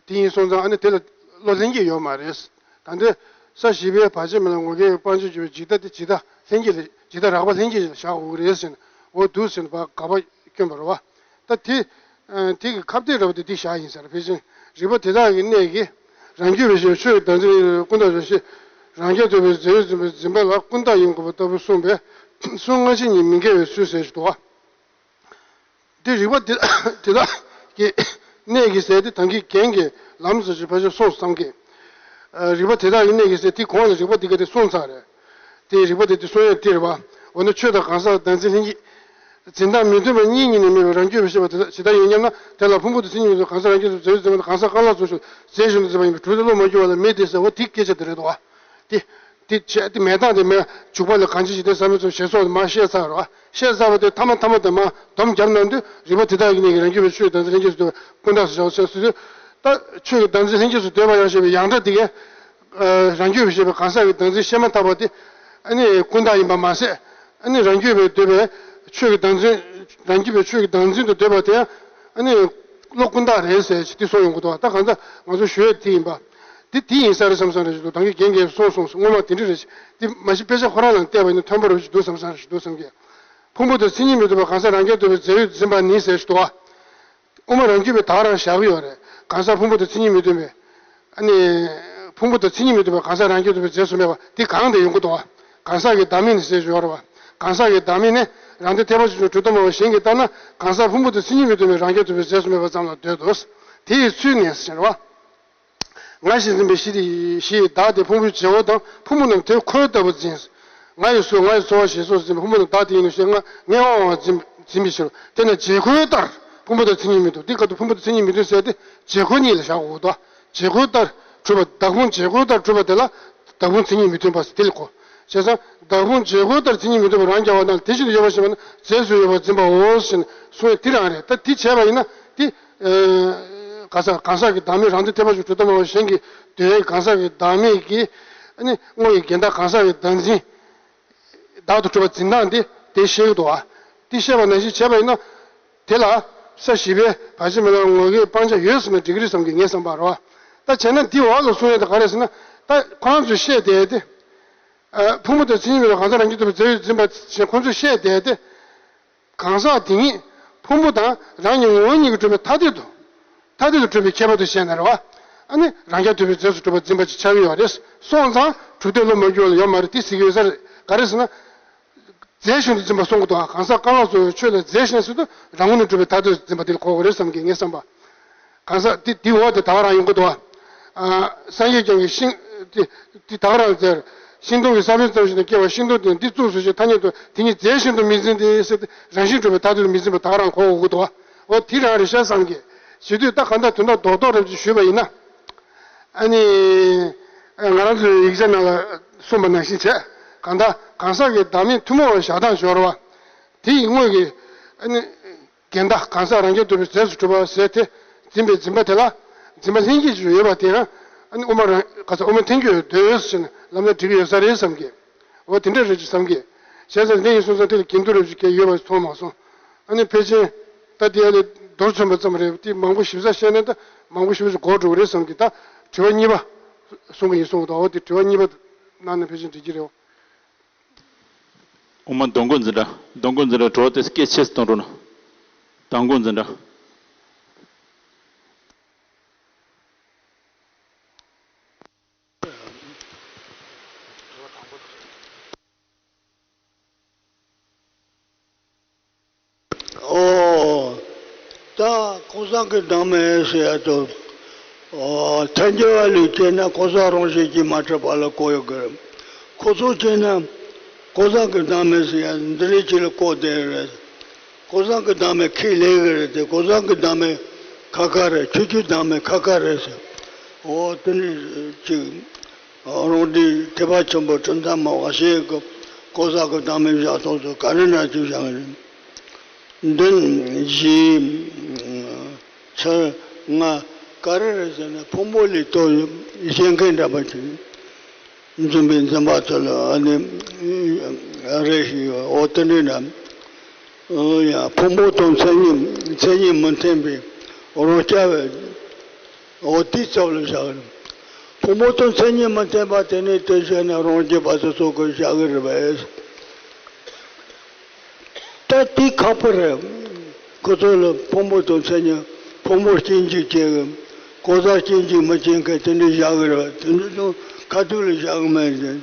དེ་ཡིན་སོང་ཙང་ཨ་ནི་དེ་ལ་བློ་ལྷན་སྐྱེས་ཡོད་མ་རེད། ད་ལྟ་ས་བཞི་པའི་བར་ཆད་མེད་ལ་ངོ་སྐལ་བའི་དཔལ་འབྱོར་གྱུར་པའི་འཇིག་ལྟ་དེ་འཇིག་ལྟ་ལྷན་སྐྱེས་ལ་འཇིག་ལྟ་རགས་པ་ལྷན་སྐྱེས་ལ་བཞག་དགོས་ཀྱི་རེད་ཟེར་ནས་འོ་འདུག་ཟེར་ནས་ཕར་དགག་པ་བསྐྱོན་པ་རེད་བ། ད་དེ་ ཨ། དེ་གི་ཁ་གཏད་འདྲ་པོ་དེ་འདི་བཞག་ཡིན་ཟེར། ཕལ་ཆེར་རིགས་པ་དེ་དག་གི་གནས་ཀྱིས་རང་རྒྱུད་པའི་ཆོས་ཀྱི་བདག་འཛིན་ཀུན་བཏགས་རེ་ཞིག་རང་རྐྱ་ཐུབ་པའི་རྫས་ཡོད་འཛིན་པའི་འཛིན་པ་ལ་ཀུན་བཏགས་ཡིན་དགོས་པ་ལྟ་བུ་གསུངས་པས་གསུང་སྔ་ཕྱི་གཉིས་མི་འགལ་བའི་ཚུལ་ཟེར་ཞིག་འདུག་བ། དེ་རིགས་པ་དེ་དེ་དག་གི་གནས་ཀྱི་ཟེར་དེ་ད་གིན་རྒན་གྱིས་ལམ་ཟེར་ཞིག་ཕལ་ཆེར་གསུངས་བསམ་གི། ཨ། རིགས་པ་དེ་དག་གི་གནས་ཀྱི་ཟེར་དེ་གོང་ལ་རིགས་པ་དེ་ག་དེ་གསུངས་ཚར་རེད། དེ་རིགས་པ་དེ་དེ་གསུང་ཡས་དེ་རེད་བ། འོ་ན་ཆོས་དང་གང་ཟག་བདག་འཛིན་ལྷན་སྐྱེས། འཛིན་སྟངས་མི་མཐུན་པ་གཉིས་གཉིས་ནས་སྨྲས་པའི་རང་རྒྱུད་པའི་ཤེས་པ་དེ་དག་ཇི་ལྟར་ཡིན་སྙམ་ན། དེ་ལ་ཕུང་པོ་དང་མཚན་ཉིད་མི་མཐུན་གང་ཟག་རང་རྒྱུད་དུ་རྫས་ཡོད་འཛིན་པ་དང་གང་ཟག་རྐང་ལག་སོགས་སུ་རྫས་གཞན་དུ་འཛིན་པ་ཡིན་པས་གྲུབ་མཐས་བློ་མ་བསྒྱུར་བ་ལ་མེད་དེ་ཟེར་བ་དེ་སྐད་ཆ་དེ་རེད་དོ། དེ་དེ་བྱས་དེ་མེད་སྟངས་དེ་མེད། འཇུག་པ་ལ་གང་ཕྱིར་ཞིག་དེ་བསམ་མི་ཚུལ་ཞེས་སོགས་དེ་མར་བཤད་ཚར་རོ། བཤད་ཚར་བ་དེ་ཐ་མ་ཐ་མ་དེ་མར་སྡོམ་བརྒྱབ་གནང་དུས་རིགས་པ་དེ་དག་གི་གནས་ཀྱི་རང་རྒྱུད་པའི་ཆོས་དང་ལྷན་སྐྱེས་སུ་འདོད་པ་ཀུན་བཏགས་སུ་བཞག་ཟེར་སྲིད་དུས། ད་ཆོས་ཀྱི་བདག་འཛིན་ལྷན་སྐྱེས་སུ་འདོད་པ་ཡང་ཞེས་པའི་ཡང་སྒྲ་དེ་གས། ཨ། རང་རྒྱུད་པའི་ཞེས་པའི་གང་ཟག་གི་བདག་འཛིན་བཤད་མ་ཐག་པ་དེ། ཨ་ནི་ཀུན་བཏགས་ཡིན་པ་མ་ཟད། ཨ་ནི་རང་རྒྱུད་པའི་འདོད་པའི་ཆོས་ཀྱི་བདག་འཛིན། རང་རྒྱུད་པའི་ཆོས་ཀྱི་བདག་འཛིན་དུ་འདོད་པ་དེ་ཡང་ཨ་ནི་བློ་ཀུན་བཏགས་རེད་ཟེར་ཞིག་དེ་གསུངས་ཡོང་གི་འདུག་ད་གང་ལྟར་ང་ཚོ་ཞུ་ཡས་དེ་ཡིན་པ། དེ་དེ་ཡིན་ས་རེད་བསམ་བསམ་རེད་ཞིག་འདུག་ད་གིན་རྒན་གྱིས་གསུངས་སོང་སྔོན་མ་དེ་འདྲ་རེད་ཞིག་དེ་མ་གཞི་དཔེ་ཆ་ཁོ་རང་ལ་བལྟས་པ་ཡིན་ན་ཐོན་པ་རེད་ཞིག་འདུག་བསམ་བསམ་རེད་ཞིག་འདུག་བསམ་གི། ཕུང་པོ་དང་མཚན་ཉིད་མི་མཐུན་པ་གང་ཟག་རང་རྐྱ་ཐུབ་པའི་རྫས་ཡོད་འཛིན་པ་ནི་ཟེར་ཞིག་འདུག་བ། དབུ་མ་རང་རྒྱུད་པས་ད་ག་རང་བཞག་གི་ཡོད་རེད། གང་ཟག་ཕུང་པོ་དང་མཚན་ཉིད་མི་མཐུན་པའི། ཨ་ནི། ཕུང་པོ་དང་མཚན་ཉིད་མི་མཐུན་པའི་གང་ཟག་རང་རྐྱ་ཐུབ་པའི་རྫས་སུ་སྨྲས་པ་དེ་གང་དེ་ཡོང་གི་འདུག་བ། གང་ཟག་གི་བདག་མེད་ནི་ཟེར་ཞིག་ཡོད་རེད་བ། གང་ཟག་གི་བདག་མེད་ནི་རང་སྡེ་ཐེག་པ་ཆེ་ཆུང་གྲུབ་མཐའ་སྨྲ་བ་གཞན་གྱིས་ལྟར་ན་གང་ཟག་ཕུང་པོ་དང་མཚན་ཉིད་མི་མཐུན་པའི་རང་རྐྱ་ཐུབ་པའི་རྫས་སུ་སྨྲས་པ་ཙམ་ལ་འདོད་དོ། དེ་ཡི་ཚུལ་ནི་ཟེར་བ། ང་ཞེས་འཛིན་པའི་གཞི་དེ་གཞི་ཡི་བདག་དེ་ཕུང་པོའི་བྱེད་པོ་དང་ཕུང་པོ་རྣམས་དེ་ཁོའི་ལྟ་བུར་འཛིན། ང་ཡི་གཟུགས་ང་ཡི་ཚོར་བ་ཞེས་སོགས་འཛིན་པའི་ཕུང་པོ་རྣམས་བདག་དེ་ཡིན་ནོ་ཞེས་ང་ངས་དབང་བ་འཛིན་འཛིན་པའི་ཕྱིར། དེས་ན་བྱེད་ཁོའི་ལྟར་ཕུང་པོ་དང་མཚན་ཉིད་མི་མཐུན། འདི་སྐབས་དུ་ཕུང་པོ་དང་མཚན་ཉིད་མི་མཐུན་ཟེར་ཏེ་བྱེད་ཁོ་གཉིས་ལ་བཞག་དགོས་དོ། བྱེད་ཁོའི་ལྟར་གྲུབ་པ་བདག་ཕུང་བྱེད་ཁོའི་ལྟར་གྲུབ་པ་དེ་ལ་བདག་ཕུང་མཚན་ཉིད་མི་མཐུན་པ་ཟེར་དེ་ལ་གོ། བྱས་ཙང་བདག་ཕུང་བྱེད་ཁོའི་ལྟར་མཚན་ཉིད་མི་མཐུན་པ་རང་རྐྱ་བ་དང་དེ་བཞིན་དུ་ཡོད་པར་ཤེས་པ་ན་རྫས་སུ་ཡོད་པར་འཛིན་པའོ་ཞེས་གསུངས་ཡས་དེ་རང་རེད། ད་དེ་བྱས་པ་ཡིན་ན་དེ། ཨ། གང་ཟག་གང་ཟག་གི་བདག་མེད་རང་སྡེ་ཐེག་པ་ཆེ་ཆུང་གྲུབ་མཐའ་སྨྲ་བ་གཞན་གྱིས་འདོད་ཡས་གང་ཟག་གི་བདག་མེད་ཀྱི། ཨ་ནི་དངོས་ཀྱི་འགལ་ཟླ་གང་ཟག་གི་བདག་འཛིན། བདག་ཏུ་གྲུབ་པ་འཛིན་སྟངས་དེ་དེ་ཤེས་ཀྱི་འདུག་བ། དེ་ཤེས་པ་ནང་བཞིན་བྱས་པ་ཡིན་ན། དེ་ལ་ས་བཞི་པའི་བར་ཆད་མེད་ལམ་ངོ་སྐལ་སྤང་བྱ་ཡོད་ཟེར་ན་འགྲིག་གི་རེད་བསམ་གི་ངའི་བསམ་པར་རོ། ད་བྱས་ན་འདི་འོག་ལ་གསུང་ཡས་དེ་ག་རེད་ཟེར་ན། ད་ཁོ་རང་ཚོས་བཤད་བསྡད་དེ། ཨ། ཕུང་པོ་དང་མཚན་ཉིད་མེད་པའི་གང་ཟག་རང་རྐྱ་ཐུབ་པའི་རྫས་ཡོད་འཛིན་པ་ཞེས་ཁོ་ཚོས་བཤད་བསྡད་དེ། གང་ཟག་དེ་ཉིད་ཕུང་པོ་དང་རང་གི་ངོ་བོ་གཉིས་ཀྱིས་གྲུབ་པའི་ཐ་དད་དུ། ཐ་དད་དུ་གྲུབ་པའི་ཁྱད་པར་དུ་བཤད་ན་རེད་བ། ཨ་ནི་རང་རྐྱ་ཐུབ་པའི་རྫས་སུ་གྲུབ་པར་འཛིན་པ་ཅིག་ཆགས་ཀྱི་ཡོད་རེད། སོང་ཙང་གྲུབ་མཐས་བློ་མ་བསྒྱུར་བ་ལ་ཡོད་མ་རེད་དེ་ཟེར་གྱི་ཡོད་ས་རེད། ག་རེ་ཟེར་ན། རྫས་གཞན་དུ་འཛིན་པ་གསུང་གི་འདུག་ག་གང་ཟག་རྐང་ལག་སོགས་ཆོས་ལ་རྫས་གཞན་ཟེར་དུས་རང་ངོས་ནས་གྲུབ་པའི་ཐ་དད་དུ་འཛིན་པ་དེ་ལ་གོ་དགོས་རེད་བསམ་གྱི་ངའི་བསམ་པ། གང་ཟག་འདི་འདི་འོག་དེ་ད་ག་རང་ཡོང་གི་འདུག་བ། ཨ། སངས་རྒྱས་བསྐྱངས་ཀྱི་ཤིང་། འདི་འདི་ད་ག་རང་ཟེར། ཤིང་སྡོང་གི་ས་བོན་ཙམ་ཞིག་ནས་སྐྱེ་བ་ཤིང་སྡོང་དེ་འདི་གཙུགས་སུ་བྱས་ཐ་སྙད་དུ་དེ་ཉིད་རྫས་གཞན་དུ་མི་འཛིན་ཏེ་ཟེར་ཏེ་རང་བཞིན་གྲུབ་པའི་ཐ་དད་དུ་མི་འཛིན་པ་ད་ག་རང་གོ་དགོས་ཀྱི་འདུག་བ། འོ་དེ་རང་རེད་ཤག་བསམ་གྱི། བྱེད་དུས་ད་གང་ལྟར་དོན་དག་རྡོག་རྡོག་རེ་ཞིག་ཞུས་པ་ཡིན་ན། ཨ་ནི། ང་རང་ཚོའི་ཡིག་ཆ་ནང་ལ་གསུངས་པ་ནང་བཞིན་བྱས། གང་ལྟར་གང་ཟག་གི་བདག་མེད་ཐུན་མོང་བའི་བཞག་སྟངས་སྦྱོར་བ། དེ་ཡི་དངོས་ཀྱི། ཨ་ནི། འགལ་ཟླ་གང་ཟག་རང་རྐྱ་ཐུབ་པའི་རྫས་སུ་གྲུབ་པ་ཟེར་ཏེ། འཛིན་པའི་འཛིན་པ་དེ་ལ། འཛིན་པ་ལྷན་སྐྱེས་ཀྱི་ཡོད་པ་དེ་ཡང་། ཨ་ནི་དབུ་མ་རང་ག་ས་དབུ་མ་ཐལ་འགྱུར་འདོད་ཟེར་ནས་ལམ་སྣ་འགྲིག་གི་ཡོད་ས་རེད་བསམ་གི། འོ་དེ་འདྲ་རེད་ཅེས་བསམ་གི། བྱས་ཙང་འདི་ཡིན་སོང་ཙང་དེ་ལ་འགལ་འདུ་རེ་ཞིག་གས་ཡོད་པ་མཐོང་མ་སོང་། ཨ་ནི་ཕལ་ཆེར། ད་དེ་ཡ་ལས་རྡོར་མཚོན་པ་ཙམ་རེད་དེ་མང་པོ་ཞིབ་ཚགས་བཤད་ན་ད་མང་པོ་ཞིབ་ཚགས་འགོར་འགྲོ་གི་རེད་བསམ་གི། ད་དྲི་བ་གཉིས་པ། གསུང་གི་ཡིན་གསུང་གི་འདུག་འོ་དེ་དྲི་བ་གཉིས་པ་གནང་ན་ཕལ་ཆེར་འགྲིག་གི་རེད། དབུ་མ་སྡོང་པོ་འཛིན་གྲྭ། སྡོང་པོ་འཛིན་གྲྭ་དྲི་བ་དེ་སྐད་ཆེ་ཙམ་གཏོང་རོགས་གནང་། སྡོང་པོ་འཛིན་གྲྭ། ཨོ། ད་གང་ཟག་གི་བདག་མེད་ཟེར་ཡ་དོ། ཨོ། ཐལ་འགྱུར་བ་ལས་བྱས་ན་གང་ཟག་རང་བཞིན་གྱིས་མ་གྲུབ་པ་ལ་གོ་ཡོད་གི་རེད། ཁོ་ཚོ་བྱས་ན་གང་ཟག་གི་བདག་མེད་ཟེར་ཡ་འདི་རེད་ཅིག་ལ་གོ་བསྡད་རེད། གང་ཟག་གི་བདག་མེད་ཁས་ལེན་གི་རེད་དེ་གང་ཟག་གི་བདག་མེད་ཁ་ཁ་རེད། ཁྱོད་ཁྱོད་བདག་མེད་ཁ་ཁ་རེད་ཟེར། ཨོ་དེ་ནི་ཅིག་རང་འདི་ཐེག་པ་ཆེན་པོ་གྲུབ་མཐའ་སྨྲ་བ་ཞེས་གི་གང་ཟག་གི་བདག་མེད་བཞག་སྟངས་སུ་ག་རེ་ན་ཅིག་བཞག་གི་རེད། བདུན་བཞི་ཕྱེད་ལྔ་ག་རེ་རེད་ཟེར་ན་ཕུང་པོ་ལས་ལྟོས་ཞེས་མཁན་འདྲ་པོ་ཅིག་འཛིན་པའི་འཛིན་པ་ཚོ་ལ་ཨ་ནི་རེ་ཞིག་ཡོད། འོ་དེ་འདྲའི་ནང་ཡང་ཕུང་པོ་དང་མཚན་ཉིད་མཚན་ཉིད་མི་མཐུན་པའི་རང་རྐྱ་བའི། འོ་དེའི་ཚབ་ལ་བཞག་རེད། ཕུང་པོ་དང་མཚན་ཉིད་མི་མཐུན་པ་དེ་ནི་དེ་བཤད་ན་རང་རྒྱུད་པ་སོ་སོ་གི་བཞག་གི་རེད་པས། ད་དེ་ཁག་པོ་རེད། ཁོ་ཚོ་ལ་ཕུང་པོ་དང་མཚན་ཉིད། ཕུང་པོ་སྐྱེ་འཇིག་བྱེད་ཀྱི། གང་ཟག་སྐྱེ་འཇིག་མི་བྱེད་མཁན་དེ་འདྲ་བཞག་གི་རེད། དེ་འདྲ་ཚོ་ཁ་ཐུག་ལ་བཞག་གི་མེད་ཟེར།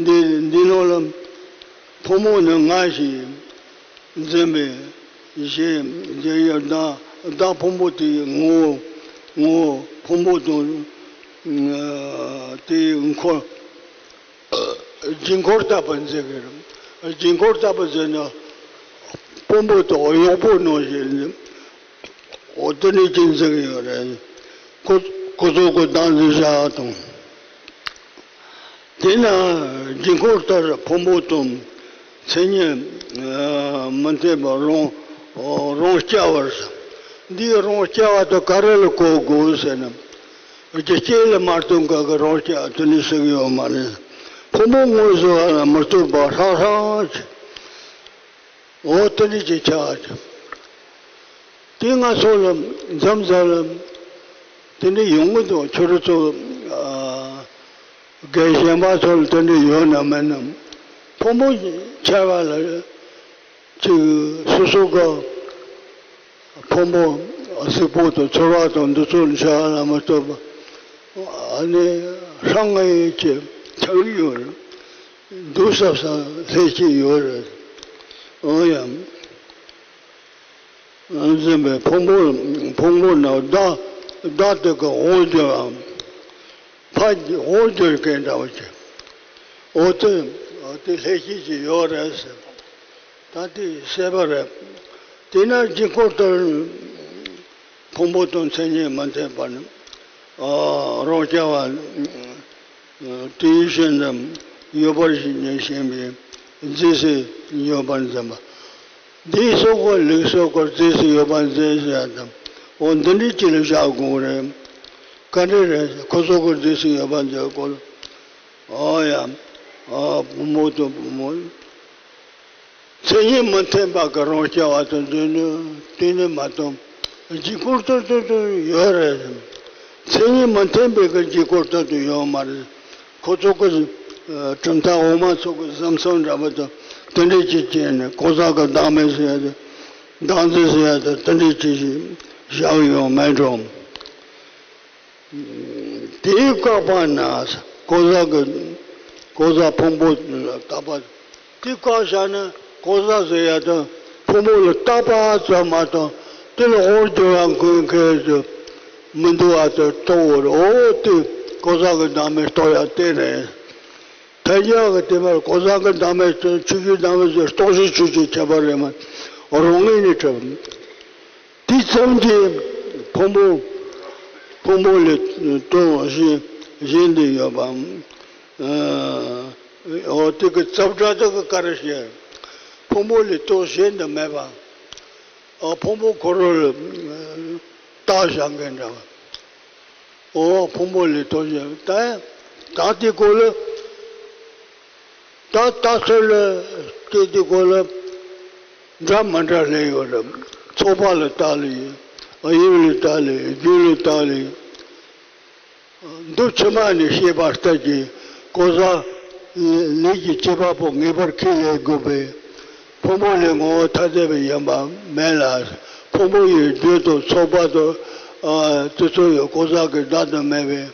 འདི་འདི་ནང་ལ་ཕུང་པོ་ནི་ང་ཞེས་འཛིན་པའི་གཞི། གཞི་ཡང་བདག་བདག་ཕུང་པོ་དེའི་ངོ་བོ། ངོ་བོ་ཕུང་པོ་དང་། ཨ། དེའི་འཁོར། དཀྱིལ་འཁོར་ལྟ་བུ་འཛིན་གྱི་རེད། དཀྱིལ་འཁོར་ལྟ་བུ་འཛིན་ན་ཕུང་པོ་དང་གཡོག་པོ་ནང་བཞིན་འོ་དེ་འདྲ་ཅིག་འཛིན་གྱི་ཡོད་རེད། ཁོ་ཁོ་ཚོ་གི་བདག་འཛིན་བྱ་བ་དང་། དེས་ན་དཀྱིལ་འཁོར་ལྟར་ཕུང་པོ་དང་མཚན་ཉིད་མི་མཐུན་པ་རང་རང་རྐྱ་བར། འདིའི་རང་རྐྱ་བ་དེ་ག་རེ་ལ་གོ་དགོས་ཟེར་ན། རྒྱུ་རྐྱེན་ལ་མ་ལྟོས་པ་གི་རང་རྐྱ་དེ་ནི་ཟེར་གི་ཡོད་མ་རེད། ཕུང་པོ་དངོས་སུ་ལ་མི་ལྟོས་པ་ཧྲག་ཧྲག་ཅིག་འོ་དེ་ནི་ཅིག་ཆགས་ཅིག་དེ་ང་ཚོ་ལ་འཛམ་བཟའ་ལ་དེ་འདྲ་ཡོང་གི་འདུག་ཁྱོད་རང་ཚོ། ཨ། དགེ་གཞན་པ་ཚོ་ལ་དེ་འདྲ་ཡོད་ན་མེད་ན། ཕུང་པོ་ཆགས་པ་ལ་ཅིག་སོ་སོ་གི་ཕུང་པོ་གཟུགས་པོ་དང་ཚོར་བ་དང་འདི་ཚོ་འཆར་བ་ལ་མ་ལྟོས་པ་ཨ་ནི་ཧྲང་ངེ་ཅིག་ཆགས་ཀྱི་ཡོད་རེད། འདུག་ས་ས་ལྷད་ཀྱི་ཡོད་རེད། འོ་ཡང་། འཛིན་པའི་ཕུང་པོ། ཕུང་པོ་ནི་བདག་བདག་དེ་གི་དབང་སྒྱུར་བའམ། ཕར་དབང་སྒྱུར་མཁན་འདྲ་བོ་ཅིག་འོ་དེ། འོ་དེ་ལྷད་སྐྱེས་ཀྱི་ཡོད་རེད་ཟེར། ད་དེ་བཤད་པ་རེད། དེས་ན་དཀྱིལ་འཁོར་ལྟར་ཕུང་པོ་དང་མཚན་ཉིད་མི་མཐུན་པ་ནི། ཨ། རང་རྐྱ་བ། དེའི་ཕྱིར་འདི་ཡོད་པར་ཞེན་པའི་རྫས་སུ་ཡོད་པར་འཛིན་པ། འདིའི་སོགས་པ་ལུགས་སོགས་པར་རྫས་སུ་ཡོད་པར་འཛིན་ཟེར་ཡ་དང་། འོ་འདི་འདྲའི་ཅིག་ལ་བཞག་དགོས་རེད། ག་འདྲ་རེད། ཁོ་སོགས་པར་རྫས་སུ་ཡོད་པར་འཛིན་སྐོར། ཨོ་ཡ། ཨ། བུ་མོ་དང་བུ་མོ། མཚན་ཉིད་མི་མཐུན་པ་གི་རང་རྐྱ་བ་དང་འདི་ནི་དེ་ནི་མ་གཏོགས་དཀྱིལ་འཁོར་དུ་དུ་དུ་ཡོད་རེད། མཚན་ཉིད་མི་མཐུན་པའི་གི་དཀྱིལ་འཁོར་དུ་དུ་ཡོད་མ་རེད། ཁོ་ཚོ་གི། ཨ། གྲུབ་མཐའ་འོག་མ་ཚོ་གི་བཟང་སོང་འདྲ་པོ་དང་དེ་འདྲའི་ཅིག་བྱས་ནས་གང་ཟག་གི་བདག་མེད་ཟེར་ཡ་དེ། བདག་འཛིན་ཟེར་ཡ་དེ་དེ་འདྲའི་ཅིག་བཞག་ཡོད་མེད་འགྲོ། དེས་བཀག་པ་ན་གང་ཟག་གི། གང་ཟག་ཕུང་པོ་ལ་བཏགས་པ། དེ་བཀག་བཞག་ན་གང་ཟག་ཟེར་ཡ་དང་ཕུང་པོ་ལ་བཏགས་པ་ཙམ་མ་གཏོགས་དེ་ལ་དབང་སྒྱུར་བ་མཁན་མཁན་ཞིག་མི་འདུག་པ་དེ་རྟོགས་འོར། འོ་དེ་གང་ཟག་གི་བདག་མེད་རྟོགས་ཡ་དེ་རེད། ཐལ་འགྱུར་གྱི་དེ་མར་གང་ཟག་གི་བདག་མེད་ཆོས་ཅན། བདག་མེད་ཟེར་རྟོགས་ཤིང་ཆོས་ཅན་ཁྱད་པར་རེད་མ། རང་ངོས་ནས་གྲུབ། དེ་ཙམ་གྱིས་ཕུང་པོ། ཕུང་པོ་ལས་སྟོབས་གཞན་གཞན་དུ་ཡོད་པའམ། ཨ། འོ་དེ་གི་རྩ་བྲལ་དག་གི་ག་རེ་བཤད། ཕུང་པོ་ལས་སྟོབས་གཞན་དུ་མེད་པ། ཨ། ཕུང་པོ་ཁོ་རང་ལ་བཏགས་བཞག་མཁན་འདྲ་བ། འོ་ཕུང་པོ་ལས་སྟོབས་གཞན། ད་ད་དེ་སྐོར་ལ། ད་ལྟ་ཚུལ་ལ་བལྟས་དུས་སྐོར་ལ་འདྲ་མི་འདྲ་སླེབས་ཡོད་རེད། ཚོགས་པ་ལ་བལྟས་ལེ། དབྱིབས་ལ་བལྟས་ལེ། རྒྱུ་ལ་བལྟས་ལེ། མདོ་ཕྱི་མ་ནས་བཤད་པ་ལྟར་གྱི་གང་ཟག་ལས་ཀྱི་སྐྱེས་པ་པོ་ངེས་པར་ཁས་ལེན་དགོས་པས། ཕུང་པོ་ལས་ངོ་བོ་ཐ་དད་པ་ཡིན་པ་མེད་ལ། ཕུང་པོ་ཡི་རྒྱུ་དང་ཚོགས་པ་དང་། ཨ། དེ་ཚོ་ཡང་གང་ཟག་གི་བདག་ཏུ་མེད་པས།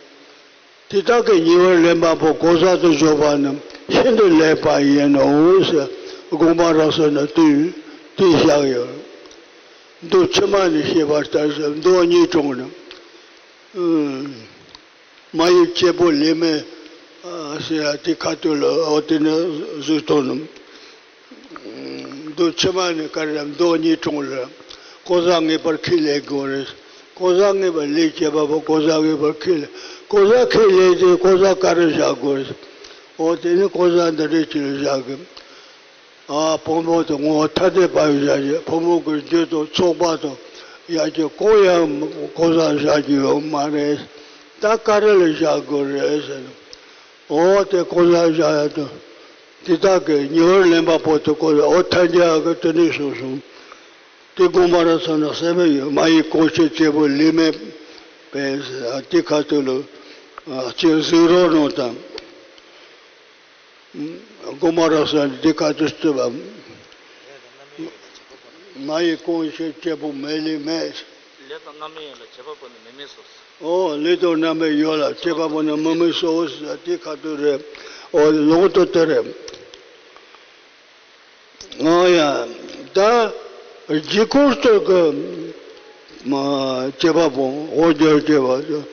དེ་དག་གི་ཉེ་བར་ལེན་པ་པོ་གང་ཟག་ཏུ་འཇོག་པ་རྣམས་ཤིན་ཏུ་ལེགས་པ་ཡིན་ནོ་ཞེས་དགོངས་པ་རབ་གསལ་ན་དེ་དེ་བཞག་ཡོད། མདོ་ཕྱི་མ་ནས་བཤད་པ་ལྟར་ཟེར། མདོ་གཉིས་དྲུང་ནས། ཨ། མ་ཡི་སྐྱེས་བུ་ལས་མེད། ཨ། ཟེར་ཡ་དེ་ཁ་ཐུག་ལ། འོ་དེ་ནི་གཟུགས་སྟོབས་རྣམས། མདོ་ཕྱི་མ་ནས་ག་རེ་རེད། མདོ་གཉིས་དྲུང་ལ་གང་ཟག་ངེས་པར་ཁས་ལེན་དགོས་རེད། གང་ཟག་ངེས་པར་ལས་བྱེད་པ་པོ་གང་ཟག་ངེས་པར་ཁས་ལེན། གང་ཟག་ཁས་ལེན་དེ་གང་ཟག་ག་རེ་བཞག་དགོས་རེད། འོ་དེ་ནི་གང་ཟག་འདི་འདྲ་ཅིག་ལ་བཞག་གི། ཨ། ཕུང་པོ་དང་ངོ་བོ་ཐ་དད་པ་ཡི་བཞག་བཞག་ཕུང་པོ་གི་རྒྱུ་དང་ཚོགས་པ་དང་ཡ་གྱི་གང་ཡང་གང་ཟག་བཞག་རྒྱུ་ཡོད་མ་རེད། ད་ག་རེ་ལ་བཞག་དགོས་རེད་ཟེར་ན། འོ་དེ་གང་ཟག་བཞག་ཡ་དང་། དེ་དག་གི་ཉེ་བར་ལེན་པ་པོ་དེ་གང་ཟག་འོ་ཐལ་འགྱུར་གི་དེ་ནས་གསུངས་སོང་། དེ་དགོངས་པ་རབ་གསལ་ན་གསལ་མི་ཡོད། མ་ཡི་གང་ཕྱིར་སྐྱེས་བུ་ལས་མེད་པས། དེ་ཁ་ཐུག་ལ་ཨ་སྤྱིར་གཟིགས་རོགས་གནང་དང་། དགོངས་པ་རབ་གསལ་འདི་ག་དུས་བཏུས་པ། མ་ཡི་གང་ཞིག་སྐྱེས་བུ་མེད་ལས་མེད། ལས་དང་རྣམ་སྨིན་ཡོད་ལ་བྱེད་པ་པོ་ནི་མི་དམིགས་སོ། ཨོ་ལས་དང་རྣམ་སྨིན་ཡོད་ལ་བྱེད་པ་པོ་ནི་མི་དམིགས་སོ་ཟེར་དེ་ཁ་ཐུག་རེད། ཨོ་ལོག་ཏུ་དེ་རེད། ང་ཡང་ད་རྗེས་འཁོར་ལྟར་གྱི་མ་བྱེད་པ་པོ་འོ་སྦྱོར་བྱེད་པ་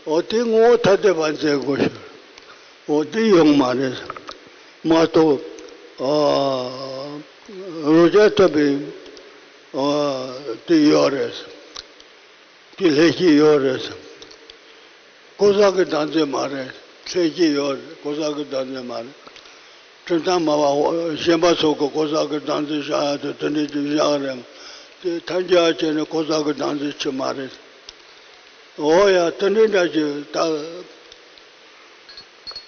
ཨོ་དེ་ངོ་བོ་ཐ་དད་པ་མཛད་དགོས་ཤིང་ཨོ་དེ་ཡོང་མ་རེད། མ་གཏོགས་ཨ་རོ་བརྒྱ་ཐུབ་པའི་ཨ་དེ་ཡོད་རེད། དེ་ལྷད་སྐྱེས་ཡོད་རེད། གོ་ས་གི་བདག་འཛིན་མ་རེད། ལྷད་སྐྱེས་ཡོད་རེད། གོ་ས་གི་བདག་འཛིན་མ་རེད། ཁྲིམས་ཐག་མ་བ་གཞན་པ་ཚོ་གི་གོ་ས་གི་བདག་འཛིན་བཞག་ཡ་དེ་དེ་འདྲའི་ཅིག་བཞག་རེད། དེ་ཐལ་འགྱུར་བྱས་ནས་གོ་ས་གི་བདག་འཛིན་བྱེད་མ་རེད། འོ་ཡ་དེ་འདྲའི་འདྲ་ཅིག་ད་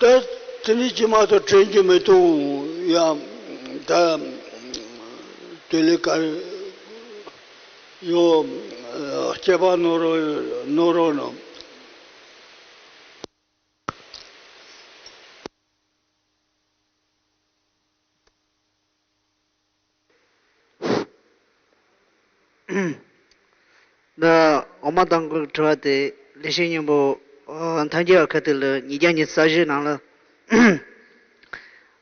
ད་དེ་འདྲའི་ཅིག་མ་གཏོགས་དྲན་གྱི་མི་འདུག་ཡ། ད་དེ་ལས་ཀ་ཡོ། སྐྱེས་པ་ནོར་རོ་ནོར་རོ་ནོ། འདི་འོག་མ་དང་པོའི་དྲི་བ་དེ་ལེགས་བཤད་སྙིང་པོ་ཐལ་འགྱུར་བ་ཁ་ཐུག་ལ་ཉིས་བརྒྱ་ཉི་ཤུ་རྩ་བཞི་ནང་ལ།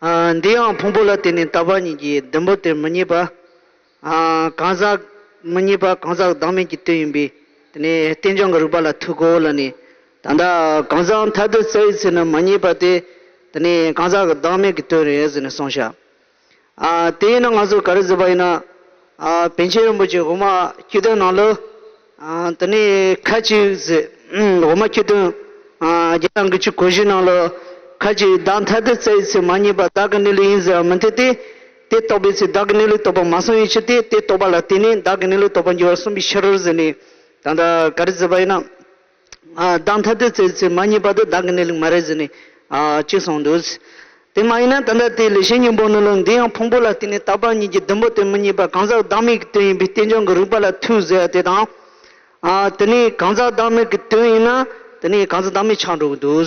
ཨ་འདི་ཡང་ཕུང་པོ་ལ་བརྟེན་ནས་རྟག་པ་གཉིས་ཀྱི་བདུན་པོ་དེ་མི་རྙེད་པ། ཨ་གང་ཟག་མི་རྙེད་པ་གང་ཟག་བདག་མེད་ཀྱི་དོན་ཡིན་པས་དེ་ནས་རྟེན་འབྱུང་གི་རིགས་པ་ལ་ཐུག་གོ་ལ་ནི། ད་ལྟ་གང་ཟག་མཐར་ཐུག་རྩ་བའི་ཚེ་ན་མ་རྙེད་པ་དེ་དེ་ནས་གང་ཟག་གི་བདག་མེད་ཀྱི་དོན་རེད་ཟེར་ནས་གསུངས་ཤག་ཨ་དེ་ཡིན་ན་ང་ཚོ་ག་རེ་ཟེར་བ་ཡིན་ན། ཨ་པཎ་ཆེན་རིན་པོ་ཆེ་འོག་མ་བཅུ་བདུན་ནང་ལ། ཨ་དེ་ནས་ཁ་ཅིག་ཟེར། འོག་མ་བཅུ་བདུན། ཨ་བརྒྱ་དང་དགུ་བཅུ་གོ་བཞི་ནང་ལ། ཁ་ཅིག་བདག་མཐར་ཐུག་རྩ་བའི་ཚེ་མ་རྙེད་པ་བདག་གི་གནས་ལུགས་ཡིན་ཟེར་བ་མི་འཐད་དེ། དེ་རྟོགས་པའི་ཚེ་བདག་གི་གནས་ལུགས་རྟོགས་པ་མ་སོང་བའི་ཕྱིར་ཏེ། དེ་རྟོགས་པ་ལ་བརྟེན་ནས་བདག་གི་གནས་ལུགས་རྟོགས་པར་འགྱུར་བར་གསུངས་པའི་ཕྱིར་ཟེར་ནས། ད་ལྟ་ག་རེ་ཟེར་བ་ཡིན་ན། ཨ་བདག་མཐར་ཐུག་རྩ་བའི་ཚེ་མ་རྙེད་པ་དེ་བདག་གི་གནས་ལུགས་མ་རེད་ཟེར་ནས་ཨ་ཅིག་གསུངས་འདུག་དེ་མ་ཡིན་ན་ད་ལྟ་དེ་ལེགས་བཤད་སྙིང་པོ་ནང་ལ་འདི་ཡང་ཕུང་པོ་ལ་བརྟེན་ནས་རྟག་པ་གཉིས་ཀྱི་བདུན་པོ་དེ་མི་རྙེད་པ་གང་ཟག་བདག་མེད་ཀྱི་དོན་ཡིན་པས་རྟེན་འབྱུང་གི་རིགས་པ་ལ་ཐུག་ཟེར་ཡ་དེ་དང་། ཨ་དེ་ནས་གང་ཟག་བདག་མེད་ཀྱི་དོན་ཡིན་ན་དེ་ནས་གང་ཟག་བདག་མེད་ཆགས་འགྲོ་གི་འདུག་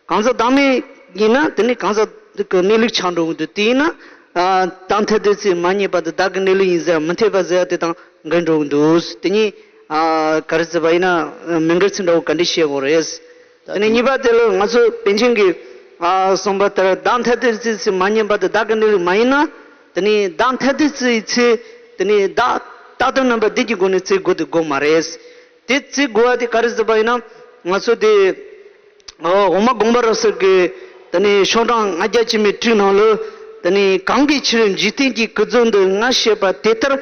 གང་ཟག་བདག་མེད་ཡིན་ན་དེ་ནས་གང་ཟག་གི་གནས་ལུགས་ཆགས་འགྲོ་གི་འདུག་དེ་ཡིན་ན་ཨ་བདག་མཐར་ཐུག་རྩ་བའི་ཚེ་མ་རྙེད་པ་དེ་བདག་གི་གནས་ལུགས་ཡིན་ཟེར་མི་འཐད་པ་ཟེར་དེ་དང་འགལ་འགྲོ་གི་འདུག་དེ་གཉིས་ཨ་ག་རེ་ཟེར་བ་ཡིན་ན་མི་འགལ་ཚུལ་འདྲ་བོ་ག་འདྲ་བཤད་དགོས་རེད། དེ་ནས་གཉིས་པ་དེ་ལ་ང་ཚོ་པཎ་ཆེན་གྱིས་ཨ་གསུངས་པ་ལྟར་བདག་མཐར་ཐུག་རྩ་བའི་ཚེ་མ་རྙེད་པ་དེ་བདག་གི་གནས་ལུགས་མ་ཡིན་ན། དེ་ནས་བདག་མཐར་ཐུག་རྩ་བའི་ཚེ་དེ་ནས་བདག་རྟག་དོན་རྣམ་པ་བདུན་གྱི་སྒོ་ནས་བཙལ་དགོས་དེ་དགོས་མ་རེད། དེ་བཙལ་དགོས་པ་དེ་ག་རེ་ཟེར་བ་ཡིན་ན་ང་ཚོ་དེ། འོ་འོག་མ་དགོངས་པ་རབ་གསལ་གྱི་དེ་ནས་ཤོག་གྲངས་ལྔ་བརྒྱ་བཅུ་མེད་དྲུག་ནང་ལ། དེ་ནས་གང་གི་ཕྱིར་འཇིག་རྟེན་གྱི་ཀུན་རྫོབ་འདི་ང་ཞེས་པ་དེ་ལྟར་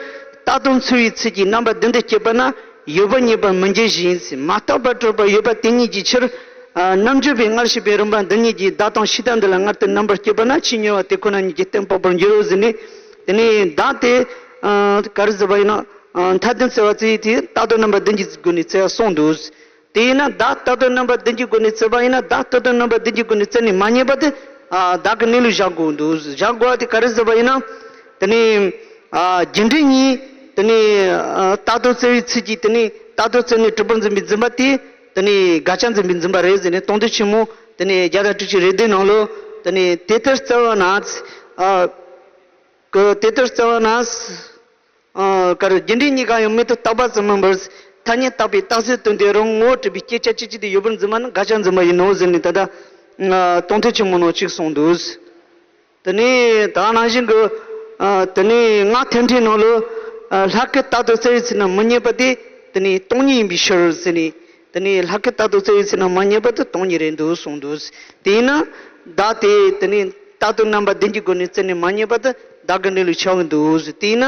རྟག་ཏུ་འཚོལ་བའི་ཚུལ་གྱིས་རྣམ་པ་བདུན་དུ་སྐྱེས་པ་ན་ཡོད་པ་རྙེད་པར་མི་འགྱུར་ཞིང་། མ་རྟག་པར་གྲུབ་པ་ཡོད་པ་དེ་ཉིད་ཀྱི་ཕྱིར། ཨ་རྣལ་འབྱོར་པས་སྔར་བཤད་པའི་རིམ་པ་འདི་ཉིད་ཀྱིས་བདག་དང་ཕྱི་དོན་འདི་ལ་སྔར་ལྟར་རྣམ་པར་སྐྱེས་པ་ན་ཆོས་ཉིད་པ་དེ་ཁོ་ན་ཉིད་ཀྱི་རྟེན་འབྲེལ་པར་འགྱུར་རོ་ཟེར་ནས། དེ་ནས་བདག་དེ་ཨ་ག་རེ་ཟེར་བ་ཡིན་ན་ཨ་མཐར་ཐུག་འཚོལ་བ་བཙལ་ཡི་དེ་རྟག་ཏུ་རྣམ་པ་བདུན་གྱི་སྒོ་ནས་འཚོལ་བ་གསུངས་འདུག་དེ་ཡིན་ན་བདག་རྟག་ཏུ་རྣམ་པ་བདུན་གྱི་སྒོ་ནས་འཚོལ་བ་ཡིན་ན་བདག་རྟག་ཏུ་རྣམ་པ་བདུན་གྱི་སྒོ་ནས་འཚོལ་ནས་མ་རྙེད་པ་དེ་ཨ་བདག་གི་གནས་ལུགས་བཞག་དགོས་འདུག་བཞག་དགོས་པ་དེ་ག་རེ་ཟེར་བ་ཡིན་ན། དེ་ནས་ཨ་རྒྱུ་འབྲས་གཉིས་དེ་ནས་ཨ་རྟག་ཏུ་འཚོལ་བའི་ཚུལ་གྱིས་དེ་ནས་རྟག་ཏུ་འཚོལ་ནས་གྲུབ་པར་འཛིན་པའི་འཛིན་པ་དེ་དེ་ནས་དགག་བྱ་འཛིན་པའི་འཛིན་པ་རེད་ཟེར་ནས་སྟོང་ཐུན་ཆེན་མོ་དེ་ནས་བརྒྱ་དང་དྲུག་ཅུ་རེ་བདུན་ནང་ལོ་དེ་ནས་དེ་ལྟར་རྩ་བ་ན་ཨ་གི་དེ་ལྟར་རྩ་བ་ན། ཨ་གར་རྒྱུ་འབྲས་གཉིས་ཀ་ཡང་མི་མཐུན་རྟག་པ་ཙམ་མིན་པར་ཐ་སྙད་བཏགས་པའི་རྟགས་ཚུལ་སྟོན་ཏེ་རང་ངོ་བོ་གྲུབ་པའི་སྐྱེད་ཆ་ཅི་ཕྱིར་དེ་ཡོད་པར་འཛིན་པ་ནི་དགག་བྱ་འཛིན་པ་ཡིན་ནོ་ཟེར་ནས་ད་ལྟ་ཨ་སྟོང་ཐུན་ཆེན་མོ་ནང་གཅིག་གསུངས་འདུག་དེ་ནས་ད་ནང་བཞིན་གྱི་ཨ་དེ་ནས་སྔགས་ཐེག་ཕྲད་ནང་ལ་ཨ་ལྷ་སྐུ་རྟག་ཏུ་བཙལ་བའི་ཚེ་ན་མི་རྙེད་པ་དེ་དེ་ནས་སྟོང་ཉིད་ཡིན་པའི་ཕྱིར་ཟེར་ནས་དེ་ནས་ལྷ་སྐུ་རྟག་ཏུ་བཙལ་བའི་ཚེ་ན་མ་རྙེད་པ་དེ་སྟོང་ཉིད་རེད་འདུག་གསུངས་འདུག་དེས་ན་བདག་དེ་དེ་ནས་རྟག་ཏུ་རྣམ་པ་བདུན་གྱི་སྒོ་ནས་བཙལ་ནས་མ་རྙེད་པ་དེ་བདག་གི་གནས་ལུགས་ཆགས་ཀྱི་འདུག་དེས་ན།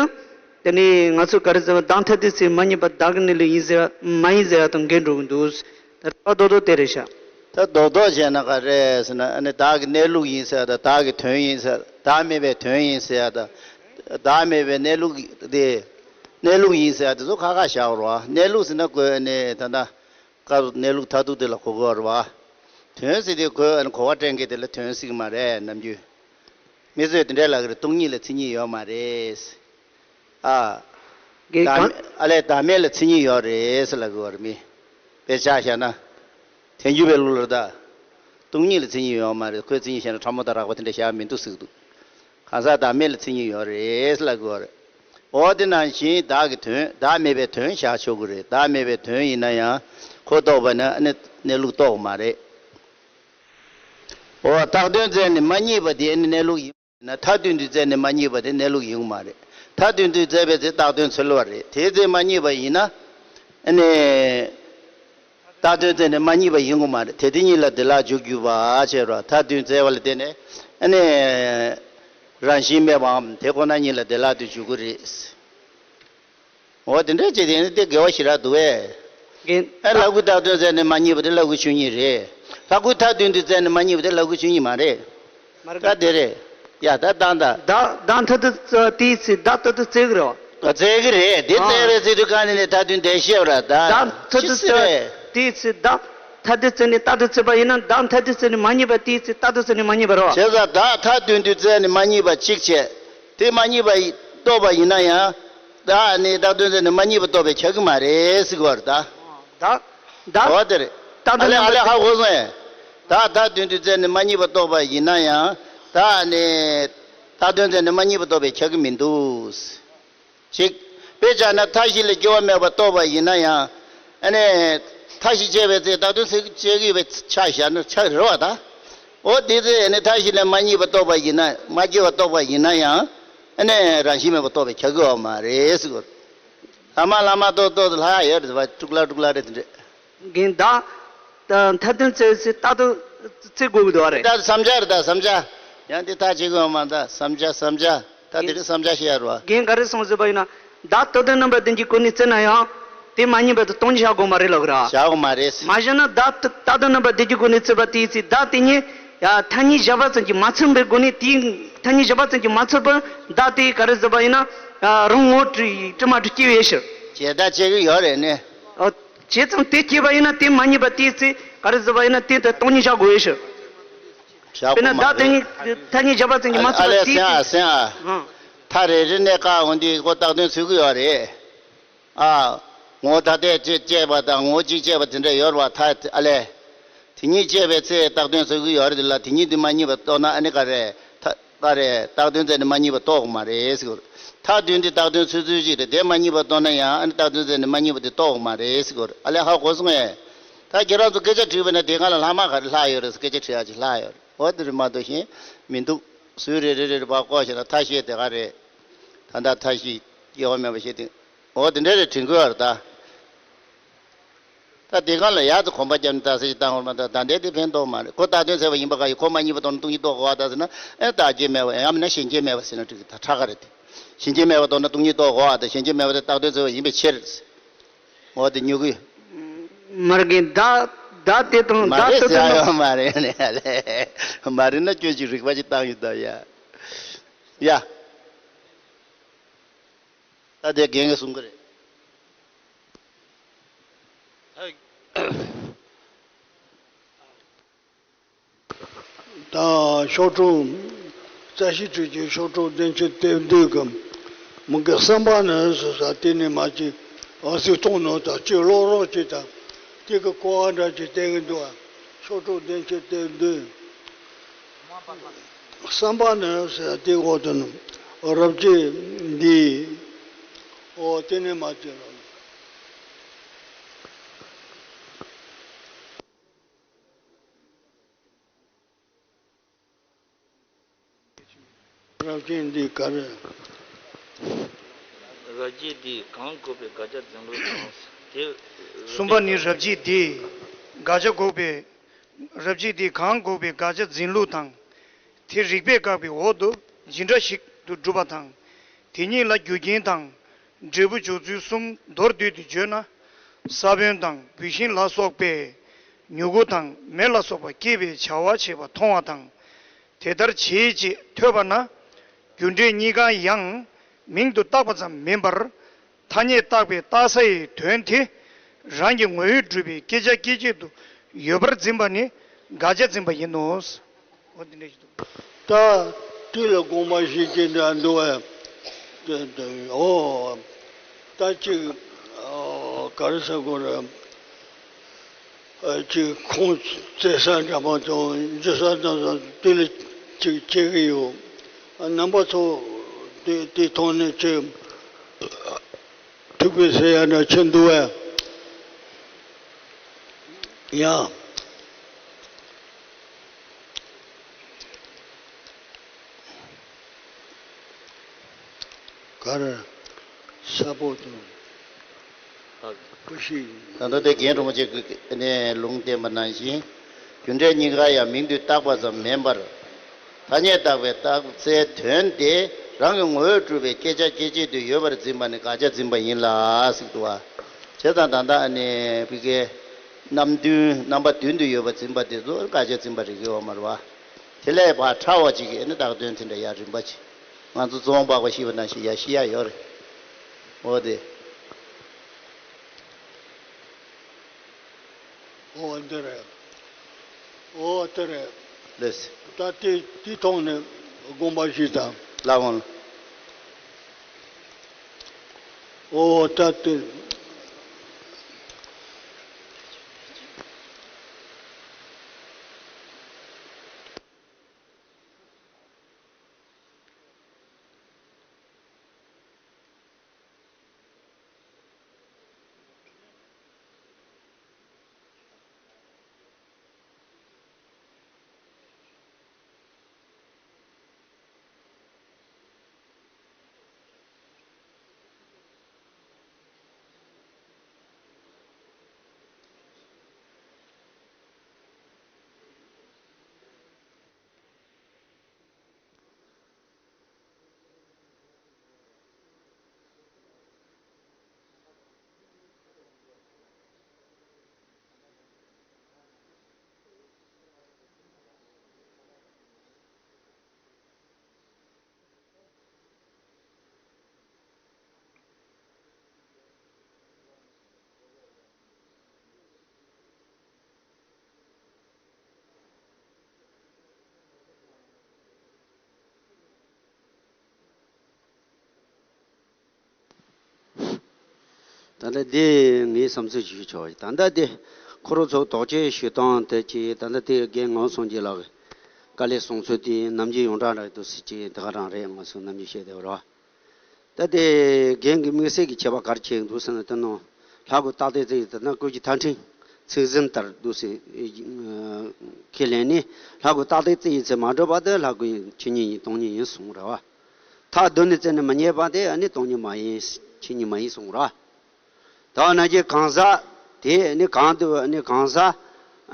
དེ་ནས་ང་ཚོས་ག་རེ་ཟེར་བ་བདག་མཐར་ཐུག་ཚེ་མ་རྙེད་པ་བདག་གི་གནས་ལུགས་ཡིན་ཟེར་མ་ཡིན་ཟེར་བ་དང་འགལ་འགྲོ་གི་འདུག་ད་རེད་པ་རྡོག་རྡོག་དེ་རེད་ཤག་ད་རྡོག་རྡོག་བྱས་ན་ག་རེ་ཟེར་ན་ཨ་ནི་བདག་གི་གནས་ལུགས་ཡིན་ཟེར་བ་དང་བདག་གི་དོན་ཡིན་ཟེར་བདག་མེད་པའི་དོན་ཡིན་ཟེར་བ་དང་བདག་མེད་པའི་གནས་ལུགས་དེ་གནས་ལུགས་ཡིན་ཟེར་བ་དེ་ཚོ་ཁ་ཁ་བཞག་རོགས་གནས་ལུགས་ཟེར་ན་ཀོ་ཨ་ནི་ད་ལྟ་སྐབས་གནས་ལུགས་མཐར་ཐུག་དེ་ལ་གོ་དགོས་རེད་བ། དོན་ཟེར་དེ་ཁོས་ཨ་ནི་གོ་བ་སྤྲད་མཁན་དེ་ལ་དོན་ཟེར་གི་མ་རེད་ནམ་རྒྱུན། མི་ཚོས་དེ་འདྲའི་ལབ་གི་རེད། སྟོང་ཉིད་ལ་མཚན་ཉིད་ཡོད་མ་རེད། ཨ། དགེ་བདག་གང་མེད་ཨ་ལས་བདག་མེད་ལ་མཚན་ཉིད་ཡོད་རེད་ཟེར་ལབ་གི་ཡོད་རེད་མི། དཔེ་ཆ་བཞག་ན། ཐལ་འགྱུར་བའི་ལུགས་ལ་ད། སྟོང་ཉིད་ལ་མཚན་ཉིད་ཡོད་མ་རེད། ཁོས་མཚན་ཉིད་བཤད་ན་ཕྲ་མོ་དང་རགས་པ་དེ་འདྲ་བཞག་མི་འདུག་ཟེར་གི་འདུག་གང་ཟག་བདག་མེད་ལ་མཚན་ཉིད་ཡོད་རེད་ཟེར་ལབ་གི་ཡོད་རེད། འོ་དེ་ནང་བཞིན་བདག་གི་དོན། བདག་མེད་པའི་དོན་བཞག་ཆོག་གི་རེད། བདག་མེད་པའི་དོན་ཡིན་ན་ཡང་ཁོ་རྟོགས་པ་ན་ཨ་ནི་གནས་ལུགས་རྟོགས་མ་རེད། འོ་བཏགས་དོན་བཙལ་ནས་མ་རྙེད་པ་དེ་ཨ་ནི་གནས་ལུགས་ཡིན་ན། མཐའ་དོན་དུ་བཙལ་ནས་མ་རྙེད་པ་དེ་གནས་ལུགས་ཡིན་གྱི་མ་རེད། མཐའ་དོན་དུ་བཙལ་བའི་ཚེ་བཏགས་དོན་འཚོལ་བ་རེད། དེའི་ཚེ་མ་རྙེད་པ་ཡིན་ན་ཨ་ནི། བཏགས་དོན་བཙལ་ནས་མ་རྙེད་པ་ཡིན་དགོས་མ་རེད། དེ་དེ་གཉིས་ལ་བདེ་བླག་འཇུག་རྒྱུ་བ་བྱས་རོགས། མཐའ་དོན་བཙལ་བ་ལ་བརྟེན་ནས་ཨ་ནི་རང་བཞིན་མེད་པའམ་དེ་ཁོ་ན་ཉིད་ལ་བདེ་བླག་ཏུ་འཇུག་གི་རེད། འོ་དེ་འདྲ་བྱས་དེ་ནི་དེ་དགེ་བ་ཞེ་དྲག་འདུག་བས། རྒན། ཨ་ལྷ་སྐུའི་བཏགས་དོན་བཙལ་ནས་མ་རྙེད་པ་དེ་ལྷ་སྐུའི་ཆོས་ཉིད་རེད། ལྷ་སྐུའི་མཐའ་དོན་དུ་བཙལ་ནས་མ་རྙེད་པ་དེ་ལྷ་སྐུའི་ཆོས་ཉིད་མ་རེད། མར་ད་དེ་རེད། ཡ་ད་བཏང་ད། བདག་བདག་མཐར་ཐུག་བཙལ་བ་དེའི་ཚེ་བདག་མཐར་ཐུག་བཙལ་གི་རེད་བ། བཙལ་གི་རེད། དེ་ཨ། བཙལ་བའི་ཚེ་དུས་གང་ནས་ནས་མཐའ་དོན་དེ་ཤེས་པ་ར་ད། བདག་མཐར་ཐུག་ཤི་སྲིད་བཙལ་བས། དེའི་ཚེ་བདག་མཐར་ཐུག་བཙལ་ནས་རྟག་ཏུ་བཙལ་བ་ཡིན་ན། བདག་མཐར་ཐུག་བཙལ་ནས་མ་རྙེད་པ་དེའི་ཚེ་རྟག་ཏུ་བཙལ་ནས་མ་རྙེད་པ་རེད་བ། བྱས་ཙང་བདག་མཐའ་དོན་དུ་བཙལ་ནས་མ་རྙེད་པ་གཅིག་བྱས། དེ་མ་རྙེད་པ་རྟོགས་པ་ཡིན་ན་ཡང་། བདག་ནི་རྟགས་དོན་བཙལ་ནས་མ་རྙེད་པ་རྟོགས་པས་ཁྱབ་ཀྱི་མ་རེད་ཟེར་གྱི་ཡོད་རེད་ད། བདག་བདག་འོ་དེ་རེད། རྟགས་ཨ་ལས་ཨ་ལས་ཧ་གོ་སོང་ངས། བདག་མཐའ་དོན་དུ་བཙལ་ནས་མ་རྙེད་པ་རྟོགས་པ་ཡིན་ན་ཡང་། བདག་ནི་རྟགས་དོན་བཙལ་ནས་མ་རྙེད་པ་རྟོགས་པས་ཁྱབ་ཀྱི་མི་འདུག་ཅིག་དཔེ་བཞག་ན་མཐའ་བཞི་ལས་སྐྱེ་བ་མེད་པ་རྟོགས་པ་ཡིན་ན་ཡང་། ཨ་ནི། མཐའ་བཞི་བྱས་པའི་ཚེ་རྟགས་དོན་ཚིག་བཅད་ཀྱི་བའི་ཆ་བཞག་ན་ཆ་རེད་བ་ད། འོ་དེ་ཚེ་ཨ་ནི་མཐའ་བཞི་ལས་མ་རྙེད་པ་རྟོགས་པ་ཡིན་ན། མ་སྐྱེ་བ་རྟོགས་པ་ཡིན་ན་ཡང་། ཨ་ནི་རང་བཞིན་མེད་པ་རྟོགས་པས་ཁྱབ་ཀྱི་ཡོད་མ་རེད་ཟེར་གོ། ལྷག་མ་ལྷག་མ་ཏོག་ཏོག་ལྷག་ཡོད་རེད་བ། དཀྲུག་ལ་དཀྲུག་ལ་རེད་དེ་འདྲས། རྒན་བདག་ད་མཐའ་དོན་བཙལ་ཚེ་རྟགས་དོན་བཙལ་དགོས་ཀྱི་འདུག་བ་རེད། ད་བསམ་འཆར་རེད་ད་བསམ་འཆར། ཡང་འདི་ཐག་བཅད་དགོས་མ་ད་བསམ་འཆར་བསམ་འཆར། ད་དེ་རིང་བསམ་འཆར་བཤད་ཡ་རེད་བ། རྒན་ག་རེ་གསུངས་ཟེར་བ་ཡིན་ན། བདག་རྟགས་དོན་རྣམ་པ་བདུན་གྱི་སྒོ་ནས་བཙལ་ན་ཡང་། དེ་མ་རྙེད་པ་དེ་སྟོང་ཉིད་བཞག་དགོས་མ་རེད་ལབ་ཀྱི་ར། བཞག་དགོས་མ་རེད། མ་བཞག་ན་བདག་རྟགས་དོན་རྣམ་པ་བདུན་གྱི་སྒོ་ནས་བཙལ་བ་དེའི་ཚེ་བདག་དེ་ཉིད་ཡ་མཐའ་གཉིས་བཞག་པ་ཙམ་གྱིས་མ་ཚིམ་པའི་སྒོ་ནས། དེའི་མཐའ་གཉིས་བཞག་པ་ཙམ་གྱིས་མ་ཚིམ་པར་བདག་དེ་ག་རེ་ཟེར་བ་ཡིན་ན། ཡ་རང་ངོ་བོ་དྲི་དྲི་མ་དྲི་སྐྱེ་བའི་ཕྱིར། བྱས་ད་བྱེད་ཀྱི་ཡོད་རེད་ནི། ཨོ། བྱས་ཙང་དེ་སྐྱེས་པ་ཡིན་ན་དེ་མ་རྙེད་པ་དེའི་ཚེ་ག་རེ་ཟེར་བ་ཡིན་ན། དེ་ལྟར་སྟོང་ཉིད་བཞག་དགོས་པའི་ཕྱིར། བཞག་དཔེར་ན་དགོས་མ་བདག་དེ་རེད། ཉིད་མཐའ་གཉིས་བཞག་པ་ཙམ་གྱིས་མ་ཨ་ཚོམ་ཨ་པ་ལས་དེའི་སེང་ཨ་ཚེ། སེང་ཨ། ཨང་། མཐའ་རེ་རེ་ནས་བཀག་འོང་དུས་ཁོ་རྟགས་དོན་འཚོལ་གྱི་ཡོད་རེད། ཨ། ངོ་བོ་ཐ་དད་ཅེས་བཅད་པ་དང་ངོ་བོ་གཅིག་བཅད་པ་དེ་འདྲ་ཡོད་རེད་བ། མཐའ་ཨ་ལས། དེ་གཉིས་བཅད་པའི་ཚེ་རྟགས་དོན་འཚོལ་གྱི་ཡོད་རེད་ལ། དེ་གཉིས་དེ་མ་རྙེད་པ་རྟོགས་ན་ཨ་ནི་ག་རེ། མཐའ་ག་རེ་རྟགས་དོན་བཙལ་ནས་མ་རྙེད་པ་རྟོགས་དགོས་མ་རེད་ཟེར་གྱི་ཡོད་རེད། མཐའ་དོན་དེ་རྟགས་དོན་འཚོལ་ཚུལ་ཅིག་རེད། དེ་མ་རྙེད་པ་རྟོགས་ན་ཡང་ཨ་ནི་རྟགས་དོན་བཙལ་ནས་མ་རྙེད་པ་དེ་རྟོགས་དགོས་མ་རེད་ཟེར་གྱི་ཡོད་རེད། ཨ་ལས་ཧ་གོ་སོང་ངས། ད་ཁྱེད་རང་ཚོ་སྐད་ཆ་དྲིས་པ་ན་དེ་སྒང་ལ་ལྷག་མ་ག་རེ་ལྷག་ཡོད་རེད་ཟེར། སྐད་ཆ་དྲི་ཡག་ཅིག་ལྷག་ཡོད་རེད། འོ་དེ་རེད་མ་གཏོགས་གཞན་མི་འདུག་ཟུར་རེ་རེ་རེ་རེ་བ་བཀོག་བྱས་ན་མཐའ་བཞི་དེ་ག་རེད། ད་ལྟ་མཐའ་བཞི་སྐྱེ་བ་མེད་པ་བཤད་དུས། འོ་དེ་འདྲ་རེད་དྲན་གྱི་ཡོད་རེད་ད། ད་དེ་སྒང་ལ་ཡག་ཏུ་གོམ་པ་བརྒྱབ་ནས་ད་ཟེར་ཞིག་བཏང་བར་མ་ད་ད་འདས་དེ་ཕན་ཐོགས་མ་རེད། ཁོ་རྟགས་དོན་འཚོལ་བ་ཡིན་པ་ག་ཡིན། ཁོ་མ་རྙེད་པ་རྟོགས་ན་སྟོང་ཉིད་རྟོགས་དགོས་པ་ད་ཟེར་ན། ཨེ་ད་བརྗེད་མེད་པ་ཡང་མིན་ན་ཞེན་བརྗེད་མེད་པ་ཟེར་ན་འགྲིག་གི། ད་ཁྲ་ག་རེད་དེ། ཞེན་བརྗེད་མེད་པ་རྟོགས་ན་སྟོང་ཉིད་རྟོགས་དགོས་པ་ད། ཞེན་བརྗེད་མེད་པ་དེ་རྟགས་དོན་འཚོལ་བ་ཡིན་པའི་ཕྱིར། འོ་དེ་ཉོ་གི། མར་གྱི་བདག་བདག་དེ་དང་མ་བདག་རེད་ཏུ་ཟེར་ཡོད་མ་རེད་ནས་ལས། མ་རེད་ན་ཁྱོད་ཀྱིས་རིག་པ་ཅིག་བཏང་ཡོད་ད་ཡ། ཡ། ད་དེ་རྒན་གྱིས་གསུང་གི་རེད། ད་ཤོག་གྲངས། རྩ་ཤེ་ཁྲིད་ཀྱི་ཤོག་གྲངས་བདུན་ཅུ་དོན་བདུན་གི་མི་གི་བསམ་པ་ནི་ཟེར་ས་དེ་ནས་མ་ཅིག་ཨ་སི་གཏོང་ནོ་དང་ཅིག་ཀློག་རོགས་ཅིག་དང་། དེ་གི་གོ་བ་འདྲ་ཅིག་བསྟན་གི་འདུག་ཨ། ཤོག་གྲངས་བདུན་ཅུ་དོན་བདུན། བསམ་པ་ནི་ཟེར་དེ་འོག་ཏུ་ནི་རབ་བྱེད་འདི། ཨོ་དེ་ནས་མ་ཅིག་ལ། རབ་བྱེད་འདི་ག་རེ། རབ་བྱེད་འདི་གང་འགོག་པའི་དགག་བྱ་འཛིན་ལུགས་དང་། དེ། གསུམ་པ་ནི་རབ་བྱེད་འདི་དགག་བྱ་འགོག་པའི། རབ་བྱེད་འདི་གང་འགོག་པའི་དགག་བྱ་འཛིན་ལུགས་དང་། དེ་རིགས་པས་བཀག་པའི་འོག་ཏུ་འཇིགས་སྐྲག་ཞིག་ཏུ་གྲུབ་པ་དང་། དེ་ཉིད་ལ་རྒྱུ་རྐྱེན་དང་། འབྲས་བུ་འཇོག་ཚུལ་གསུམ་མདོར་བསྡུས་ཏེ་བརྗོད་ན། ས་བོན་དང་བུད་ཤིང་ལ་སོགས་པས་མྱུ་གུ་དང་མེ་ལ་སོགས་པ་སྐྱེད་པའི་བྱ་བ་བྱེད་པ་མཐོང་བ་དང་། དེ་ལྟར་བྱེད་ཅེས་ཐོས་པ་ན། རྒྱུ་འབྲས་གཉིས་ཀ་ཡང་མིང་དུ་བཏགས་པ་ཙམ་མིན་པར། ཐ་སྙད་བཏགས་པའི་བཏགས་སའི་དོན་དེ་རང་གི་ངོ་བོས་གྲུབ་པའི་སྐྱེད་བྱ་སྐྱེད་བྱེད་དུ་ཡོད་པར་འཛིན་པ་ནི་དགག་བྱ་འཛིན་པ་ཡིན་ནོ། འོ་དེ་འདྲ་ཞིག་འདུག་ད་དེ་ལ་དགོངས་པ་བཞེས་ཀྱི་འདྲ་འདུག་ཨ། དེ་དེ་ཨོ། ད་ཅིག་ཨོ་ག་རེ་ཟེར་དགོས་རེད། ཨ་ཅིག་ཁུངས་བཙན་ས་འདྲ་མ་གཏོགས་འཇུ་ས་འདྲ་ས་དེ་ལ་ཅིག་བྱེད་ཀྱི་ཡོད། རྣམ་པ་ཚོ་དེ་དེ་ཐོག་ནས་ཅིག་འཇུག་པའི་ཟེར་ཡ་འདྲ་ཆེ་འདུག་བས། ཡ། ག་རེ། ས་པོ་དང་། ཀུ་ཤི། ད་ལྟ་དེ་རྒན་རིན་པོ་ཆེ་གིས་ནས་ལུང་བསྟན་པ་ནང་བཞིན། རྒྱུ་འབྲས་གཉིས་ཀ་ཡང་མིང་དུ་བཏགས་པ་ཙམ་མིན་པར། ཐ་སྙད་བཏགས་པའི་རྟགས་གསལ་དོན་དེ་རང་གི་ངོ་བོས་གྲུབ་པའི་སྐྱེ་ཆ་སྐྱེ་བྱེད་དུ་ཡོད་པར་འཛིན་པ་ནི་དགག་བྱ་འཛིན་པ་ཡིན་ལ་ཟེར་འདུག་བ། བྱས་ཙང་ད་ལྟ་ཨ་ནི་བི་ཀའི་རྣམ་བདུན་རྣམ་པ་བདུན་དུ་ཡོད་པར་འཛིན་པ་དེ་ཚོ་དགག་བྱ་འཛིན་པ་རིགས་ཡོད་མ་རེད་བ། དེ་ལས་ཕར་ཕྲ་བ་ཅིག་གིས་ཨ་ནི་བཏགས་དོན་དེ་འདྲ་ཡ་རིམ་པ་ཅིག་ང་ཚོ་རྫོང་འབག་པ་ཤེས་པ་ནང་བཞིན་ཡ་ཤེས་ཡ་ཡོད་རེད། འོ་དེ། ཨོ་འདི་རེད། ཨོ་དེ་རེད། ལགས་སོ། ད་དེ་དེ་ཐོག་ནས་དགོངས་པ་བཞེས་དང་། ལགས་འོང་། ཨོ་ད་དེ། ད་ལྟ་འདི་ངའི་བསམ་ཚུལ་ཞུ་ཆོག་ད་ལྟ་འདི་ཁོ་རང་ཚོ་དོགས་གཅོད་ཞུ་སྟངས་དེ་ཅིག་ད་ལྟ་དེ་རྒན་ངག་དབང་སངས་རྒྱས་ལགས་ཀྱི་དཀའ་ལས་གསུང་ཚུལ་དེ་ནམ་རྒྱུན་ཡོངས་གྲགས་འདྲ་འདུག་ཟེར་ཅིག་དེ་ག་རང་རེད། ང་ཚོ་ནམ་རྒྱུན་བཤད་བསྡད་པ་རེད། ད་དེ་རྒན་གྱི་དམིགས་བསལ་གྱི་ཁྱད་པར་ག་རེ་ཕྱེ་འདུག་ཟེར་ན། དེ་ནང་ལྷ་སྐུ་རྟགས་གཏད་རྩི་ཡི་དེ་ན་སྐུ་གི་མཐའ་འཕྲིན་ཚིག་ཟིན་ལྟར་འདུག་ཟེར་ཁས་ལེན་ནས། ལྷ་སྐུ་རྟགས་གཏད་རྩི་ཡི་ཚེ་མ་གྲུབ་པ་དེ་ལྷ་སྐུ་ཆོས་ཉིད་ཡིན་སྟོང་ཉིད་ཡིན་གསུངས་རེད་བ། ཐག་བསྡུས་ནས་བཙལ་ནས་མི་རྙེད་པ་དེ་ཨ་ནི་སྟོང་ཉིད་མ་ཡིན། ཆོས་ཉིད་མ་ཡིན་གསུངས་རེད་བ། ད་ན་གྱི་གང་ཟག་དེ་ནི་གང་དུ་ནི་གང་ཟག་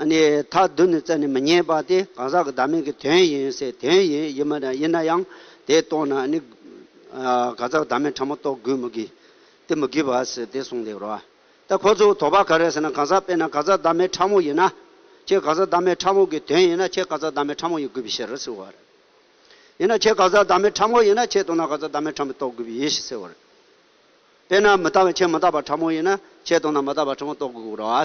ནི་ཐག་བསྡུས་ནས་བཙལ་ནས་མི་རྙེད་པ་དེ་གང་ཟག་གི་བདག་མེད་ཀྱི་དོན་ཡིན་ཟེར། དོན་ཡིན་ཡིན་མ་ཡིན་ན་ཡང་དེ་རྟོགས་ན་ནི་གང་ཟག་བདག་མེད་ཕྲ་མོ་རྟོགས་དགོས་མི་དགོས་དེ་མི་དགོས་པ་ཟེར་དེ་གསུངས་བསྡད་རོ། ད་ཁོ་ཚོ་དོགས་པ་ག་རེ་ཟེར་ན། གང་ཟག་དཔེར་ན་གང་ཟག་བདག་མེད་ཕྲ་མོ་ཡིན་ན། ཁྱེད་གང་ཟག་བདག་མེད་ཕྲ་མོ་གི་དོན་ཡིན་ན་ཁྱེད་གང་ཟག་བདག་མེད་ཕྲ་མོ་ཡིན་དགོས་པའི་ཕྱིར་ཟེར་བ་རེད། ཡིན་ན་ཁྱེད་གང་ཟག་བདག་མེད་ཕྲ་མོ་ཡིན་ན་ཁྱེད་རྟོགས་ན་གང་ཟག་བདག་མེད་ཕྲ་མོ་རྟོགས་དགོས་པའི་ཡིན་ཞེས་ཟེར་བ་རེད། དཔེར་ན་མི་རྟག་པ་ཁྱེད་མི་རྟག་པ་ཕྲ་མོ་ཡིན་ན་ཁྱེད་རྟོགས་ན་མི་རྟག་པ་ཕྲ་མོ་རྟོགས་དགོས་རོ།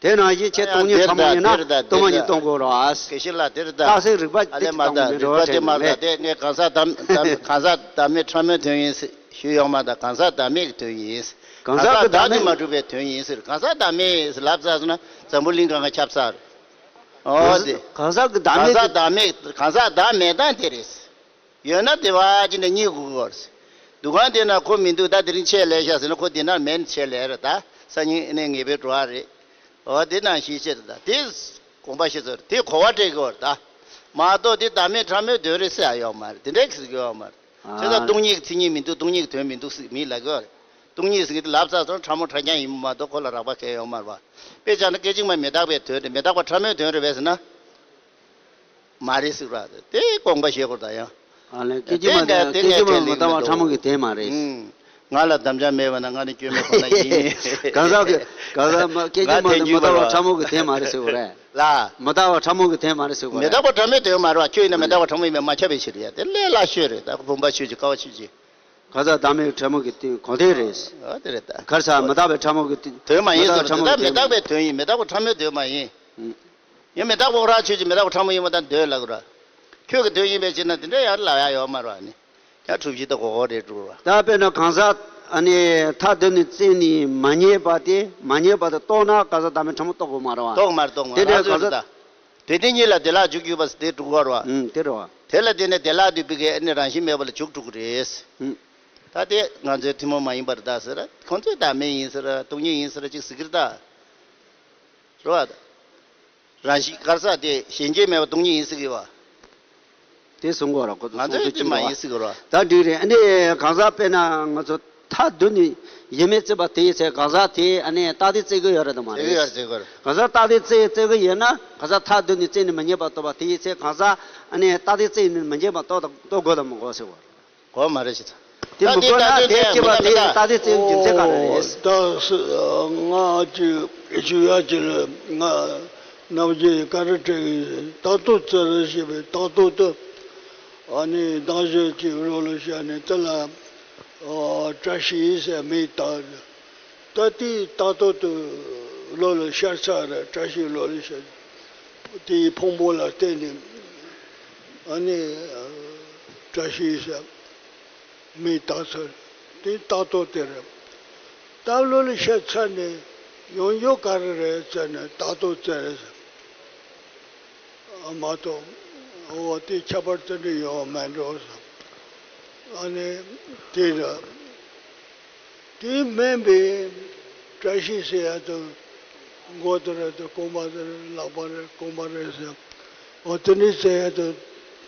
དེ་ནང་བཞིན་ཁྱེད་སྟོང་ཉིད་ཕྲ་མོ་ཡིན་ན་སྟོང་པ་ཉིད་རྟོགས་དགོས་རོ། སྐད་ཆ་ལ་དེར་ད། རྟགས་གསལ་རིགས་པ་ཨ་ལེ་གཅིག་མ་གཏོང་ད་གི་མི་རོ། རིགས་པ་དེ་མ་ལ་དེ་ངས་གང་ཟག་བདག་གང་ཟག་བདག་མེད་ཕྲ་མོའི་དོན་ཡིན་ཞུས་ཡོད་མ་ད། གང་ཟག་བདག་མེད་ཀྱི་དོན་ཡིན། གང་ཟག་གི་བདག་མེད་ནི་མ་གྲུབ་པའི་དོན་ཡིན་ཟེར། གང་ཟག་བདག་མེད་ལབ་ཚར་སོང་ན་འཛམ་བུ་གླིང་གང་ག་ཁྱབ་ཚར། ཨོ་དེ། གང་ཟག་གི་བདག་གང་མེད་ཟག་ཀྱི་བདག་མེད་གང་ཟག་བདག་མེད་སྟངས་དེ་རེད། ཡོད་ན་དེ་བ་ཅི་འདྲ་རྙེད་དགོས་ཀྱི་ཡོད་རེད། འདུ་ཁང་དེ་ན་ཁོ་མི་འདུག་ད་དེ་རིང་ཆད་ལས་ཤག་ཟེར་ན་ཁོ་དེ་ན་མེད་ནི་ཆད་ལས་རེད་ད། སང་ཉིན་ཨ་ནི་ངེས་པའི་འགྲོ་བ་རེད། ཨོ་དེ་ནང་བཞིན་ཆད་ད་དེ་དགོངས་པ་བཞེས་ཚར་དེ་གོ་བ་སྤྲད་ཀྱི་ཡོད་རེད་ད། མ་གཏོགས་དེ་བདག་མེད་ཕྲ་མོའི་དོན་རེད་ཟེར་ཡ་ཡོད་མ་རེད། དེ་འདྲའི་ཟེར་གྱི་ཡོད་མ་རེད། བྱས་ཙང་སྟོང་ཉིད་ཀྱི་མཚན་ཉིད་མི་འདུག་སྟོང་ཉིད་ཀྱི་དོན་མི་འདུག་ཟེར་མི་ལབ་ཀྱི་ཡོད་རེད། སྟོང་ཉིད་ཟེར་གྱི་དེ་ལབ་ཚར་སོང་ཕྲ་མོ་ཕྲ་རྐྱང་ཡིན་པ་མ་གཏོགས་ཁོ་ལ་རགས་པ་གང་ཡང་ཡོད་མ་རེད་བ། དཔེ་བཞག་ན་སྐད་ཅིག་མ་མི་རྟག་པའི་དོན་རེད། མི་རྟག་པ་ཕྲ་མོའི་དོན་རེད་པས་ཟེར་ན། མ་རེད་ཟེར་བ་དེ་དགོངས་པ་བཞེས་དགོས་རེད་ད་ཡང་། ཨ་ལས་སྐད་ཅིག་མ་དེ་དེ་སྐད་ཅིག་མ་དེ་མི་རྟག་པ་ཕྲ་མོ་གི་དོན་མ་རེད། ཨུམ། ང་ལ་དམ་བཅའ་མེད་པ་ན་ང་ནི་སྐྱོན་མེད་ཁོ་ན་ཡིན། གང་ཟག་གི་གང་ཟག་མ་སྐད་ཅིག་མ་དེ་མི་རྟག་པ་ཕྲ་མོ་གི་དོན་མ་རེད་ཟེར་བ་རེད། ལ། མི་རྟག་པ་ཕྲ་མོ་གི་དོན་མ་རེད་ཟེར་བ་རེད། མི་རྟག་པ་ཕྲ་མོའི་དོན་མ་རེད་བ། ཁྱོད་ཡིན་ན་མི་རྟག་པ་ཕྲ་མོ་ཡིན་པས་མ་ཁྱབ་པའི་ཕྱིར་ཡ་དེ་ལས་སླ་ཤོས་རེད་ད། བུམ་པ་ཆོས་ཀྱི་ཀ་བ་ཆོས་ཀྱི། གང་ཟག་བདག་མེད་ཕྲ་མོ་གི་དོན་གོ་དོན་རེད། ཨ་དེ་རེད་ད། གར་ས་མི་རྟག་པའི་ཕྲ་མོ་གི་དོན་མ་ཡིན་ཟེར་ད་མི་རྟག་པའི་དོན་ཡིན། མི་རྟག་པ་ཕྲ་མོའི་དོན་མ་ཡིན། ཡང་མི་རྟག་པ་ཁོ་རང་ཆོས་ཀྱི་མི་རྟག་པ་ཕྲ་མོ་ཡིན་པ་དང་འདོད་ལ་གོ་ར། ཁྱོད་ཀྱི་དོན་ཡིན་པའི་ཕྱིར་ན་དེ་འདྲ་ཡང་ལབ་ཡ་ཡོད་མ་རེད་བ་ནི། ཡང་གྲུབ་གཞི་དང་གོ་གོ་རེད་འགྲོ་བ། ད་དཔེར་ན་གང་ཟག་ཨ་ནི་ཐག་བསྡུས་ནས་བཙལ་ནས་མ་རྙེད་པ་དེ་མ་རྙེད་པ་དེ་རྟོགས་ན་གང་ཟག་བདག་མེད་ཕྲ་མོ་རྟོགས་དགོས་མ་རེད་བ། རྟོགས་མ་རེད་རྟོགས་མ་རེད། དེ་འདྲའི་གང་ཟག་དེ་དེ་ཉིད་ལ་དེ་ལ་འཇུག་འཇུག་པ་དེ་འགྲུབ་གོ་རེད་བ། ཨུམ་དེ་རེད་བ། དེ་ལ་བརྟེན་ནས་དེ་ལ་འདུས་པའི་གི་ཨ་ནི་རང་བཞིན་མེད་པ་ལ་འཇུག་འགྲོ་གི་རེད། ཨུམ། ད་དེ་ང་ཚོའི་ཐུན་མོང་མ་ཡིན་པར་གདའ་ཟེར། ཁོང་ཚོས་ད་མེ་ཡིན་ཟེར། སྟོང་ཉིད་ཡིན་ཟེར་ཅིག་ཟེར་གི་རེད་ད། རེད་བ། རང་བཞིན་ག་རེ་ཟེར། དེ་ཞེན་ཆགས་མེད་པ་སྟོང་ཉིད་ཡིན་ཟེར་གི་བ། དེ་གསུང་གི་རེད། ཁོ་ཚོ་ང་ཚོས་དེ་མ་ཡིན་ཟེར་གི་རེད་བ། ད་འགྲིག་རེད། ཨ་ནི་གང་ཟག་དཔེར་ན་ང་ཚོ་མཐའ་བསྡུས་ནས་ཡིན་མིན་བརྩིས་པ་དེ་ཡིན་ཚེ་གང་ཟག་དེ་ཨ་ནི་རྟག་སྟེ་བརྩི་གི་ཡོད་རེད་དམ་མ་རེད། བརྩི་གི་ཡོད་རེད། བརྩི་གི་རེད། གང་ཟག་རྟག་སྟེ་བརྩི་བརྩི་གི་ཡོད་ན་གང་ཟག་མཐའ་བསྡུས་ནས་བརྩིས་ནས་མི་རྙེད་པར་རྟོགས་པ་དེ་ཡིན་ཚེ་གང་ཟག་ཨ་ནི་རྟག་སྟེ་བརྩིས་ནས་མི་རྙེད་པར་རྟོགས་དང་རྟོགས་དགོས་དང་མི་དགོས་ཟེར་བ། གོ་མ་རེད་ཅི་ཚ། དེ་མི་དགོས་ན་དེ་སྐྱེས་པ་དེ་རྟག་སྟེ་བརྩིས་རྒྱུ་མཚན་ག་རེ་རེད། ད་ང་ཅིག་ཞུ་ཡ་ཅིག་ལ་ང་ནམ་རྒྱུན་བཀའ་དྲིན་དྲན་གི། རྟག་ཏུ་བརྩི་རུ་ཞེས་པའི་རྟག་ཏུ་དུ་ཨ་ནི་གདངས་གཞི་གཅིག་བློ་ལ་ཤར་ནས་དེ་ལ་བཀྲ་ཤིས་ཟེར་མིང་བཏགས། ད་དེའི་རྟག་ཏུ་དུ་བློ་ལ་ཤར་ཚར་རེད། བཀྲ་ཤིས་བློ་ལ་ཤར། དེའི་ཕུང་པོ་ལ་བརྟེན་ནས་ཨ་ནི་བཀྲ་ཤིས་ཟེར་མིང་བཏགས་ཚར། དེ་རྟག་ཏུ་དེ་རེད། ད་བློ་ལ་ཤར་ཚར་ནས་ཡོང་རྒྱུ་ག་རེ་རེད་ཟེར་ནས་རྟག་ཏུ་བརྩི་རེད་ཟེར། མ་གཏོགས་འོ་དེ་ཁྱད་པར་དེ་འདྲ་ཡོད་མེད་འགྲོ་ཟེར། ཨ་ནི་དེ་རེད། དེ་མིན་པའི་བཀྲ་ཤིས་ཟེར་ཡ་དང་། མགོ་དེ་རེད་དང་རྐང་པ་དེ་རེད། ལག་པ་རེད། རྐང་པ་རེད་ཟེར། འོ་དེ་འདྲ་བརྩི་ཡ་དང་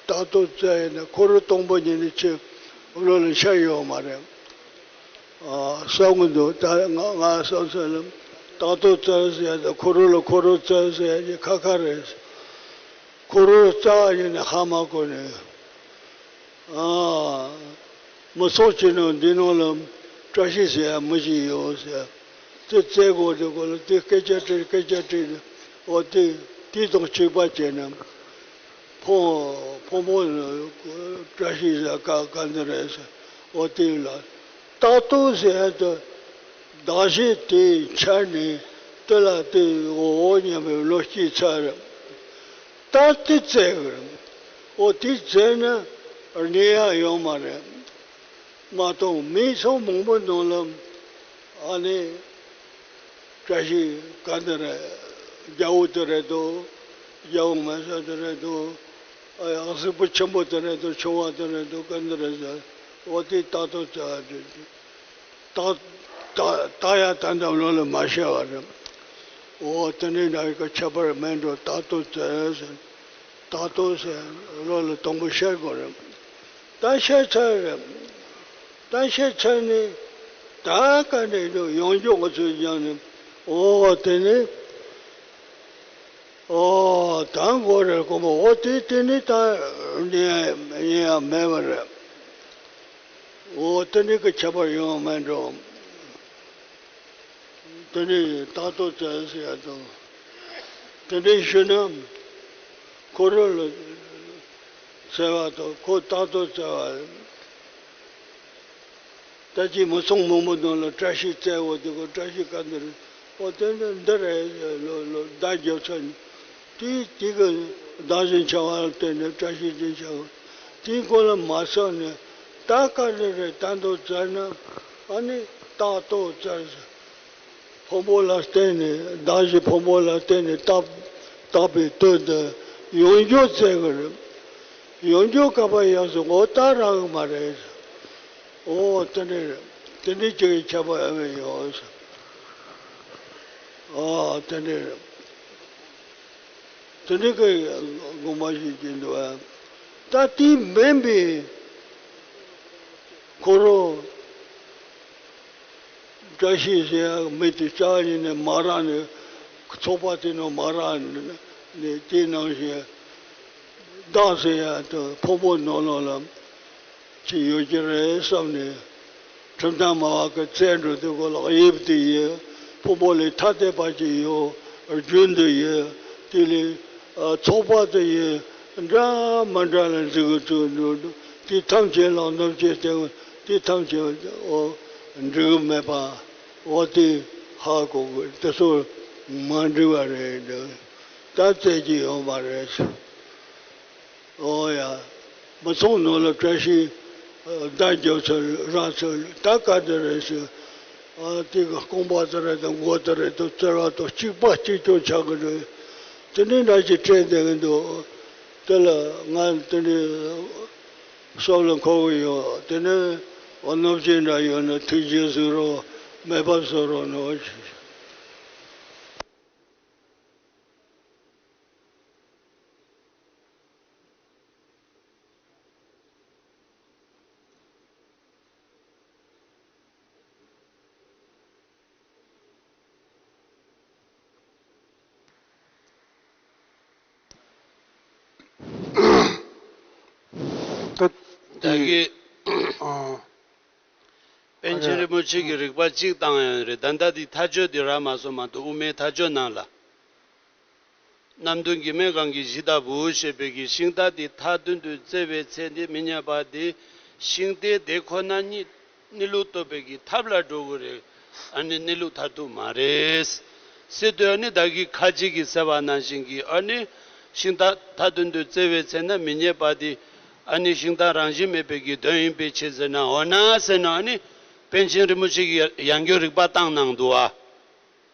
རྟག་ཏུ་བརྩི་ཡ་ན་འཁོར་སྟོང་པ་ཉིད་ནས་ཁྱོད་བློ་ལ་ཤར་ཡོད་མ་རེད། ཨ་བསམ་གི་འདུག་ད་ང་ང་བསམ་ཚུལ་ལ་རྟག་ཏུ་བརྩི་ཟེར་ཡ་དང་འཁོར་ལ་འཁོར་བརྩི་ཟེར་ཡ་གཉིས་ཁ་ཁ་རེད། འཁོར་བརྩི་ཡ་ཡིན་ན་ཧ་མ་གོ་ནས། ཨ། མི་ཚོགས་ཀྱི་ནང་འདི་ནང་ལ་བཀྲ་ཤིས་ཟེར་ཡ་མི་ཞིག་ཡོད་ཟེར། དེ་བཙལ་དགོས། དེ་སྐོར་ལ་དེ་སྐད་ཆ་དྲིས། སྐད་ཆ་དྲིས་ནས་འོ་དེ་དེ་དང་གཅིག་པ་བྱས་ན་ཕུང་ཕུང་པོ་བཀྲ་ཤིས་ཟེར་ག་ག་འདི་རེད་ཟེར། འོ་དེ་ལ་རྟག་ཏུ་ཟེར་ཡ་དེ་གདངས་གཞི་དེ་འཆར་ནས་དེ་ལ་དེ་འོ་འོ་སྙམ་པའི་བློ་སྐྱེས་ཚར། ད་དེ་བཙལ་གི་རེད། འོ་དེ་བཙལ་ན་རྙེད་ཡ་ཡོད་མ་རེད། མ་གཏོགས་མིང་ཚང་མང་པོ་ནང་ལ་ཨ་ནི་བཀྲ་ཤིས་ག་འདི་རེད། རྒྱལ་པོ་དེ་རེད་དོ། རྒྱལ་པོ་མེད་ས་དེ་རེད་དོ། ཨ་ཡ་གཟིག་པོ་ཆེན་པོ་དེ་རེད་དོ། ཆུང་བ་དེ་རེད་དོ། ག་འདི་རེད་ཟེར། འོ་དེ་རྟག་ཏུ་བཙལ་བ་རེད། རྟག་རྟག་རྟག་ཡ་ད་ལྟ་བློ་ལ་མ་ཤར་བ་རེད། འོ་དེ་འདྲའི་འདྲ་གི་ཁྱད་པར་མེད་འགྲོ། རྟག་ཏུ་བཙལ་ཟེར། རྟག་ཏུ་ཟེར་བློ་ལ་དང་པོ་ཤར་དགོས་རེད། ད་ཤར་ཚར་རེད། ད་ཤར་ཚར་ནས་ད་ག་འདྲ་འགྲོ་ཡོང་རྒྱུ་ང་ཚོས་སྦྱངས་ནས། འོ་དེ་ནས་འོ་ད་མགོ་རེད། རྐང་པ། འོ་དེ་དེ་ནས་ད་ཉན་ཡ་མེད་པ་རེད། འོ་དེ་འདྲའི་གི་ཁྱད་པར་ཡོང་མེད་འགྲོ། དེ་འདྲའི་རྟག་ཏུ་བཙལ་ཟེར་ཡ་དང་། དེ་འདྲའི་ཞུ་ན་འཁོར་ལོ་ལ་བཙལ་བ་དང་ཁོ་རྟག་ཏུ་བཙལ་བ། ད་ཅི་མི་ཚང་མང་པོ་ནང་ལ་བཀྲ་ཤིས་བཙལ་བ་དེ་ཁོ་བཀྲ་ཤིས་ག་འདི་རེད། འོ་དེ་འདི་འདི་རེད། ལོ་ལོ་བརྡ་རྒྱབ་ཚར་ནས། དེ་དེ་གི་གདངས་གཞི་འཆར་བ་ལ་བརྟེན་ནས་བཀྲ་ཤིས་ཅན་ཆགས། དེའི་སྐོར་ལ་མ་བསམ་ནས་ད་ག་རེ་རེད། ད་འདོད་བཙལ་ན་ཨ་ནི་རྟག་ཏུ་བཙལ་ཟེར། ཕུང་པོ་ལ་བརྟེན་ནས། གདངས་གཞི་ཕུང་པོ་ལ་བརྟེན་ནས་བཏགས་བཏགས་པའི་དོན་དུ་ཡོང་རྒྱུ་བཙལ་གི་རེད། ཡོང་རྒྱུ་ག་པར་ཡོང་ཟེར། འོ་ད་རག་གི་མ་རེད། འོ་དེ་འདྲ་རེད། དེ་འདྲའི་ཅིག་གི་ཁྱད་པར་ཨ་བས་ཡོད་ཟེར། ཨ་དེ་འདྲ་རེད། དེ་འདྲའི་གི་དགོངས་པ་བཞེས་ཀྱི་འདུག་ཨ། ད་དེ་མིན་པའི་འཁོར་ལོ་བཀྲ་ཤིས་ཟེར་ཡ་མི་དེ་ལྕགས་ཡིན་ནས་མ་རག་ནས། ཚོགས་པ་དེ་ནང་མ་རག་ནས། དེ་ནང་བཞིན་གདངས་ཟེར་ཡ་དང་ཕུང་པོ་ནང་ལོགས་ལ་ཅིག་ཡོད་ཀྱི་རེད་བསམ་ནས། ཁྲིམས་དང་སྨྲ་བ་གི་བཙལ་འགྲོ་དུས་སྐོར་ལ་དབྱིབས་དེ་ཡིན། ཕུང་པོ་ལས་ཐ་དད་པ་ཅིག་ཡོད། རྒྱུན་དུ་ཡིན། དེ་ལས་ཨ་ཚོགས་པ་དེ་ཡིན། འདྲ་མི་འདྲ་ལ་འཛིན་གྱི་བཙུགས་འགྲོ་འདུག་དེ་ཐམས་ཅད་ལ་ནུབ་ཀྱི་སྟེང་། དེ་ཐམས་ཅད་འོ་འགྲིག་གི་མེད་པ། འོ་དེ་ཧ་གོ་དགོས། དེ་ཚོ་མ་འགྲིག་པ་རེད་འདུག་ད་བཙལ་གྱི་ཡོད་མ་རེད། ཨོ་ཡ། མི་ཚང་ནང་ལ་བཀྲ་ཤིས་ཨ་བརྡ་རྒྱབ་ཚར། རག་ཚར། ད་ག་འདི་རེད་ཟེར། ཨ་དེ་གི་རྐང་པ་དེ་རེད་དང་མགོ་དེ་རེད་དང་བཙལ་བ་དང་གཅིག་པ་གཅིག་རྐྱང་ཆགས་ཀྱི་རེད། དེ་འདྲའི་འདྲ་ཞིག་དྲན་བསྡད་ཀྱི་འདུག་དེ་ལ་ང་དེ་འདྲའི་བསམ་བློ་འཁོར་གྱི་ཡོད། དེ་ནས་ འོ། གནོད་སྦྱིན་འདྲ་ཡོད་ན་ཐུགས་རྗེས་གཟིགས་རོགས། མེད་པ་བཟོ་རོགས་གནང་། ད་ད་གི་ཨ་པཎ་ཆེན་རིན་པོ་ཆེ་གི་རིགས་པ་གཅིག་བཏང་ཡང་རེད། ད་ལྟ་འདི་མཐའ་དཔྱོད་འདི་རག་མ་སོང་མ་གཏོགས། དབུ་མའི་མཐའ་དཔྱོད་ནང་ལ། གནམ་སྟོང་གི་སྨན་གང་གི་གཞི་ལྟ་བུ་ཞེས་པའི་གི་ཤིང་རྟ་དེ་མཐའ་མདུན་དུ་བཙལ་བའི་ཚེ་འདི་མི་རྙེད་པ་དེ། ཤིང་རྟའི་དེ་ཁོ་ན་ཉིད་གནས་ལུགས་རྟོགས་པའི་གི་ཐབས་ལ་འགྲོ་དགོས་རེད། ཨ་ནི་གནས་ལུགས་མཐར་ཐུག་མ་རེད་ཟེར་དུས། ཨ་ནི་ད་གི་ཁ་ཅིག་གིས་ཟེར་བ་ནང་བཞིན་གྱི། ཨ་ནི་ཤིང་རྟ་མཐའ་མདུན་དུ་བཙལ་བའི་ཚེ་ན་མི་རྙེད་པ་དེ། ཨ་ནི་ཤིང་རྟ་རང་བཞིན་མེད་པའི་གི་དོན་ཡིན་པའི་ཕྱིར་ཟེར་ན། འོ་ན་ཟེར་ན། ཨ་ནི་པཎ་ཆེན་རིན་པོ་ཆེ་གིས་ཡང་སྐྱར་རིགས་པ་བཏང་གནང་འདུག་ཨ།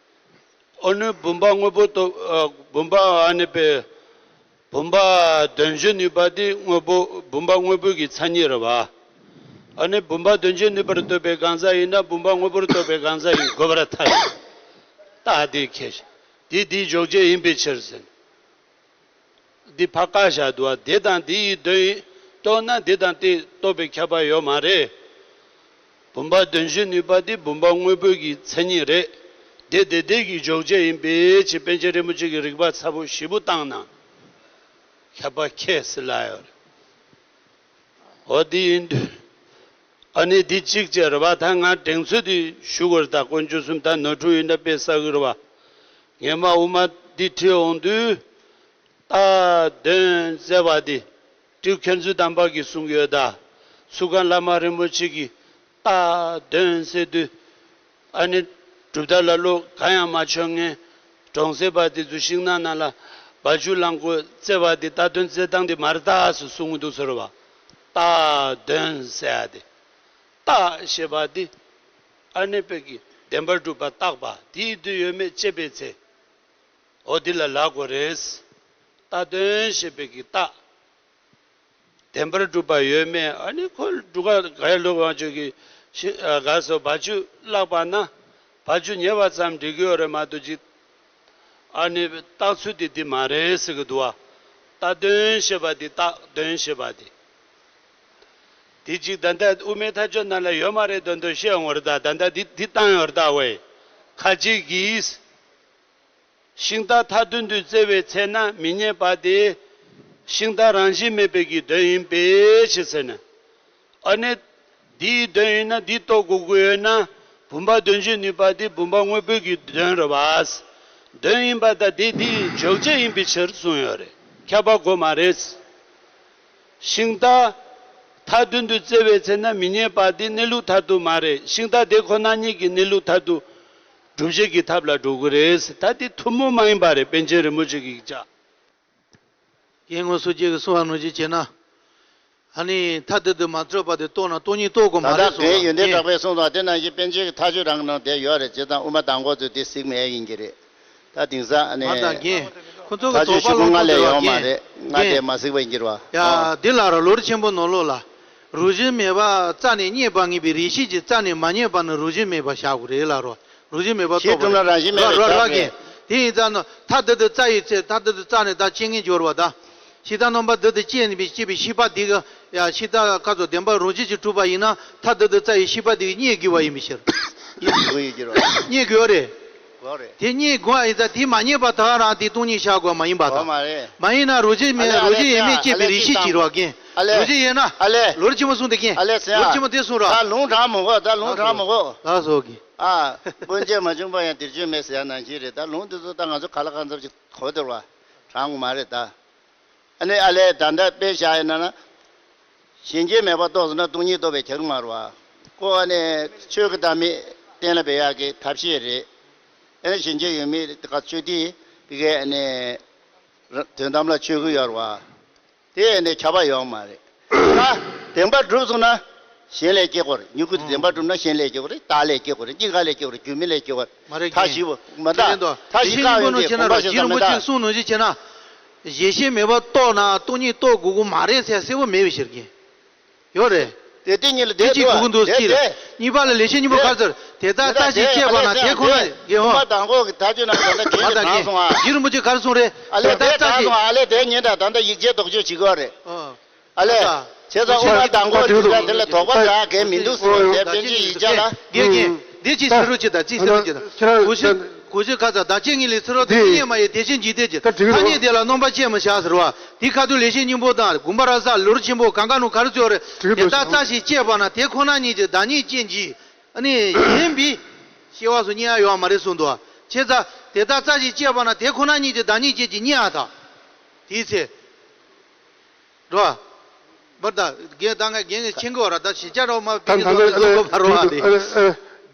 ཨ་ནི་བུམ་པ་དངོས་པོ་རྟོགས། ཨ། བུམ་པ། ཨ་ནི་པའི་བུམ་པ་དོན་བྱེད་ནུས་པ་དེ་དངོས་པོ། བུམ་པ་དངོས་པོ་གི་མཚན་ཉིད་རེད་བ། ཨ་ནི་བུམ་པ་དོན་བྱེད་ནུས་པར་རྟོགས་པའི་གང་ཟག་ཡིན་ན་བུམ་པ་དངོས་པོར་རྟོགས་པའི་གང་ཟག་ཡིན་དགོས་པར་ཐལ། རྟགས་དེ་ཁས། དེ་དེའི་འཇོག་བྱེད་ཡིན་པའི་ཕྱིར་ཟེར། འདི་ཕར་བཀག་བཞག་འདུག་བ། དེ་དང་དེ་ཡི་དོན་ཡིན་རྟོགས་ན་དེ་དང་དེ་རྟོགས་པའི་ཁྱབ་པ་ཡོད་མ་རེད། བུམ་པ་དོན་བྱེད་ནུས་པ་དེ་བུམ་པ་དངོས་པོའི་གི་མཚན་ཉིད་རེད། དེ་དེ་དེ་གི་འཇོག་བྱེད་ཡིན་པའི་ཕྱིར། པཎ་ཆེན་རིན་པོ་ཆེ་གིས་རིགས་པ་ཚ་པོ་ཞེ་པོ་བཏང་ན་ཁྱབ་པ་ཁས་ཟེར་ལབ་ཡོད་རེད། འོ་དེ་ཡིན་དུས། ཨ་ནི་འདི་གཅིག་བྱས་རེད་བ། ད་ང་དྲན་ཚོད་དེ་ཞུ་དགོས་རེད། ད་དཀོན་མཆོག་གསུམ། ད་ནོར་འཁྲུལ་ཡིན་ན་དཔེ་བསགས་ཀྱི་རེད་བ། ངས་མ་དབུ་མ་འདི་ཁྲིད་འོང་དུས། རྟགས་དོན་བཙལ་བ་འདི་སྤྲེའུ་མཁྱེན་བརྩེ་དམ་པ་གིས་གསུངས་ཡོད་ད། ཚུལ་ཁང་བླ་མ་རིན་པོ་ཆེ་གིས་རྟགས་དོན་ཟེར་དུས། ཨ་ནི་གྲུབ་མཐའ་ལ་བློ་གང་ཡང་མ་ཕྱོགས་མཁན་གྲོང་གསེབ་པ་དེ་ཚོ་ཤིང་ནགས་ནང་ལ་བ་ཕྱུགས་གླང་གོས་བཙལ་བ་དེ། རྟགས་དོན་བཙལ་སྟངས་དེ་མ་རེད་ད་ཟེར་གསུང་གི་འདུག་ཟེར་བ། རྟགས་དོན་ཟེར་ཡ་དེ། རྟགས་ཞེས་པ་དེ་ཨ་ནི་པའི་གི་བདེན་པར་གྲུབ་པ་རྟག་པ་དེའི་དུས་ཡོད་མེད་དཔྱད་པའི་ཚེ། འོ་འདི་ལ་ལབ་དགོས་རེད། རྟགས་དོན་ཞེས་པའི་གི་རྟགས། བདེན་པར་གྲུབ་པ་ཡོད་མེད། ཨ་ནི་ཁོ་འབྲུག་སྒར་ག་ཡ་ལུག་དབང་ཕྱུག་གིས་ཤི། ཨ། ག་སོ་བ་ཕྱུགས་བརླགས་པ་ན་བ་ཕྱུགས་ཉེ་བ་ཙམ་འགྲིག་གི་ཡོད་རེད་མ་གཏོགས་ཅིག། ཨ་ནི་རྟགས་ཚུལ་དེ་འདི་མ་རེད་ཟེར་གི་འདུག་བ། རྟགས་དོན་ཞེས་པ་འདི། རྟགས་དོན་ཞེས་པ་འདི། དེ་གཅིག། ད་ལྟ་དབུ་མའི་མཐའ་དཔྱོད་ནང་ལ་ཡོད་མ་རེད་མདོག་མདོག་བཤད་འོང་བ་རེད་ད། ད་ལྟ་འདི་འདི་བཏང་ཡོད་རེད་ད། ཝེ། ཁ་ཅིག་གིས། ཤིང་རྟ་མཐའ་མདུན་དུ་བཙལ་བའི་ཚེ་ན་མི་རྙེད་པ་དེ། ཤིང་རྟ་རང་བཞིན་མེད་པའི་གི་དོན་ཡིན་པའི་ཕྱིར་ཟེར་ན། ཨ་ནི་འདིའི་དོན་ཡིན་ན་འདི་རྟོགས་དགོས་ཀྱི་ཡོད་ན། བུམ་པ་དོན་བྱེད་ནུས་པ་དེ་བུམ་པ་དངོས་པོའི་གི་དོན་རེད་བ། དོན་ཡིན་པ་དང་དེ་དེའི་འཇོག་བྱེད་ཡིན་པའི་ཕྱིར་གསུངས་ཡོད་རེད། ཁྱབ་པ་དགོས་མ་རེད། ཤིང་རྟ་མཐའ་མདུན་དུ་བཙལ་བའི་ཚེ་ན་མི་རྙེད་པ་དེ་གནས་ལུགས་མཐར་ཐུག་མ་རེད། ཤིང་རྟ་དེ་ཁོ་ན་ཉིད་ཀྱི་གནས་ལུགས་མཐར་ཐུག་སྒྲུབ་བྱེད་ཀྱི་ཐབས་ལ་འགྲོ་གི་རེད། ད་དེ་ཐུན་མོང་མ་ཡིན་པ་རེད། པཎ་ཆེན་རིན་པོ་ཆེ་གིས་ཀྱང་། རྒན་ངོ་སོ་སྐྱེ་གི་གསུང་བ་ནོར་གྱི་བྱས་ན། ཨ་ནི་མཐའ་དེ་དུ་མ་གྲུབ་པ་དེ་རྟོགས་ན་སྟོང་ཉིད་རྟོགས་དགོས་མ་རེད་གསུངས་པ། དེ་ཡོན་ཏན་གྲགས་པས་གསུངས་དང་དེ་ནང་བཞིན་པཎ་ཆེན་གྱི་མཐའ་དཔྱོད་རང་གི་ནང་དེ་ཡོད་རེད། བྱས་ཙང་དབུ་མ་དང་པོ་ཚོས་དེ་གཟིགས་མེད་ཡིན་གྱི་རེད། ད་དེང་སང་ཨ་ནི་མ་དང་རྒན། ཁོ་ཚོ་གི་མཐའ་དཔྱོད་ཞིབ་པོ་སྔ་ལས་ཡོད་མ་རེད། སྔ་དེ་མ་གཟིགས་པ་ཡིན་གྱི་རེད་བ། ཡ། འདི་ལ་ར་ལོ་རྒྱུས་ཆེན་པོ་ནང་ལོགས་ལ། རང་བཞིན་མེད་པ་རྩ་ནས་རྙེད་པ་ངེས་པའི་རིགས་ཤེས་ཀྱི་རྩ་ནས་མ་རྙེད་པ་ནི་རང་བཞིན་མེད་པ་བཞག་དགོས་རེད་ལ་རོ། རང་བཞིན་མེད་པ་རྟོགས་པ་རེད། ཤེས་གྲུབ་ན་རང་བཞིན་མེད་པའི་ར་ར་རྟོགས་ར་པས། རྒན། དེ་ཡིན་ཙང་ནི་མཐའ་དེ་དུ་རྩ་ཡི་ཚེ་མཐའ་དེ་དུ་རྩ་ནས་ད་རྐྱེན་ངན་སྦྱོར་བ་དང་། ཤིང་རྟ་རྣམ་པ་དེ་དུ་སྐྱེས་ནས་པའི་སྐྱེས་པའི་ཤེས་པ་དེ་གི་ཡ་ཤིང་རྟ་ཀ་ཚོ་བདེན་པ་རང་བཞིན་གྱིས་གྲུབ་པ་ཡིན་ན་མཐའ་དེ་དུ་རྩ་ཡི་ཤེས་པ་དེ་གི་རྙེད་དགོས་པ་ཡིན་པའི་ཕྱིར། རྙེད་དགོས་ཡོད་ཀྱི་རོ། རྙེད་དགོས་རེད། གོ་རེད། དེ་རྙེད་དགོས་པ་ཡིན་ཙང་དེ་མ་རྙེད་པ་ད་ག་རང་དེ་སྟོང་ཉིད་བཞག་དགོས་མ་ཡིན་པ་དང་། གོ་མ་རེད། མ་ཡིན་ན་རང་བཞིན་མེད། ཨ་ལེ། རང་བཞིན་ཡིན་མིན་སྐྱེས་པའི་རིགས་ཤེས་ཀྱི་རོ་རྒན། ཨ་ལེ། རང་བཞིན་ཡིན་ན། ཨ་ལེ། ལོ་རྒྱུས་ཆེན་མོ་གསུངས་ཏེ་རྒན། ཨ་ལེ་ཟེར་ཡ། ལོ་རྒྱུས་ཆེན་མོ་དེ་གསུངས་རོ། ད་ལུང་དྲངས་མི་དགོས། ད་ལུང་དྲངས་མི་དགོས། ལགས་སོ་རྒན། ཨ། སྤུན་མཆེད་མ་བྱུང་པ་ཡང་དེར་བྱོན་མེད་ཟེར་ཡ་ནང་བཞིན་རེད། ད་ལུང་དེ་ཚོ་ད་ང་ཚོ་ག་ལ་གང་འཚམ་ཅིག་གོ་བསྡད་པ་དྲངས་དགོས་མ་རེད་ད། ཨ་ནི་ཨ་ལས་ད་ལྟ་དཔེ་བཞག་ཡིན་ན་ན། གཞན་སྐྱེ་མེད་པ་རྟོགས་ཟེར་ན་སྟོང་ཉིད་རྟོགས་པའི་ཁྱད་མ་རེད་བ། ཀོ་ཨ་ནི་ཆོས་ཀྱི་བདག་མེད་གཏན་ལ་འབེབས་ཡག་གི་ཐབས་ཤེས་རེད། ཨ་ནི་གཞན་སྐྱེ་ཡོད་མེད་དེ་ག་ཆོས་དེ་དེ་གའི་ཨ་ནི་དོན་དམ་ལ་ཆོས་ཀྱི་ཡོད་རེད་བ། དེ་ཨ་ནི་ཁྱབ་པ་ཡོད་མ་རེད། ད་བདེན་པ་གྲུབ་སོང་ན། གཞན་ལས་སྐྱེ་དགོས་རེད། མྱུ་གུ་དེ་བདེན་པ་གྲུབ་ན་གཞན་ལས་སྐྱེ་དགོས་རེད། རྟགས་ལས་སྐྱེ་དགོས་རེད། རྙེད་དཀའ་ལས་སྐྱེ་དགོས་རེད། རྒྱུ་མེད་ལས་སྐྱེ་དགོས་རེད། མ་རེད་ད་རྒན། ཞིབ་པོ་མ་ད་དེ་ལན་དུ་ད་ཞིབ་ཆེན་ཁག་ཡིན་པོ་ཡོད་ནོ་དེ་བྱས་ན་དགོངས་པ་ར་ཞིག་རྗེ་རིན་པོ་ཆེ་གསུངས་ནོ་ཞིག་བྱས་ན། གཞལ་བྱེད་མེད་པར་རྟོགས་ན་སྟོང་ཉིད་རྟོགས་དགོས་ཀྱི་མ་རེད་ཟེར་གསལ་པོ་མེད་པའི་ཕྱིར་རྒན། ཡོད་རེད། དེ་དེ་གཉིས་ལ་དེ་གཅིག་གོ་གི་འདུག་སྐྱིད་ལ། གཉིས་པ་ལ་ལེགས་བཤད་སྙིང་པོ་ག་རེ་ཟེར། དེ་ལྟར་རྩ་ཞིག་སྐྱེས་པ་ན་དེ་ཁོ་ན་དགེ་བ། དང་པོ་གི་ཐག་གཅོད་ན་ད་ལྟ་རྒན་གྱིས་དྲངས་སོང་ཨ། རྗེ་རིན་པོ་ཆེ་ག་རེ་གསུངས་རེད། ཨ་ལེ་དེ་ལྟར་རྩ་དྲངས་ཞིག་སོང་ཨ་ལེ་དེ་ཉིན་ད་ད་ལྟ་ཡིག་ཆའི་དོགས་གཅོད་བྱེད་དགོས་རེད། ཨ་ལེ། བྱས་ཙང་དབུ་མ་དང་པོ་གི་དུས་ཚོད་དེ་ལ་དོགས་པ་འདྲ་གས་མི་འདུག་ཟེར་བ་དེ་བསྟན་བཅོས་ཡིག་ཆ་ལ། དགེ་རྒན་དེ་ཅིག་ཟེར་རོགས་བྱེད་ད་ཅིག་ཟེར་རོགས་བྱེད་ད། གོ་ཤེས་གོ་ཤེས་ཁ་ཚ་ད་ཅིག་ངེད་ལས་ཚེ་རོགས་དེ་ཉིད་མ་ཡི་དེ་བཞིན་འཇིག་རྟེན་གྱི་ཐ་སྙད་དེ་ལ་རྣམ་པ་ཕྱེ་མི་བྱ་ཟེར་བ། དེ་ཁ་ཐུག་ལེགས་བཤད་སྙིང་པོ་དང་དགོངས་པ་རབ་གསལ་ལུང་རིགས་ཆེན་པོ་གང་ག་ནང་ག་རེ་བརྗོད་རེད། དེ་ལྟར་རྩ་ཞིག་སྐྱེས་པ་ན་དེ་ཁོ་ན་ཉིད་ཀྱི་བདག་ཉིད་ཅན་གྱི་ཨ་ནི་ཡིན་པས་སྐྱེ་བ་སུ་རྙེད་ཡ་ཡོད་མ་རེད་གསུངས་འདུག་བྱས་ཙང་དེ་ལྟར་རྩ་ཞིག་སྐྱེས་པ་ན་དེ་ཁོ་ན་ཉིད་ཀྱི་བདག་ཉིད་ཅན་གྱི་རྙེད་ཡ་དང་། དེའི་ཚེ། རོ། བར་ད་རྒན་ད་ང་རྒན་ངས་ཁྱེད་གོ་ར་ད་ཞི་ཅག་རོ་མ་པི་ད་ཀི་ད་ཟོ་ད་ལ་ཟོ་གོ་བ་རོ་ཨ་དེ།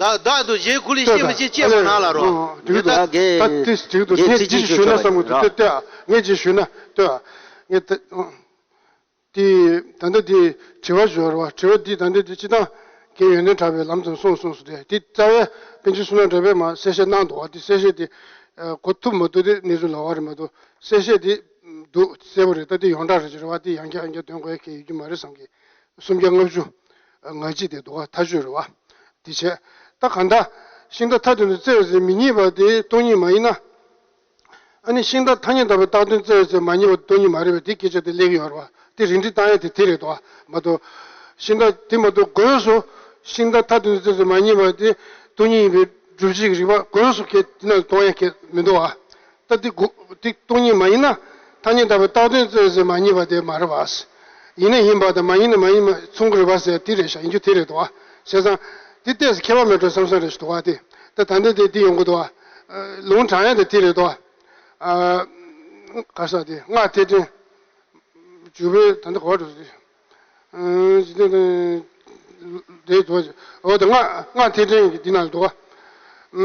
ད་ད་དུ་གཞན་ཁུ་ལི་ཤེས་མི་ཤེས་ཅེས་མ་ན་ལ་རོ། འགྲིག་འདུག་ད་ད་དེ་ཞིག་འགྲིག་འདུག་ངས་ཅི་ཞིག་ཞུས་ན་བསམ་གི་འདུག་ལྟོས་ལྟོས་ངས་ཅི་ཞུས་ན་ལྟོས་ངས་ད་ད་ལྟ་དེ་དྲི་བ་ཞུ་བ་རོ། དྲི་བ་འདི་ད་ལྟ་དེ་སྤྱི་བཏང་རྒན་ཡོན་ཏན་གྲགས་པའི་ལམ་ཙམ་གསུངས་གསུངས་སུ་རེད། དེ་རྩ་བའི་པཎ་ཆེན་བསོད་ནམས་གྲགས་པས་མ་གསལ་བཤད་གནང་འདུག་བ། དེ་གསལ་བཤད་དེ་གོ་ཐུབ་མ་ཐུབ་དེ་གནས་ཚུལ་ལ་བ་རེད་མ་གཏོགས་གསལ་བཤད་དེ་འདུག་གསལ་པོ་རེད། ད་དེ་ཡོངས་གྲགས་རེད་ཅེས་རེད་བ། དེ་ཡང་བསྐྱར་ཡང་བསྐྱར་འདོན་དགོས་ཡ་གལ་ཡོད་ཀྱི་མ་རེད་བསམ་གི། སུམ་བརྒྱ་ལྔ་བཅུ་ང་གཅིག་དེ་འདུག་བ། མཐའ་དཔྱོད་རེད་བ། དེ་བྱས་ད་གང་ལྟར་ཤིང་རྟ་མཐའ་དོན་དུ་བཙལ་བའི་ཚེ་མི་རྙེད་པ་དེ་སྟོང་ཉིད་མ་ཡིན་ན། ཨ་ནི་ཤིང་རྟ་ཐ་སྙད་བཏགས་པའི་བཏགས་དོན་བཙལ་བའི་ཚེ་མ་རྙེད་པ་སྟོང་ཉིད་མ་རེད་པས་དེ་སྐད་ཆ་དེ་སླེབས་ཀྱི་ཡོད་རེད་བ། དེ་རིགས་འགྲེ་བཏང་ཡ་དེ་དེ་རེད་དོ། མ་གཏོགས་ཤིང་རྟ་དེ་མ་གཏོགས་སྒོས་སུ་ཤིང་རྟ་ཐ་དོན་བཙལ་ཚེ་མ་རྙེད་པ་དེ་སྟོང་ཉིད་ཡིན་པའི་སྒྲུབ་བྱེད་ཀྱི་རིགས་པ་སྒོས་སུ་སྐད་དེ་ན་གཏོང་ཡ་སྐད་མི་འདུག་བ། ད་དེ་དགུ་དེ་སྟོང་ཉིད་མ་ཡིན་ན་ཐ་སྙད་བཏགས་པའི་བཏགས་དོན་བཙལ་ཚེ་མ་རྙེད་པ་དེ་མ་རེད་བ། ཡིན་ན་ཡིན་པ་དང་མ་ཡིན་ན་མ་ཡིན་པ་མཚུངས་ཀྱི་རེད་བ་ཟེར་དེ་རེད་ཤག་ཡིན་རྒྱུ་དེ་རེད་དོ། བྱས་ཙང་དེ་ལྟས་སུ་ཁྱད་པར་མེད་འགྲོ་བསམ་བསམ་རེད་ཞུ་དོ་བ་དེ། ད་ད་ལྟ་དེ་དེ་ཡོང་གི་འདུག་བ། ལུང་དྲངས་ཡ་དེ་དེ་རེད་དོ། ག་ས་དེ་སྔགས་ཐེག་ཕྲེང་འཇུག་པའི་ད་ལྟ་གོ་བ་འགྲོ་ཟེར། དེ་འདུག་བ། འོ་དེ་སྔགས་སྔགས་ཐེག་ཕྲེང་གི་འདི་ན་འདུག་བ།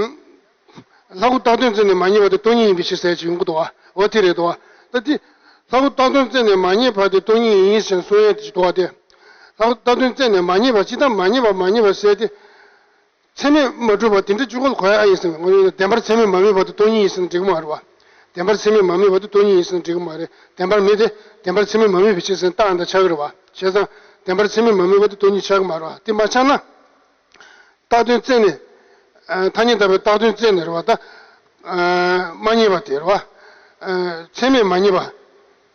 ལྷ་སྐུ་བཏགས་དོན་བཙལ་ནས་མ་རྙེད་པ་དེ་སྟོང་ཉིད་ཡིན་པའི་ཕྱིར་ཟེར་ཅིག་ཡོང་གི་འདུག་བ། འོ་དེ་རེད་འདུག་བ། ད་དེ་ལྷ་སྐུ་བཏགས་དོན་བཙལ་ནས་མ་རྙེད་པ་དེ་སྟོང་ཉིད་ཡིན་ཞེས་གསུང་ཡས་དེ་ཅིག་འདུག་བ་དེ། ལྷ་སྐུ་བཏགས་དོན་བཙལ་ནས་མ་རྙེད་པ་ཅི་ལྟར་མ་རྙེད་པ་མ་རྙེད་པ་ཟེར་དེ། ཚད་མས་མ་གྲུབ་པ་དེ་འདྲ་གཅིག་པོ་ལ་གོ་ཡ་ཨ་ཡིན་ཟེར་ན་ངོ་ནས་བདེན་པར་ཚད་མས་མ་དམིགས་པ་དེ་སྟོང་ཉིད་ཡིན་ཟེར་ན་འགྲིག་གི་མ་རེད་བ། བདེན་པར་ཚད་མས་མ་དམིགས་པ་དེ་སྟོང་ཉིད་ཡིན་ཟེར་ན་འགྲིག་གི་མ་རེད། བདེན་པར་མེད་དེ་བདེན་པར་ཚད་མས་མ་དམིགས་པའི་ཕྱིར་ཟེར་ན་རྟགས་འདྲ་ཆགས་ཀྱི་རེད་བ། བྱས་ཙང་བདེན་པར་ཚད་མས་མ་དམིགས་པ་དེ་སྟོང་ཉིད་ཆགས་ཀྱི་མ་རེད་བ། དེ་མ་ཆགས་ན། བཏགས་དོན་བཙལ་ནས། ཐ་སྙད་བཏགས་པའི་བཏགས་དོན་བཙལ་ནས་རེད་བ་ད། མ་རྙེད་པ་དེ་རེད་བ། ཚད་མས་མ་རྙེད་པ།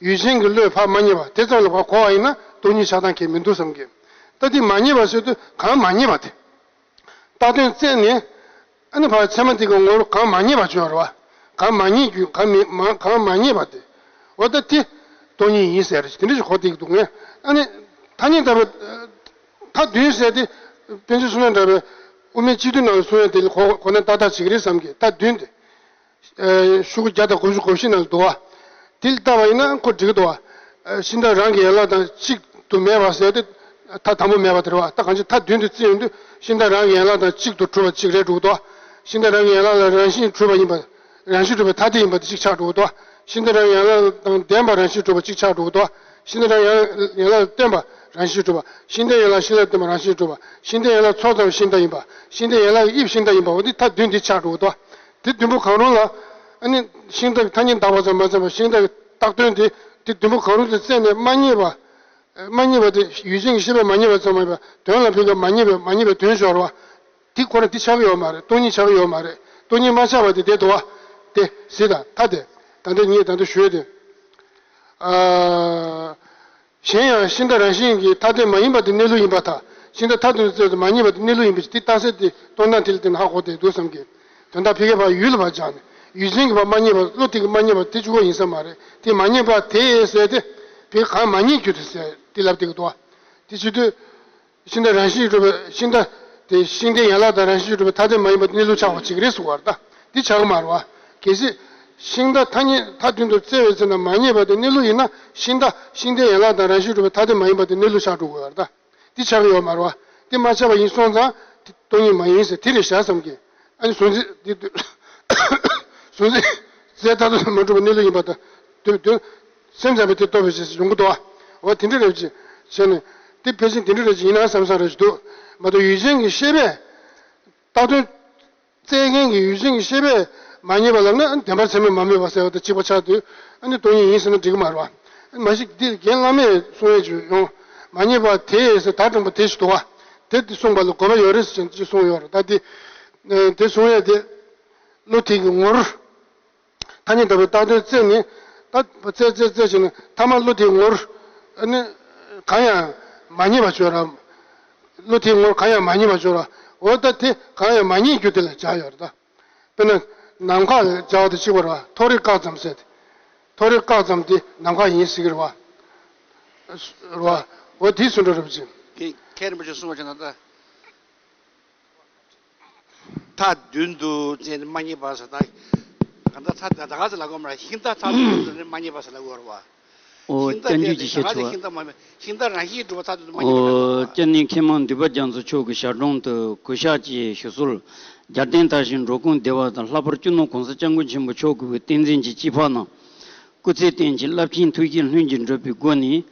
ཡུལ་ཅན་གྱི་བློས་ཕར་མ་རྙེད་པ་དེ་ཙམ་ལ་ཕར་གོ་བ་ཡིན་ན་སྟོང་ཉིད་ཆགས་སྟངས་གལ་མི་འདུག་བསམ་གི། ད་དེ་མ་རྙེད་པ་ཟེར་དུས་གང་མ་རྙེད་པ་དེ། བཏགས་དོན་བཙལ་ནས། ཨ་ནི་ཕར་ཚད་མ་དེ་གི་ངོ་བོ་གང་མ་རྙེད་པ་བྱུང་བ་རེད་བ། གང་མ་རྙེད་རྒྱུ་གང་མི་མ་གང་མ་རྙེད་པ་དེ། འོ་ད་དེ་སྟོང་ཉིད་ཡིན་ཟེར་རེད་དེ་འདྲ་ཞིག་གོ་བསྡད་ཀྱི་འདུག་ངས། ཨ་ནི་ཐ་སྙད་བཏགས་པའི་མཐའ་བདུན་ཟེར་དེ་པཎ་ཆེན་བསོད་ནམས་གྲགས་པའི་དབུ་མའི་སྤྱི་དོན་ནང་ལ་གསུང་ཡ་དེ་ལ་གོ་གོ་ན་ཏག་ཏག་བྱེད་ཀྱི་རེད་བསམ་གི། མཐའ་བདུན་དེ། ཤོག་བུ་བརྒྱ་དང་དགུ་བཅུ་གོ་བཞི་ནང་ལ་འདུག་བ། དེ་ལྟ་བ་ཡིན་ན་ཁོ་འགྲིག་གི་འདུག་བ། ཤིང་རྟ་རང་གི་ཡན་ལག་དང་གཅིག་ཏུ་མེད་པ་ཟེར་ཏེ། མཐའ་དང་པོ་མེད་པ་དེ་རེད་བ། ད་གང་ཅི་མཐའ་བདུན་དུ་བརྩིས་ཡོང་དུས་ཤིང་རྟ་རང་གི་ཡན་ལག་དང་གཅིག་ཏུ་གྲུབ་པ་གཅིག་རེད་འགྲོ་གི་འདུག་བ། ཤིང་རྟ་རང་གི་ཡན་ལག་ལ་རང་བཞིན་གྲུབ་པ་ཡིན་པ། རང་བཞིན་གྲུབ་པའི་ཐ་དད་ཡིན་པ་དེ་གཅིག་ཆགས་འགྲོ་གི་འདུག་བ། ཤིང་རྟ་རང་གི་ཡན་ལག་དང་ལྡན་པ་རང་བཞིན་གྲུབ་པ་གཅིག་ཆགས་འགྲོ་གི་འདུག་བ། ཤིང་རྟ་རང་གི་ཡན་ལག་ལ་བརྟེན་པ་རང་བཞིན་གྲུབ་པ། ཤིང་རྟའི་ཡན་ལག་ཤིང་ལ་བརྟེན་པ་རང་བཞིན་གྲུབ་པ། ཤིང་རྟའི་ཡན་ལག་ཚོགས་ཙམ་ཤིང་རྟ་ཡིན་པ། ཤིང་རྟའི་ཡན་ལག་གི་དབྱིབས་ཤིང་རྟ་ཡིན་པ། འོ་དེ་མཐའ་བདུན་དེ་ཆགས་འགྲོ་གི་འདུག་བ། དེ་བདུན་པོ་གང་རུང་ལ། ཨ་ནི་ཤིང་རྟ་གི་ཐ་སྙད་བཏགས་པ་ཙམ་མ་ཟད་པར་ཤིང་རྟ་གི་བཏགས་དོན་དེ་དེ་བདུན་པོ་གང་རུང་དུ་བཙལ་ནས་མ་རྙེད་པ། མ་རྙེད་པ་དེ་ཡུལ་ཅན་གྱི་ཤེས་པས་མ་རྙེད་པ་ཙམ་མ་ཡིན་པར་དོན་ལ་ཕན་པའི་མ་རྙེད་པའི་མ་རྙེད་པའི་དོན་ཤོར་བ། དེ་ཁོ་རང་དེ་ཆགས་ཀྱི་ཡོད་མ་རེད། སྟོང་ཉིད་ཆགས་ཀྱི་ཡོད་མ་རེད། སྟོང་ཉིད་མ་ཆགས་པ་དེ་བསྡད་འདུག་བ། དེ་གཟིགས་དང་མཐའ་དེ། ད་ལྟ་ངས་ད་ལྟ་ཞུས་ཏེ། ཨ། གཞན་ཡང་ཤིང་རྟ་རང་བཞིན་གྱིས་ཐ་དད་མ་ཡིན་པ་དེ་གནས་ལུགས་ཡིན་པར་ཐལ། ཤིང་རྟ་མཐའ་དོན་བཙལ་ཏེ་མ་རྙེད་པ་དེ་གནས་ལུགས་ཡིན་པའི་ཕྱིར་དེ་རྟགས་གསལ་དེ་སྟོང་ན་དེ་ལ་བརྟེན་ནས་ཧ་གོ་བསྡད་འདུག་བསམ་གི། དོན་དག་ཕ་གིའི་བར་ཡུལ་ལ་བར་སྦྱར་ནས་ཡུལ་ཅན་གྱི་བར་མ་རྙེད་པ་བློ་དེ་གི་མ་རྙེད་པ་དེ་གཅིག་པོ་ཡིན་ས་མ་རེད། དེ་མ་རྙེད་པ་དེ་ཟེར་ཏེ་ཕ་གི་གང་མ་རྙེད་རྒྱུ་དེ་ཟེར་དེ་ལབ་བསྡད་ཀྱི་འདུག་བ། དེ་བྱེད་དུས། ཤིང་རྟ་རང་བཞིན་གྱིས་གྲུབ་པའི་ཤིང་རྟ་དེ་ཤིང་རྟའི་ཡན་ལག་དང་རང་བཞིན་གྱིས་གྲུབ་པའི་ཐ་དད་མ་ཡིན་པ་དེ་གནས་ལུགས་ཆགས་པ་ཅིག་རེད་གསུངས་པ་རེད་ད། འདི་ཆགས་ཀྱི་མ་རེད་བ། གལ་སྲིད་ཤིང་རྟ་ཐ་སྙད་མཐའ་དོན་དུ་བཙལ་བའི་ཚེ་ན་མ་རྙེད་པ་དེ་གནས་ལུགས་ཡིན་ན་ཤིང་རྟ་ཤིང་རྟའི་ཡན་ལག་དང་རང་བཞིན་གྱིས་གྲུབ་པའི་ཐ་དད་མ་ཡིན་པ་དེ་གནས་ལུགས་ཆགས་འགྲོ་དགོས་པ་རེད་ད། འདི་ཆགས་ཀྱི་ཡོད་མ་རེད་བ། འདི་མ་ཆགས་པ་ཡིན་སོང་ཙང་དེ་སྟོང་ཉིད་མ་ཡིན་ཟེར་དེ་རེད་བཞག་བསམ་གི། ཨ་ནི་གཟུང་འཛིན་འདི་གཟུང་འཛིན་རྫས་མཐར་ཐུག་ཏུ་མ་གྲུབ་པ་གནས་ལུགས་ཡིན་པ་དང་དུ་དུ་སེམས་ཙམ་པས་དེ་རྟོགས་པའི་རྗེས་སུ་ཡོང་གི་འདུག་བ། འོ་དེ་འདྲ་རེད་ཅེས་བྱས་ནས་དེ་ཕལ་ཆེར་དེ་འདྲ་རེད་ཅེས་ཡིན་ན་བསམ་བསམ་རེད་ཅེས་འདུག་མ་གཏོགས་ཡུལ་ཅན་གྱི་ཤེས་པས་བཏགས་དོན་བཙལ་མཁན་གྱི་ཡུལ་ཅན་གྱི་ཤེས་པས་མ་རྙེད་པ་ལབ་ན་བདེན་པར་ཚད་མས་མ་དམིགས་པ་ཟེར་བ་དང་གཅིག་པ་ཆགས་དུས་ཨ་ནི་སྟོང་ཉིད་ཡིན་ཟེར་ན་འགྲིག་གི་མ་རེད་བ། མ་གཞི་འདི་རྒན་བླ་མས་གསུང་ཡས་ཅིག་ཡོང་ མ་རྙེད་པ་དེ་ཟེར་ད་དྲང་པོ་དེ་ཞིག་འདུག་བ། དེ་དེ་གསུངས་པ་ལ་དགོས་པ་ཡོད་རེད་ཟེར་ཅིག་གསུངས་ཡོད་རེད། ད་དེ་དེ་གསུང་ཡས་དེ་བློ་དེ་གི་ངོར། ཐ་སྙད་བརྡ་པོའི་རྟགས་དོན་བཙལ་ནས་ད་བཙལ་བཙལ་བཙལ་བྱས་ནས་ཐ་མ་བློ་དེའི་ངོར་ཨ་ནི་གང་ཡང་མ་རྙེད་པ་བྱོས་ར། བློ་དེའི་ངོར་གང་ཡང་མ་རྙེད་པ་བྱོས་ར། འོ་ད་དེ་གང་ཡང་མ་རྙེད་རྒྱུ་དེ་ལ་སྦྱར་ཡོད་རེད་ད། དཔེར་ན་ནམ་མཁའ་ལ་སྦྱར་བ་དང་གཅིག་པ་རེད་བ། མཐོ་རིས་བཀག་ཙམ་ཟེར་ཏེ། མཐོ་རིས་བཀག་ཙམ་དེ་ནམ་མཁའ་ཡིན་ཟེར་གི་རེད་བ། རེད་བ། འོ་དེ་ཟེར་འགྲོ་རེད་བ་ཅིང་། དེ་མཁན་རིན་པོ་ཆེ་གསུངས་པ་བྱས་ན་ད། མཐའ་བདུན་དུ་བཙལ་ནས་མ་རྙེད་པ་ཟེར་ད། གང་ལྟར་མཐའ་ད་ག་ཚོད་ལ་གོ་མ་ར་ཤིང་རྟ་མཐའ་བདུན་དུ་ནི་མ་རྙེད་པ་ཟེར་ལ་གོ་ར་བ། ཨོ་ཤིང་རྟ་སྐྱབས་འཇུག་དེ་ཅིག་བཤད་རང་ཆོག་ཤིང་རྟ་མ་ཤིང་རྟ་རང་བཞིན་གྲུབ་པ་མཐའ་བདུན་དུ་མ་རྙེད་པ་ལ་གོ་ར་བ། སྐྱབས་གནས་མཁས་མང་འདུས་པ་རྒྱ་མཚོ་མཆོག་གི་ཞལ་གདམས་དུ་གུས་ཕྱག་ཅེས་ཞུ་སྲོལ། རྒྱལ་བསྟན་དར་ཞིང་འགྲོ་ཀུན་བདེ་བ་དང་། ལྷག་པར་སྤྱི་ནོར་༸གོང་ས་༸སྐྱབས་མགོན་ཆེན་པོ་མཆོག་གི་བསྟན་འཛིན་གྱི་སྤྱི་ཕག་རྣམས་སྐུ་ཚེ་བརྟན་ཅིང་རླབས་ཆེན་ཐུགས་བསྐྱེད་ལྷུན་གྱིས་འགྲུབ་པའི་སྒོ་ནས།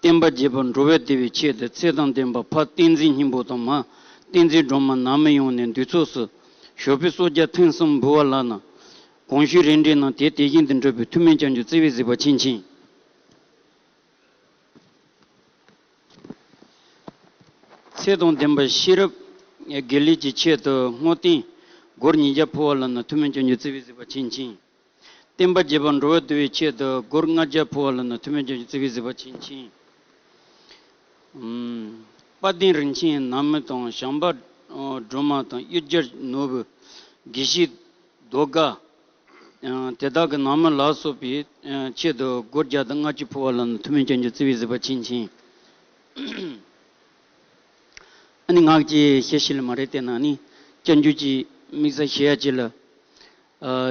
བསྟན་པ་རྒྱས་པར་འགྲོ་བའི་བདེ་བའི་ཆེད་དུ། ཚེ་དང་ལྡན་པ་ཕ་བསྟན་འཛིན་སྙིང་པོ་དང་། མ་བསྟན་འཛིན་སྒྲོལ་མ་ནང་མི་ཡོངས་ནས་འདུས་ཚོགས་སུ། ཞོགས་པའི་གསོལ་ཇ་ཐུན་གསུམ་འབུལ་བ་ལགས་ན། གོང་ཞུས་རེ་འདྲའི་ནང་དེ་དེ་བཞིན་དུ་འགྲུབ་པའི་ཐུགས་སྨོན་སྐྱབས་འཇུག་བརྩེ་བས་གཟིགས་པ་བྱིན་ཅིང་། ཚེ་དང་ལྡན་པ་ཤེས་རབ་དགེ་ལེགས་ཀྱི་ཆེད་དུ་བསྔོ་རྟེན་སྒོར་ཉིས་བརྒྱ་ཕུལ་བ་ལགས་ན། ཐུགས་སྨོན་སྐྱབས་འཇུག་བརྩེ་བས་གཟིགས་པ་བྱིན་ཅིང་། བསྟན་པ་རྒྱས་པར་འགྲོ་བའི་བདེ་བའི་ཆེད་དུ་སྒོར་ལྔ་བརྒྱ་ཕུལ་བ་ལགས་ན། ཐུགས་སྨོན་སྐྱབས་འཇུག་བརྩེ་བས་གཟིགས་པ་བྱིན་ཅིང་། ཨུམ། དཔལ་ལྡན་རིན་ཆེན་ནང་མི་དང་། བྱམས་པ་སྒྲོལ་མ་དང་། གཡུལ་རྒྱལ་ནོར་བུ། དགེ་བཤེས་རྡོ་དགའ། ཨ། དེ་དག་གི་ནང་མི་ལ་སོགས་པའི་ཨ་ཆེད་དུ་སྒོར་བརྒྱ་དང་ལྔ་བཅུ་ཕུལ་བ་ལགས་ན། ཐུགས་སྨོན་སྐྱབས་འཇུག་བརྩེ་བས་གཟིགས་པ་བྱིན་ཅིང་། ཨ་ནི་ངག་གི་བཤད་ཤེས་ལ་མ་རེད་དེ་ན་ནི་སྐྱབས་འཇུག་གི་དམིགས་བསལ་བཤད་ཡ་ཅིག་ལ། ཨ།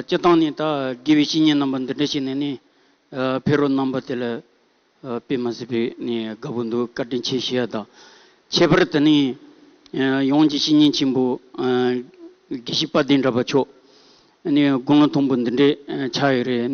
སྤྱིར་བཏང་ནི་ད་དགེ་བའི་བཤེས་གཉེན་རྣམ་པ་འདི་འདྲ་ཞིག་ནས་ནི་ཨ་ཕེབས་རོགས་གནང་བ་དེ་ལ་ཨ་དཔེ་མ་སྲིད་པའི་ནི་དགའ་པོ་འདུག་བཀའ་དྲིན་ཆེ་ཞུ་ཡ་དང་། ཁྱད་པར་དུ་ནི་ཨ་ཡོངས་ཀྱི་བཤེས་གཉེན་ཆེན་པོ་ཨ་དགེ་བཤེས་དཔལ་ལྡན་གྲགས་པ་མཆོག་ནི་དགུང་ལོ་མཐོན་པོ་འདི་འདྲའི་ཨ་ཆགས་ཡོད་རེད།